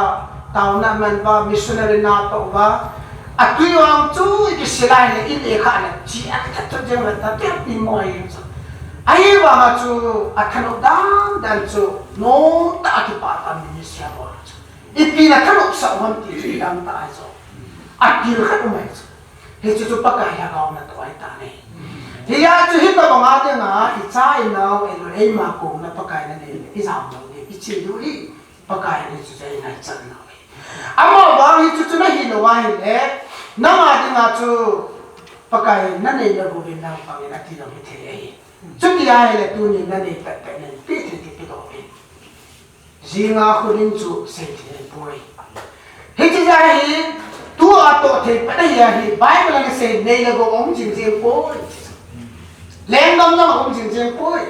taona man uva, missionary natoh uva, atui vang chu ikisel a ahile, ile kha le, chi a kithat thot jeng le, ta te pi mo ahi chu. Ahivanga chu, athanop dan dan chu, nomtah a kipah tah a ministry abol chu. Ipi nathanopsah u ham ti chu idang tah ahi chu. Atil khat um ahi chu. Hichu chu Pakai lhagao natoh ahi tan ahi. Hijeh a chu hitobang a dinga icha inao eilou eima kona Pakai nanei le ijam lou ding, iche diu hi Pakai in hichu chu eingaichat nau ahi. Amavang hichu chu nahi lou ahile, nanga dinga chu Pakai in nanei nauvin nang pangin ati lou hithei ahi. Chuti ahile tunin nanei pet pet nin pe thei ti pedoh in. Jinga khun in chu seithei ahipoi. Hiche jeh a hi, tua toh thei pet ahi a hi, Bible a nasei nei le gou aum jing jeng poi. Lenggam jong aum jing jeng poi.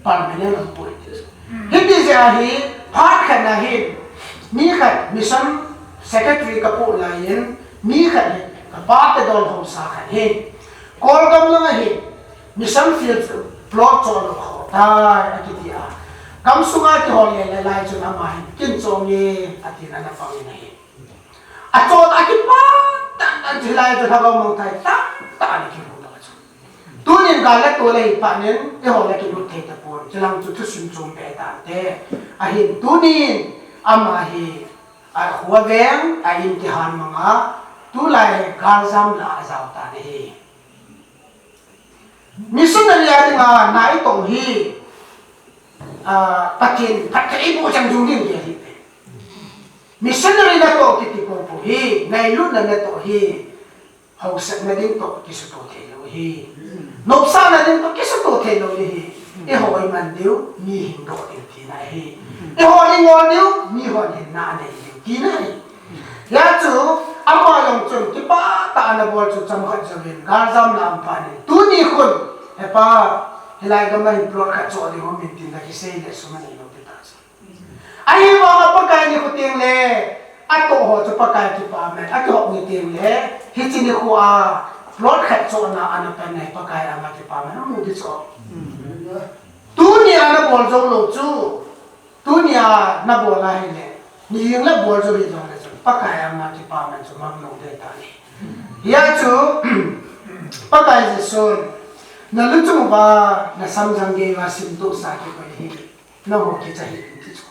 Permanent aum poi. Hiti jeh a hi, phat khat na hin, mi khat mission secretary kapoh laiyin, mi khat hi, kapa te dol haosa khat hin, Kolgam langa hin, Mission field plot chol kho tai, akiti a. Gam sunga kihol le le lai chun ama hin, kin chong e, atin ana pang in ahi. Achot a kipat tan tan chu hilai chu lhagao mangthai tan tan ana kimu ta chu. Tunin gal le tol le hi panin, eiho le kilut thei tapon. Chulang chu thusim chom pe tante. Ahin tunin ama hi, a khoveng, a in kihan manga, tulai galjam lah a ajao tan ahi. Missionary a dinga na itoh hi, ah, Pathen phatthei eiboh chang jong ding ahi. Missionary natoh kiti popo hi, ngailutna natoh hi, haosatna ding toh kisutoh theilou ahi. Nopsahna ding toh kisutoh theilou ahi. Eiho iman diu, mi hingdoh diu tina ahi. Eiho ingol diu, mihon hinna anei diu tina ahi. Hia chu, Ama jong chun kipah tah a ana bol chu chomkhat jouvin galjam lam phat in, tuni khun, "He pa, hilai gam a hin plot khat choh ding um in," tin ana kisei le sum anei lou ti ta chu. Ahivanga Pakai nikho teng le, atoh ho chu Pakai kipah men, akihop ni teng le, hiche nikho a plot khat chohna ana pan hi Pakai anga kipah men amu ti chu. Tuni a nabol jou lou chu, tuni a nabol ahile, ni jing le bol jou hijongle chun, Pakai anga kipah men chu mang lou ding ahi. Hijeh chun, Pakai Jesun, "Naluchung uva, nasamjang gei uva simtohsa kikoi hi, nangho kicha ahi," ti chu.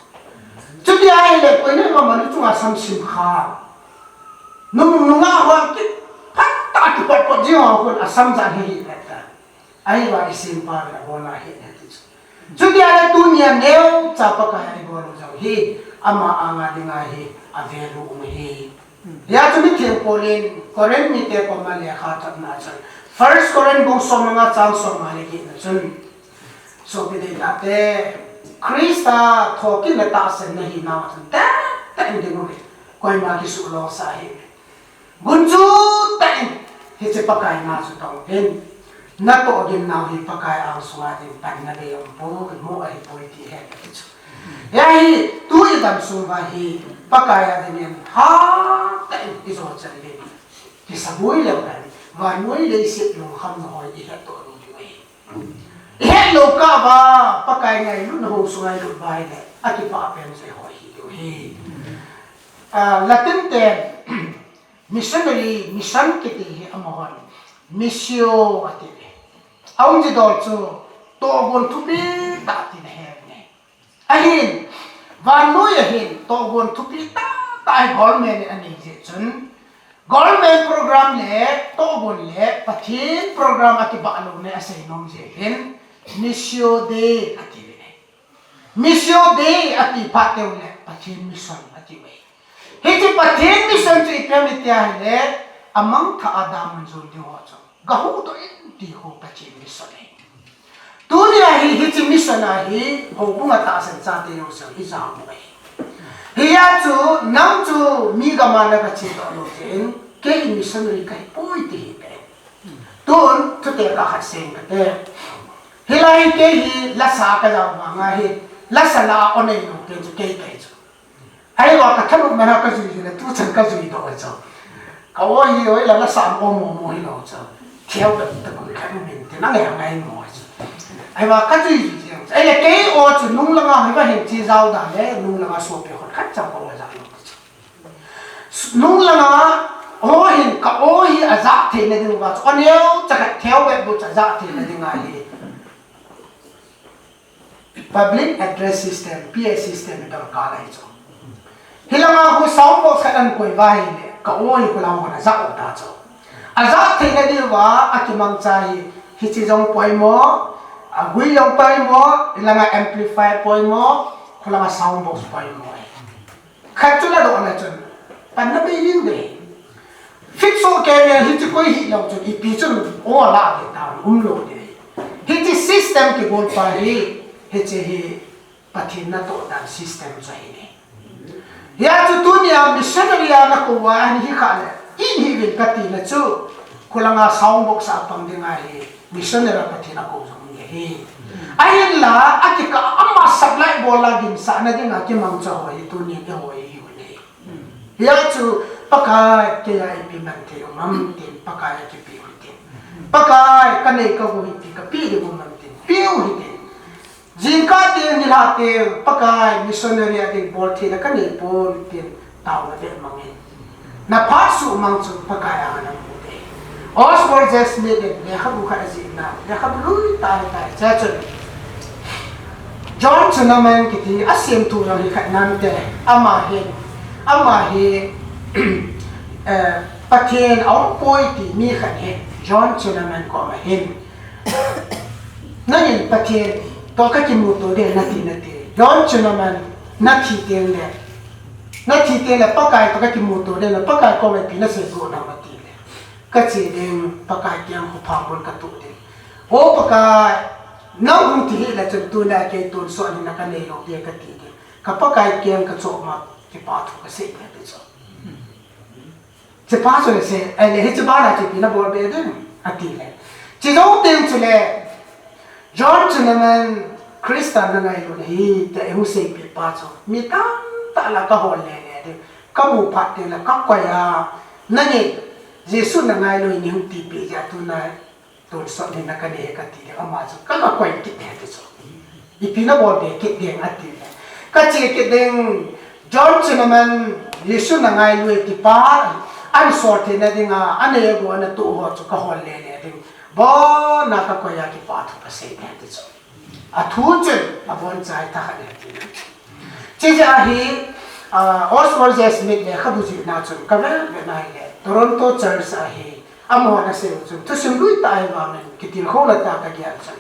Chuti ahile, koima naluchunga sam sim kha. Nung, nungah ho kiphat tah a kipot pot jing ho khun asam jan hi hi ta. Ahivang isim pa le bol ahi ne ti chu. Chuti ahile tunia neocha Pakai a ibol u jong hi, ama anga dinga hi, avel u um ahi. Hijeh chun Paul in Corinth mite koma lekha thotna chun, First Corinth bung som le nga chang som le get na chun, sopi deitahte, Christa thokit le tahsan nahinau chun, tah tah in ding uve. Koima kisuhlhasa hih uve. Gunchu tah in, hiche Pakai na chu tong uvin. Natoh gimnau hi Pakai angsunga ding panna bei aumpoi, mo ahipoi ti hen ti chu. Hia hi, tu idam sung uva hi, Pakai a dingin, hatah in ijou chan le, kisaboi leu hen, vannoi leiset lungkhamna ho ihettoh lou diu ahi. Ihet lou kah uva, Pakai ngailutna hung sunga ilut uva ahile, akipah pen chu eiho hi diu ahi. Ah, Latin ten, missionary, mission kiti hi amahon, missio ati uve. Aum ji dol chu, tohgon thupi tah tina ahi. Ahin, vannoi a hin, tohgon thupi tah tah hi government in anei jeh chun, government program le, tohgon le, Pathen program akibah louna asei nom jeh hin, Missio Dei ati uve. Missio Dei ati phat teng le, Pathen mission ati uve. Hiche Pathen mission chu ipi ham iti ahile, amangthah a damun jon ding ho chu gahuhdoh in ti ho Pathen mission ahi. Tunia hi, hiche mission a hi, houbunga tahsan chate jouse hi ijao u ahi. Hijeh chun, nang chu mi gam a naga chedoh lou jeh in, kei missionary kahipoi ti hih in. Tun, thutep khat seiyin kate. Hilai hi kei hi lasa kajao vanga hi, lasa lah a o neilou te chu kei kahi chu. Ahivang kathanop man a kajui jing le, tuchan kajui doh ahi chu. Ka o hi, hoilai lasa a o momo hilou chu. Theu bep tah kum khat um in tin, angai ngai mo ahi chu. Ahivang kajui jui jing chu. Ahile kei o chu nung langa hiva hin che jao dan le, nung langa sopi hon khat chang ka o jao lou chu. Nung langa, o hin ka o hi ajah theina diuva chu, o neocha khat theu bep bou chu ajah theina dinga hi public address system, P A system hi dorkar ahi chu. Hilanga khu sound box khat ahin koi uva ahile, ka o hi khu lang hon ajah u ta chu. Ajah theina diuva akimangcha hi, hiche jong poimo, agui jong poimo, hilanga amplifier poimo, khulanga sound box poimo ahi. Khat chu ladoh le chun, panna bei ding ding. Fix soh kei le hiche koi hilou chun, ipi chun o la ding tam, umlou ding. Hiche system kibol pa hi, hiche hi Pathen natoh dan system chu ahi. Hijeh chun tunia missionary a nakou uva ahin hi kha le, in hih uvin kati na chu, khulanga sound box a pang dinga hi, missionary a Pathen akou jong ahi. Ahinla, akikah a ama supply bol a ginsahna dinga kimangcha ho hi tunin eiho hi ihiu ahi. Hijeh chun, Pakai, keia ipi man thei um am tin, Pakai a kipe u hitin. Pakai, kanei kagou hi ti kapeh ding um am tin, peh u hitin. Jingkah teng, nilhah teng, Pakai, missionary a ding bol theina kanei pon tin, taona beh mangin. Na phat suhmang chun Pakai anga namu ding. Oswald J. Smith in lekhabu khat ajih na, lekhabu lui tah ahitai, hichea chun John Chinaman kiti asemthu jong hi khat nante, ama hi, ama hi, eh, Pathen aumpoi ti mi khat hi, John Chinaman koma hin. Nangin Pathen toh kakimuto ding nati nati. John Chinaman, nathi teng le, nathi teng le Pakai toh kakimuto ding, Pakai koma ipi nasei doh nam ati le, kache ding, Pakai keng khophang bul katoh ding. O Pakai, nang hung ti hih le chun tuna kei tonsot hina kanei lou ding kati ding. Ka Pakai keng kachoh ma, kipa thu kasei ding ati chu. Hichepa chu le se, ai le hichepa na chu ipi na bol be ding, ati le. Chi jou teng chu le, John chu naman Christa na ngailu na hi, tia eihung seipeh pa chu. Mi tamtah lah a ka hol le le ding. Ka mu phat teng le ka koi a, nangin Jesu na ngailu in eihung tipeh jeh a tuna tonsot ni na ka nei e ka ti le, ama chu ka, ka koi kit e ti chu. Ipi na bol be kit ding ati le. Ka che kit ding, John chu naman Jesu na ngailu e ti pa, an sol theina dinga, a nei a go ana toh ho chu ka hol le le ding. Bon a ka koi a kipa thu ka sei ding ti chu. A thu chun, a bon chai tha khat e ti. Chi jeh a hi, ah, Oswald J. Smith lekhabu jihna chun ka vet vet na hi le, Toronto Church a hi, amaho na sei u chun, thusim lui tah ahi vangin, kitilkhouna tah ka gel chun.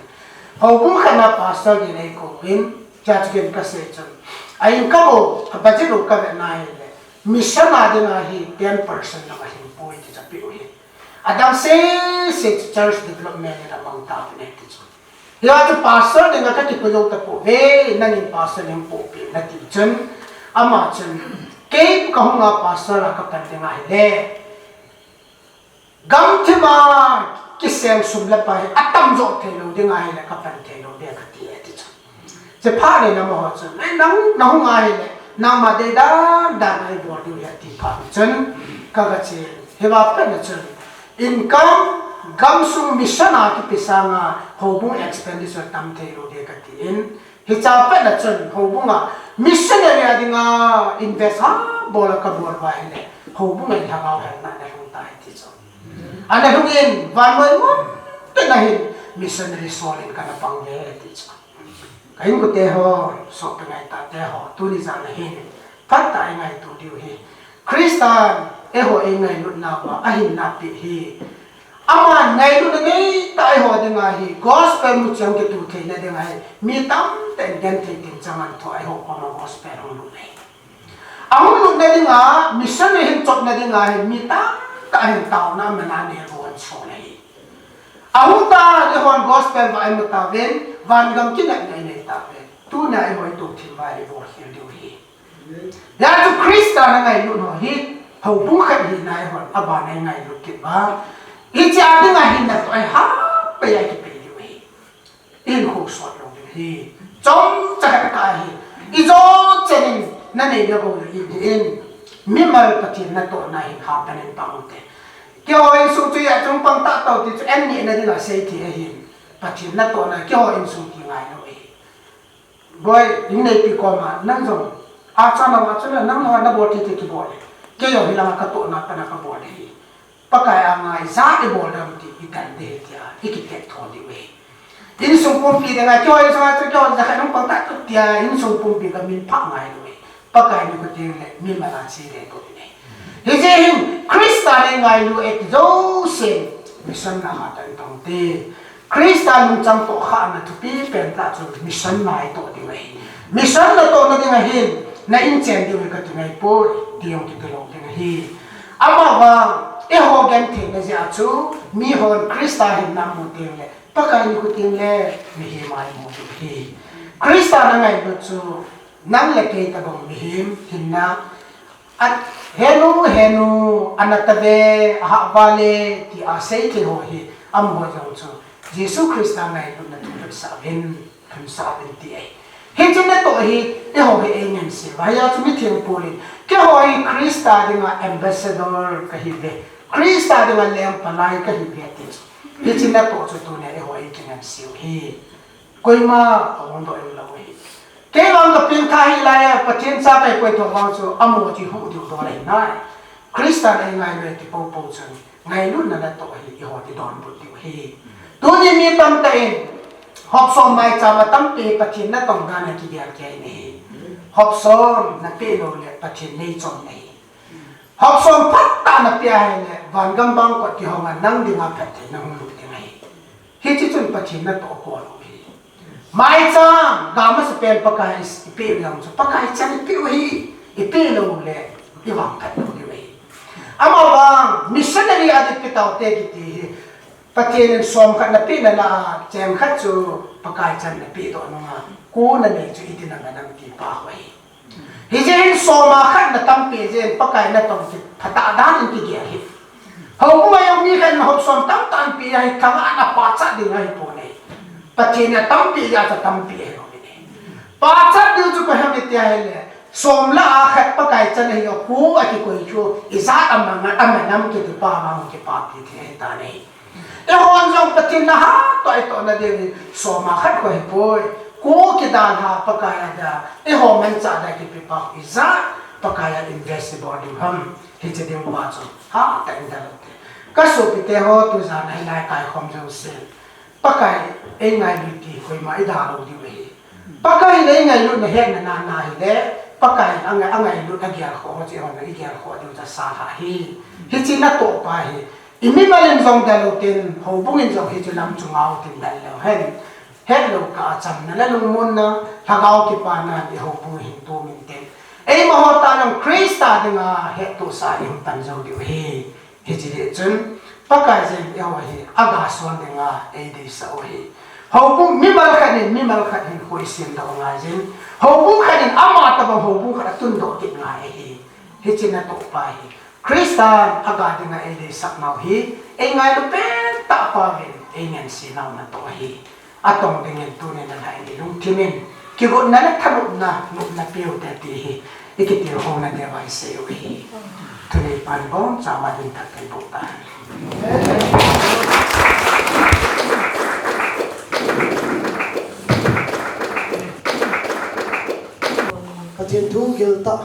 Houbung khat na pastor din eikou in, tia chu ken ka sei chun. A income u, a budget u ka vet na hi le, mission a dinga hi ten percent jong ahing poi ti chu apeh u hi. Adang sese chu church development in amang tauvin ahi ti chu. Hia chu pastor dinga ka kipui jou tapouve, nangin pastor in pohpeh in ati chun, ama chun, kei kahung a pastor a ka pan ding ahi le, gamthip a kiseng sum le pai hi atam jo thei lou ding ahi le ka pan thei lou ding ka ti e ti chu. Chephat le amaho chun, "Ei, nang, na hung ahi le, nangma dei dan dan a ibol diu ahi," ati phat chun, ka, ka che, hiva pet na chun, income, gamsung mission a kipe sanga, houbung expenditure tam thei lou ding ka ti in, hicha pet na chun, houbung a, missionary a dinga, invest ha, bol a ka bol uva ahi le, houbung a lhagao helna na lhung tai ti chu. Ana lhung in, vannoi mun tin a hin, missionary sol in kana pang ve ti chu. Ka inkote ho, sopi ngaitah te ho, tuni jan a hin, phatah a i ngaito diu hi. Christan, eiho eingailutna uva, ahinna pi hi. Aman ngailutna neitah eiho dinga hi, gospel muchi a kituh theina dinga hi, mi tamtah in genthei ding chang ahin tho eiho koma gospel hung lut ahi. Ahung lutna dinga, mission ahin chopna dinga hi, mi tamtah ahin taona mana nei gon so ahi. Ahung tan, eihon gospel va imu tauvin, vangam kinepna inei tauvin. Tuna eiho ituh thim va ibol khel diu ahi. Hia chu Christa na ngailut ho hi, houbung khat hina eihon, abana ingailut kit uva. Hiche a dinga hinna toh ahi, hapei a kipe diu ahi. Ihin khosot lou ding ahi. Chomcha khat ka hi. Ijo chan in na nei na gou le in, in. Mimal Pathen natohna hin hapan in pang ute. Keiho insung chu hia chung pang tah tau ti chu an nehna dinga sei thei ahin. Pathen natohna keiho insung ti ngai lou ahi. Boi, inneipi koma, nang jong, acha nang acha nang, nang nabol thei thei kibol e. Kei jong hilanga katohna pana kabol e. Pakai anga ijat ibol dam ti itan ding tia, ikitep tho diu ahi. Insung pumpi dinga, keiho insung a chu keiho jakhat nung pang tah tu tia, insung pumpi kamin phah ngai diu ahi. Pakai nikho teng le, mimal a che le to ding ahi. Hijeh hin, Christa le ngailu e ti jousen, mission na hatah in pang ute. Christa lungchang tohkhahna thupi pen tah chu mission na itoh ding ahi. Mission natohna ding ahin, na inchen diu hi kati ngai poi, ti jong kiti lou ding ahi. Amavang, eiho gentheina jeh a chu, mihon Christa hinna mu teng le, Pakai nikho teng le, mihem a imu diu ahi. Christa na ngailut chu, nang le kei tabang mihem hinna, a, henu, henu, ana tave, ahah vale, tia sei thei ho hi, amaho jong chu, Jesu Christa ngailutna thu lhunsah uvin, lhunsah uvin ti ahi. Hiche natoh hi, eiho hi eingansei uva, hia chu mitheng pol in, keiho hi Christa dinga ambassador kahiuve, Christa dinga lengpalai kahiuve ti chu. Hiche natoh chu tunia eiho eikingansei u ahi. Koima ahung doh lou ahi. Kei vang kapeng tha hih laiya, Pathen cha kahi poi ti vang chu, amaho chu ihuh diu dol ahi nai. Christan eingailu e ti poupou chun, ngailutna natoh hi eiho idonbut diu ahi. Tuni mi tamtah in, hopsom maicham a tampi Pathen natong dan a kigel kei ahi. Hopsom napeh lou le Pathen neichon ahi. Hopsom phatah napeh ahile, vangam bangkot kihong a nang dinga phattheina hung lut ding ahi. Hiche chun Pathen natoh kol u ahi. Maicham, ga masapen Pakai ipeh u jong chu, Pakai chan ipeh u ahi, ipeh lou le, ivang phat lou diu ahi. Amavang, missionary a di pe taute kiti hi, Pathen in som khat napeh nalai a, cheng khat chu Pakai chan napeh doh nunga, ko nanei chu iti nangai nam ti pa ho ahi. Hijeh hin som a khat natampi jeh in Pakai natong chu phatah dan in kigel hih. Houbung a jong mi khat in hop som tamtah in pe ahi, thangvahna pachat ding ahipon ahi. Pathen in atampi ajah chu atampi ahi lou ahi. Pachat ding chu koi ham iti ahile, som lah a khat Pakai chan ahi, ko akikoi chu, ijat a mang a, aman ham kiti pa vang kipapi thei ahitan ahi. Eihon jong Pathen in ahat toh itohna diuvin som a khat koi ahipoi. Ko kidalha Pakai a dia, eiho manchah dia kipepa ijat Pakai a invest ibol diu ham. Hiche ding pa chu hatah in dalha u hite. Ka sopite ho, tujan a hilai kaikhom jousen, Pakai eingailut ti koima idalha lou diu ahi. Pakai in eingailutna hetna nana hile, Pakai in angai, angailut agel khoh ho chu eihon jong igel khoh diu chu asah ahi. Hiche natoh pa hi. I mimal in jong dalha u hitin, houbung in jong hiche lam chu ngah u hitin, dalha leu hen. Hetlou kah a chamna le lungmonna, lhagao kipana in i houbung hin tum inte. Eima ho tah jong Christa dinga hettohsah a ihung pan jou diu ahi. Hiche jeh chun, Pakai jeng eiho hi aga son dinga eideisah u ahi. Houbung mimal khat in mimal khat hinkho isem doh u angaiyin, houbung khat in ama tobang houbung khat atundoh kit ngai ahi. Hiche natoh pa hi. Christan aga dinga eideisah nau hi, eingailu pentah pa uvin eingansei nau natoh ahi. Atong dingin tunin nalhah in ilungthim in, kigotna le thanopna, nopna peu hite ti hi ikitilkhouna diuva isei u ahi. Tuni pan bonchauva ding thah keiboh tahen. Pathen thu giltah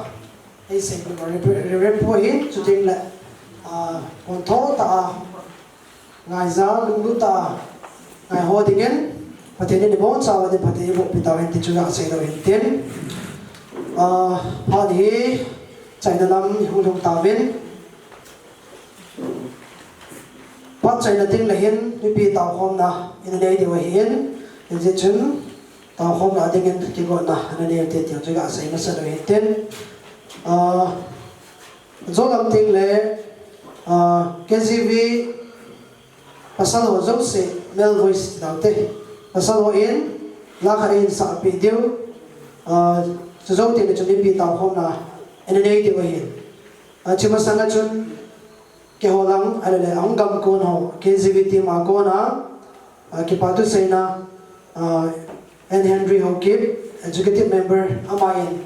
eisei Reverend, Reverend pu hin, chuteng le, ah, pontho tah a ngaija, lunglut tah a ngaiho dingin, Pathen in ibonchauva ding phatthei eiboh pi tahen ti chu gasei lou hintin. Ah, phat hi chaina lam ihung lhung tauvin. Phat chaina teng le hin mipi taokhomna ina nei diu ahin, hijeh chun taokhomna dingin kigotna ana nei u hite ti chu gasei masa lou hintin. Ah, Jou lam teng le, ah, K G V pasal ho jouse, male voice ti taute. Pasal ho in, la khat eihin sahpeh diu. Ah, chujou teng le chun mipi taokhomna ina nei diu ahin. Ah, hiche masanga chun, keiho lang, ahilou le, ahung gamkon ho, K G V team a kona, ah, kipa thuseina, ah, N Henry Haokip, Executive Member, aman,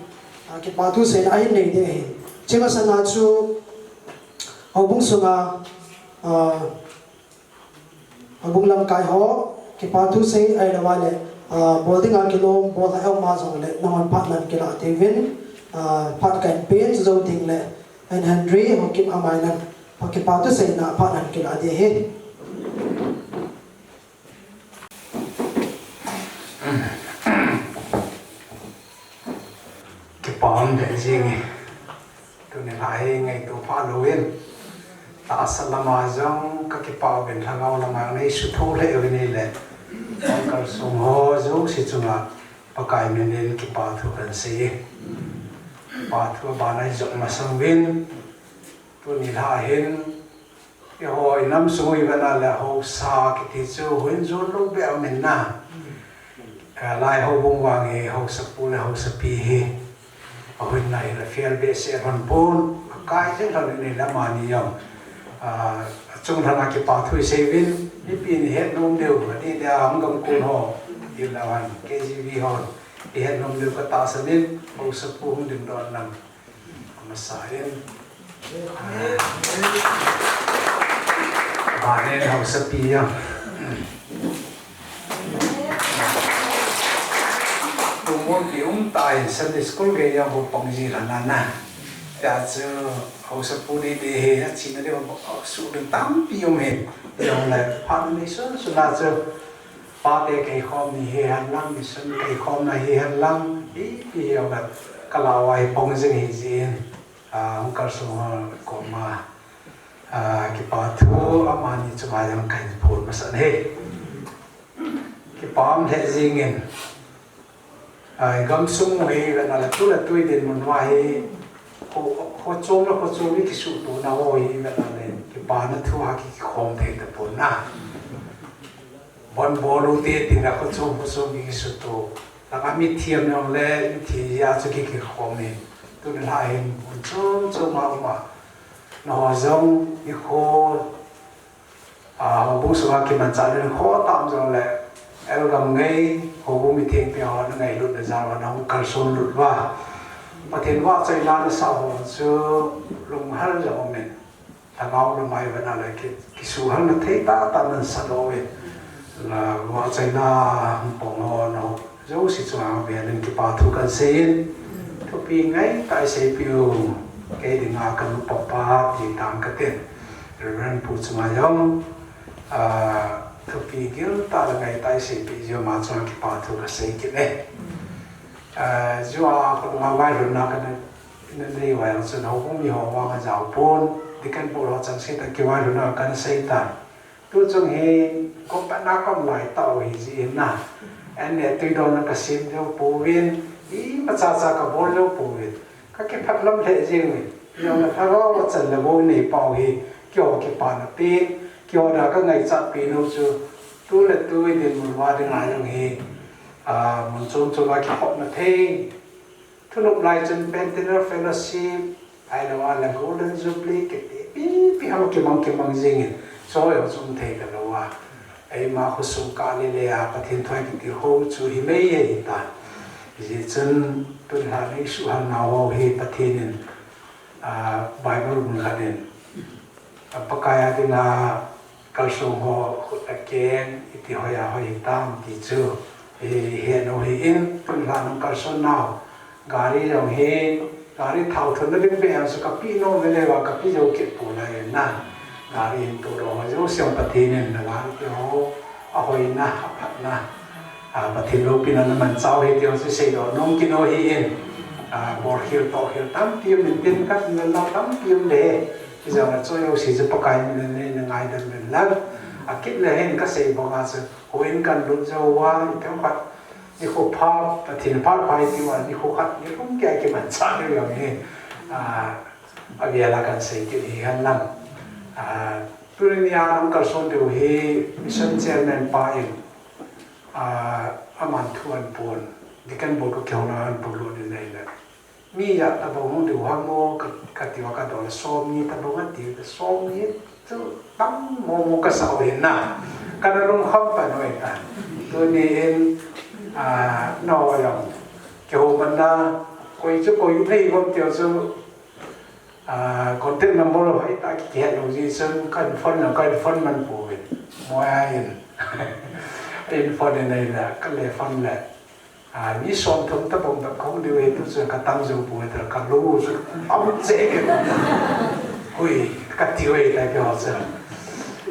ah, kipa thuseina ahin nei ding ahi. Hiche masanga chu, houbung sunga, ah, houbung lamkai ho, kipa thusei ahilou le, ah, bol dinga kilom, bol a um a jongle, nahon phat nahin kilah diuvin, ah, phat kahin pen, chujou teng le, N Henry Haokip aman, kipa thuseina phat nahin kilah ding ahi. Kipa um lheh jenge. Tuni lha hi ngaito pha louvin, tahsa lama jong kakipa uvin, lhagao lama jong neisutoh lheh uvin ahile, kalsong ho jouse chunga Pakai minin kipa thu kahin sei e. Kipa thu abana ijot masang uvin, tuni lha hin, eiho inam sung u ivet a le haosa kiti chu houin jon lou beh aum in na. Ka lai houbung vang hi haosapu le haosapi hi ahouin na hi la fiel behseh lhon pon. Akai jeng lhon in ahile amani jong, ah, achung lhon a kipa thu isei uvin, mipi in ihet nom diu, adeh dia hung gamkon ho, ilah uhen, K G V hon ihet nom diu katahsan in, haosapu hung dingdoh in lang. Amasa in. Abanin haosapi jong. Tumun kium tah in Sunday school gei jong hung pang ji lhon na. Tia chu haosapu didi hi achena diu suh ding tampi um in. Jong le phat neisun sun a chu. Pate keikhom ni hihen lang, mission keikhomna hihen lang, ipi hi jong le, ka lah uva hi pang jing ahi jeh in, ah, hung kalsong ho koma, ah, kipa thu amani chunga jong kahin phon masat ahi. Kipa um lheh jengin, ah, gamsung u hi ivet a le tu le tu idinmun uva hi, kho, khochom le khochom ikisuhtona ho hi ivet a le, kipana thu a ki, kikhom thei tapon na. Bon bol u te tina khochom khochom kikisuto. Langa mithiam jong le mithi a chu ki, kikhom in. Tuni lha hin mun chom chom a um a. Nangho jong nikho Houbung sunga kimanchah ding kho tam jongle, Elgam ngei, houbung mithengte ho na ngailutna jal uva, na hung kalson lut uva, Pathen vahchoina na sah ho chu lunghel jong umin, lhagao lamai vena le ki, kisuhhalna thei tahtah nan sah doh uvin. La, vahchoina hung pang ho, na jouse chunga velen kipa thu kan seiyin, thupi ngeitah i seipeh u, kei dinga ka nupapa ti tang katin, Reverend Pu chunga jong, ah, thupi giltah le ngeitah i seipeh jeh uva ama chunga kipa thu ka sei kit e. Ah, jua khonunga vailhunna kana nei uva jong chun houbung mi ho vang ajao pon, Deacon Board ho changseh tah kivailhunna kana sei tan. Tuchung hi, kong patna kom lai tah u hi jeh in na, an ne tui dona ka sem jou pouvin, imacha cha ka bol jou pouvin, ka kiphat lam lheh jeng uvin. Hijongle lhagao a chan le bou nei pau hi, keiho kipana pen, keiho dia ka ngaichat pen u chu, tu le tu i dinmun uva dinga jong hi, ah, mun chom chom a kikhopna thei, thunop lai chun Pentecost Fellowship, ahilou a le Golden Jubilee kiti, ipi ham kimang kimang jengin, choi ho chu um thei talou a, eima khosung kah le le a Pathen thu a kiti ho chu hi mei e hitan. Hijeh chun tun lha nei suhhalna ho hi Pathen in, ah, Bible mun khat in, ah, Pakai a dinga kalsong ho khut a keng, iti hoi a hoi hitam ti chu i het u ahin, tun lha nung kalson nau, gari jong hi, gari thao thunna ding beh a chu ka pe nom le le uva ka pe jou kit pon ahi na. Gari hin toh doh ho jouse Pathen in na gari te ho ahoina, aphatna, ah, Pathen loupina na manchah u ahi ti jong chu seidoh nom kit u ahin, ah, bolkhel tohkhel tampi um intin, ka nunau tampi um le, hijongle choi jouse chu Pakai min in nei na ngaidam uvin lang, akit le hin ka sei banga chu houin kan lut jou uva, i themkhat nikho pha, Pathen phat pha i ti uva, nikho khat ni lhum kei a kimanchah ding jong hi, ah, avel a kan sei kit hi hen lang. Ah, tuni nia nung kalson diu hi Mission Chairman pa in, ah, aman thu ahin pon, Deacon Board ka kihouna ahin pon lut in ahile, mi ijat tobang hung diu ham o ka, ka ti uva ka dong le, somni tobang ati, somni chu tam mo mo ka sa u ahin na, kana lungkham pan u ahitan. Tuni in, ah, nangho jong kihoumatna, koi chu koi thei ham ti u chu, ah, contact number hoitah kihet lou jeh chun kahin phone le kahin phone man pouvin, Moya in ahin phone in ahile ka le phone le, ah, mi somthum tobang bep kahung diu ahi, tu chu ka tang jou poi tia ka lou chu am cheh kit. Hui, ka ti u ahitai keiho chu.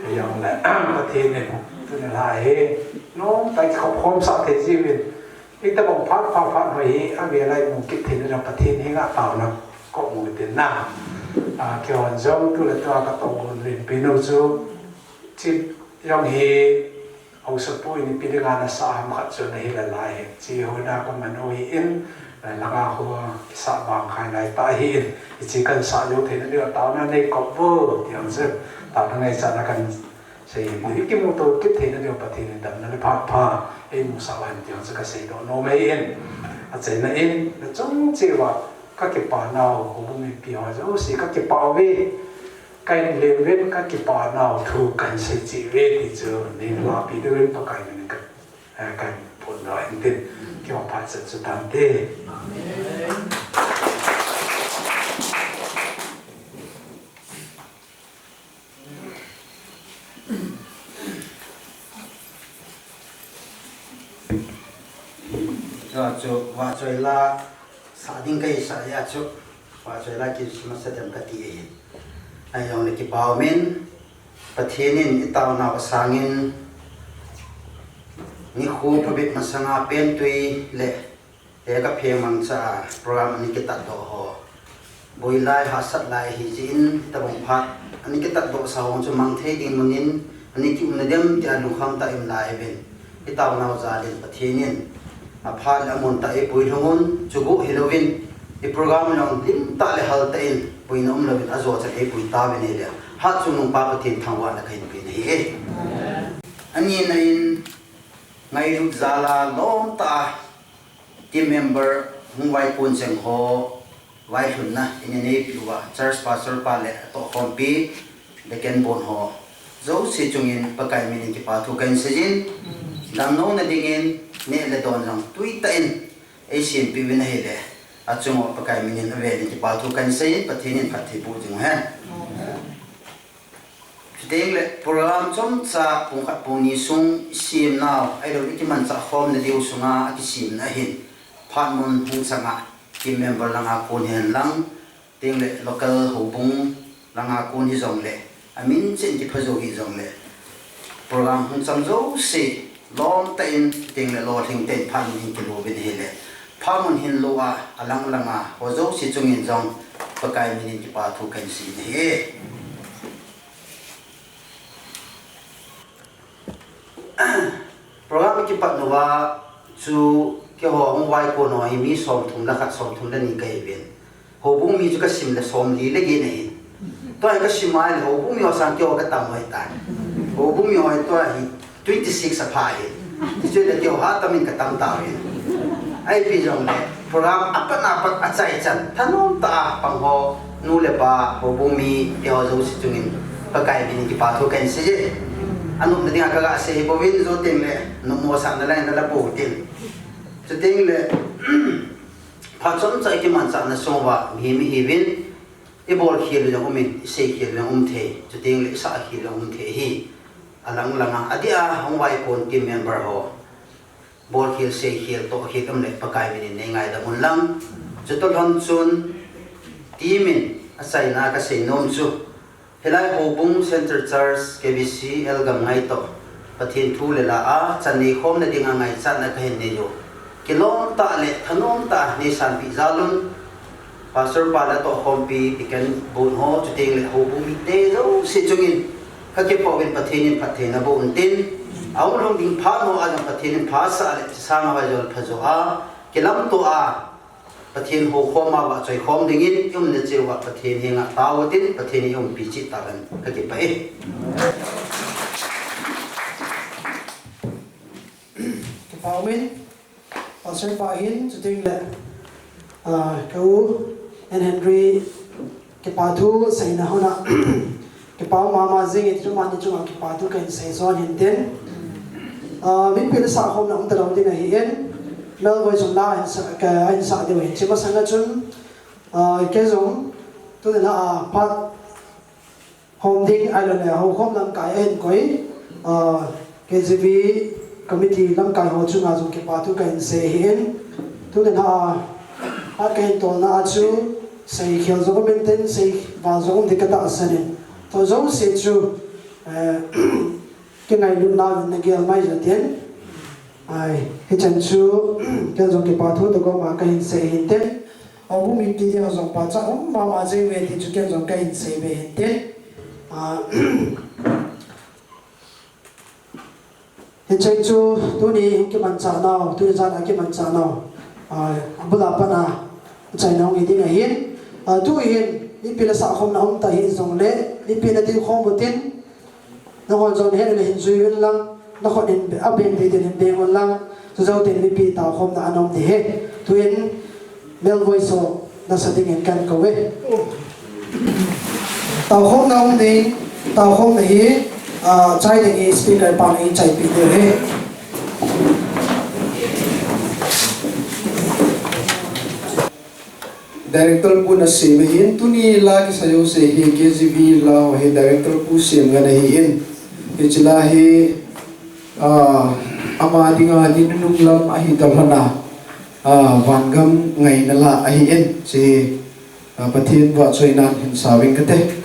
Hijongle Pathen in tuni lha hi nomtah a kikhop khom sah thei jiuvin, itobang phat pha phat hoi hi avel a imu kit theina ding Pathen henga taona kom u hitin na. Ah, keihon jong tu le tua ka tohgon lenpen u chu, hiche jong hi haosapu in ipi dinga na sah ham khat chu nahi le lai hi, hiche hoina ka man u ahin, langa ho kisah bang khai lai tah ahin, hiche kan sah jou theina diu taona nei kop vo ti jong chu, taona ngaichatna kan sei in, i kimuto kit theina diu Pathen in damna le phat pha eimusah u hen ti jong chu ka seidoh nom ahin. Achaina in, nachung cheh uva ka kipa nau houbung mipi ho jouse ka kipah uve, kahin lem uvin ka kipa nau thu kahin sei cheh uve ti chu nei lhapi diuvin Pakai min in ka, eh, kahin phondoh intin, keiho phat chan chu tante. Chua chu vahchoi la sah ding kahisah jeh a chu, vahchoi la kisei masa dem kati ahi. Ahijongle kipa umin, Pathen in itaonau asangin, nikho phabep masanga pentwi le, eh, kapheng mangcha a program ana kitatdoh ho, boi lai hahsat lai ahijeh in, tobang phat ana kitatdohsa ho chu mang thei ding mun in ana kiumna dem tia lungkham tah in um lai uvin, itaonau jal in Pathen in aphat le amun tah a eipuilhung un, chuguh hilouvin, i program jong limtah le haltah in boina umlouvin ajo chan eipui tauvin ahile, Hatchungnungpa Pathen thangvahna kahin pe nahi e. Anina in, ngailut jal a lomtah a team member hung vaikon cheng ho vailhunna in eineipeh uva, church pastor pa le atohkhompi deacon board ho, Jouse chungin Pakai minin kipa thu kahin seijin, damlouna dingin neh le don jong tuitah in eisempeh uvin ahile, achunguva Pakai minin avelin kipa thu kahin seijin, Pathen in phatthei boh jing uhen. Chuteng le program chomcha pung khat pung ni sung isemnau, ahilou le ikimanchah khomna diu sunga akisemna ahin, phat mun hung changa, team member langa kon hihen lang, chuteng le local houbung langa kon hijongle, amin cheh in kipha jou hijongle, program hung chang jouse, lomtah in, chuteng le lolhing tah in phat mun hin kilo uvin ahile, phat mun hin lo a, alang langa ho jouse chungin jong Pakai minin kipa thu kahin seijin ahi. Program kipat nauva chu keiho hung vaikon ho hi mi somthum le khat, somthum le ni kahiuvin, houbung mi chu kasim le somli le get ahin. Tua hi kasim a ahile houbung mi ho sang keiho katam u ahitai. Houbung mi ho hi tua hi twenty six apha ahin. Hichu le keiho hatah in katam tauvin. Ipi jongle program apat apat achaichan thanom tah a pang ho, nu le pa, houbung mi, keiho jouse chungin Pakai minin kipa thu kahin seije. Anopna dinga kaga sei hi bouvin, jou teng le nopmo sahna la in la la pou tin. Chuteng le phat chomcha ikimanchahna sunguva mihem ihiuvin, ibolkhel u jong umin, iseikhel u jong um thei, chuteng le isahkhel u jong um thei ahi. Alang langa, adeh a hung vaikon team member ho, bolkhel, seikhel, tohkhel um le Pakai minin neingaidam un lang. Chutoh lhon chun team in achaina kasei nom chu, hilai houbung Central Church K B C L Gamngai toh Pathen thu le la a chan neikhomna dinga ngaichatna kahin nei u, kilom tah le thanom tah a neisanpeh jal un. Pastor pa le tohkhompi, deacon bun ho, chuteng le houbung mite jouse chungin kakipah uvin, Pathen in phattheina boh untin, ahung lhung ding phat ho a jong Pathen in phasah le sanga vai jol phajo a, kilamto a, Pathen houkhom a vahchoi khom dingin iumna cheh uva Pathen henga tao utin, Pathen in eiumpi cheh tauvin, kakipah e. Kipa umin, Pastor pa hin, chuteng le, ah, ka u, N Henry, kipa thu seina hon a, kipa mama jing e, ti chu amani chunga kipa thu kahin sei son hintin. Ah, mipi le sahkhomna um talou ding ahin, Melvoi chunga ahin sa, ka, ahin sah diu ahin, hiche masanga chun, ah, kei jong, tuni a, ah, phat khom ding, ahilou le, houkhom lamkai ahin koi, ah, K G B committee lamkai ho chunga jong kipa thu kahin sei ahin. Tuni a, ah, kahin tolna a chu, seikhel jong um intin, seival jong um ding katahsan in. Tua jouse chu, eh, kingailutna in nagel mai jeh in. Ai, hichan chu, ken jong kipa thu toh gom a kahin sei hintin. Houbung mipi dinga jong pachat um mama jing uve ti chu ken jong kahin sei be hintin. Ah, hiche chu tuni hung kimanchah nau, tuni jan a kimanchah nau, ah, abul a pat a achaina hung hi ding ahin. Ah, tu hin, mipi le sahkhomna um ta hijongle, mipi nading khom utin, nangho jong nahet le hin jui un lang, nakhut in a beng thei teng in beng un lang, chujou teng mipi taokhomna ana um ding ahi. Tuin, Melvoi so, nasa dingin kakou e. Taokhomna um ding, taokhomna hi, ah, chai ding hi speaker pan eichaipeh diu ahi. Director pu nasem ahin, tuni la kisei jouse hi K G B la ho hi Director pu sem ngen ahin. Hiche la hi, ah, ama dinga ni nunung lam ahi tah lhon a, ah, vangam ngaina la ahin. Hiche, ah, Pathen vahchoinan hin sauving kate.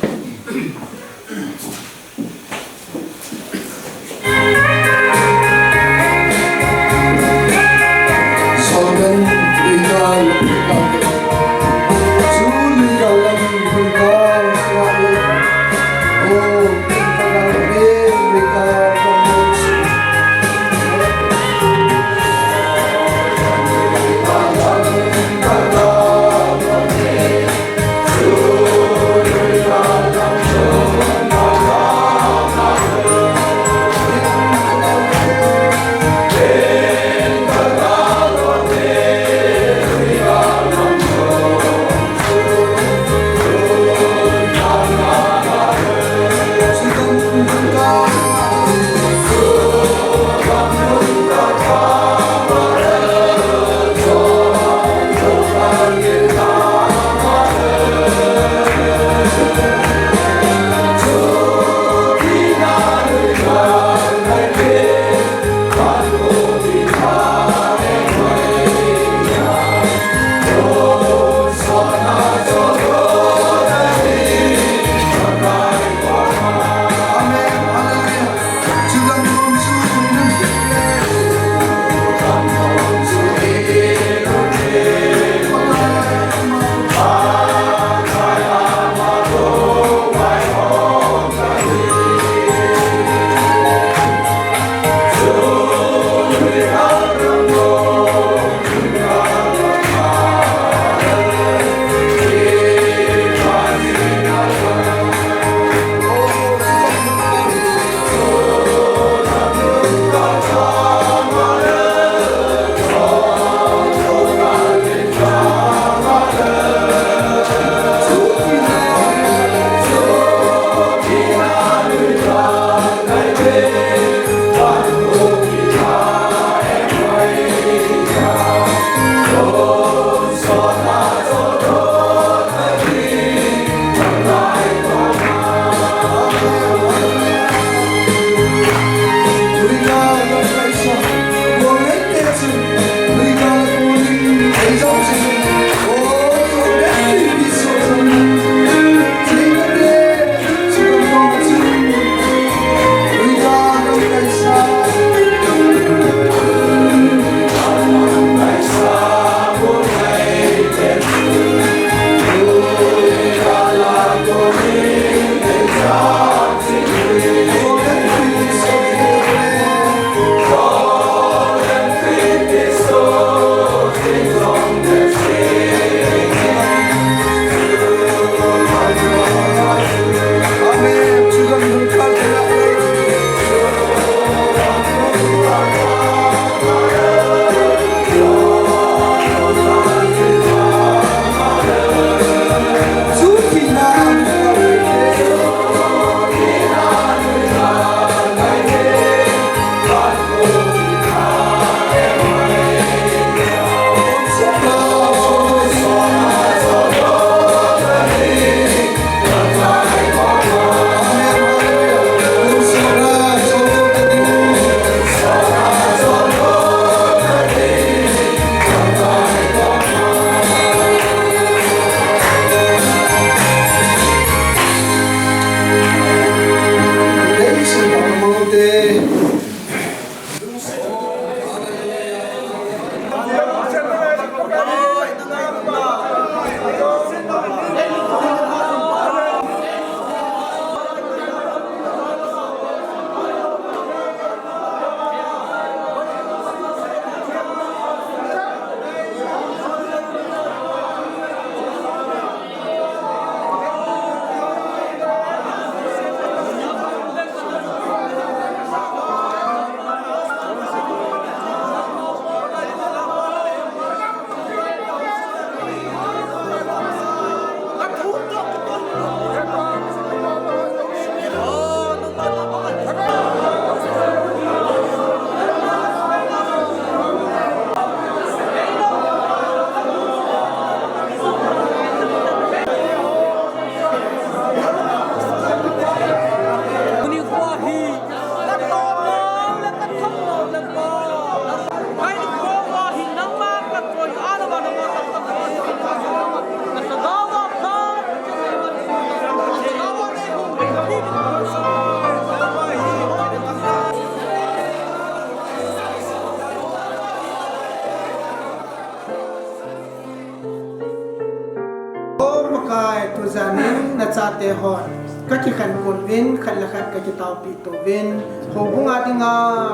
Ai, tujan in nachate hon kakikhen uvin, khat le khat kakitaopi uvin, houbung a dinga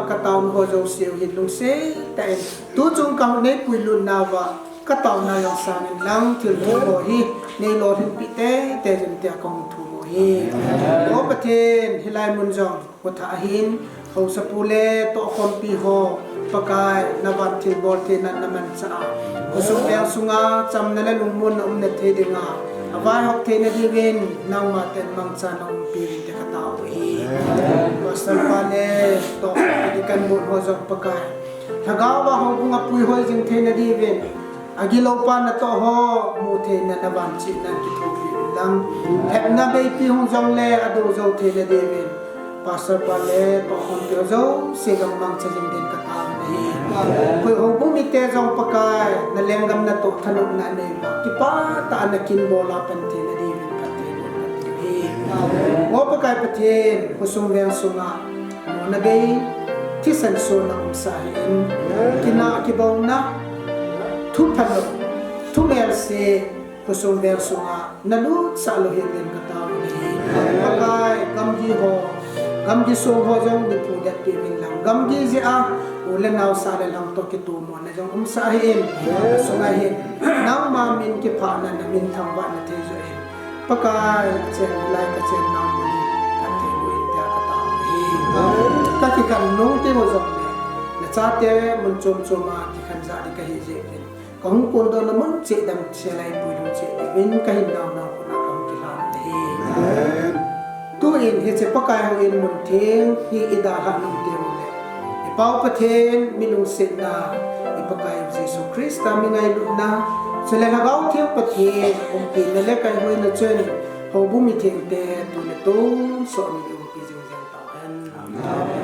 kataona ho jouse u hin lungset tah in tuchung kahung neipui lut nauva kataona lang sangin lang thilthum ho hi neilolhinpi teitei jing tia kahung thum u ahi. O Pathen, hilai mun jong Khuthah ahin, haosapu le tohkhompi ho, Pakai, navan thilbol theina namanchah a, khosung veng sunga chamna le lungmonna umna thei dinga, avaihop theina diuvin nangma ten mangcha na umpi uvin te katao u ahi. Pastor pa le tohkhompi deacon board ho jong Pakai, lhagao a houbung apui hoi jing theina diuvin, agilou pa natoh ho mu theina navanchihna kithopi uvin lang, lhepna beipi hung jongle ado jou theina diuvin, pastor pa le tohkhompi ho jouse gam mangcha jing din katao u ahi. Koi houbung mite jong Pakai, nalenggam natoh thanopna anei uva, kipah tah a nakin bol a pan theina diuvin phatthei boh kati u ahi. O Pakai Pathen, khosung veng sunga mona bei, thisan sona umsah hih in, kinah kibouna, thuphalou, thumelse, khosung veng sunga nalutsah lou hih din katao u ahi. Pakai, gamgi ho, gamgi song ho jong neiphudet peh uvin lang, gamgi jeh a u le nao sa le lhang toh kitomona jong umsah hih in, sunga hin nangma min kiphahna, namin thangvahna thei joh in, Pakai, achen lai kachen nau mun hi phatthei boh in tia katao u ahi. Kakikhen nung teng u jongle, nachate mun chom chom a kikhen jah ding kahi jeh uvin, kahung kondohna mun cheh dam cheh a eipui lhung cheh diuvin kahin naonao kona kahung kilhan u ahi. Tuin hiche Pakai houin mun theng hi idalhah nung teng ule, i Pau Pathen mi lungsetna, i Pakaiu Jesu Christa mi ngailutna, chule Lhagao Theng Pathen umpina le kaihoina chun houbung mithengte tu le tun sohmin umpi jingjing tauhen.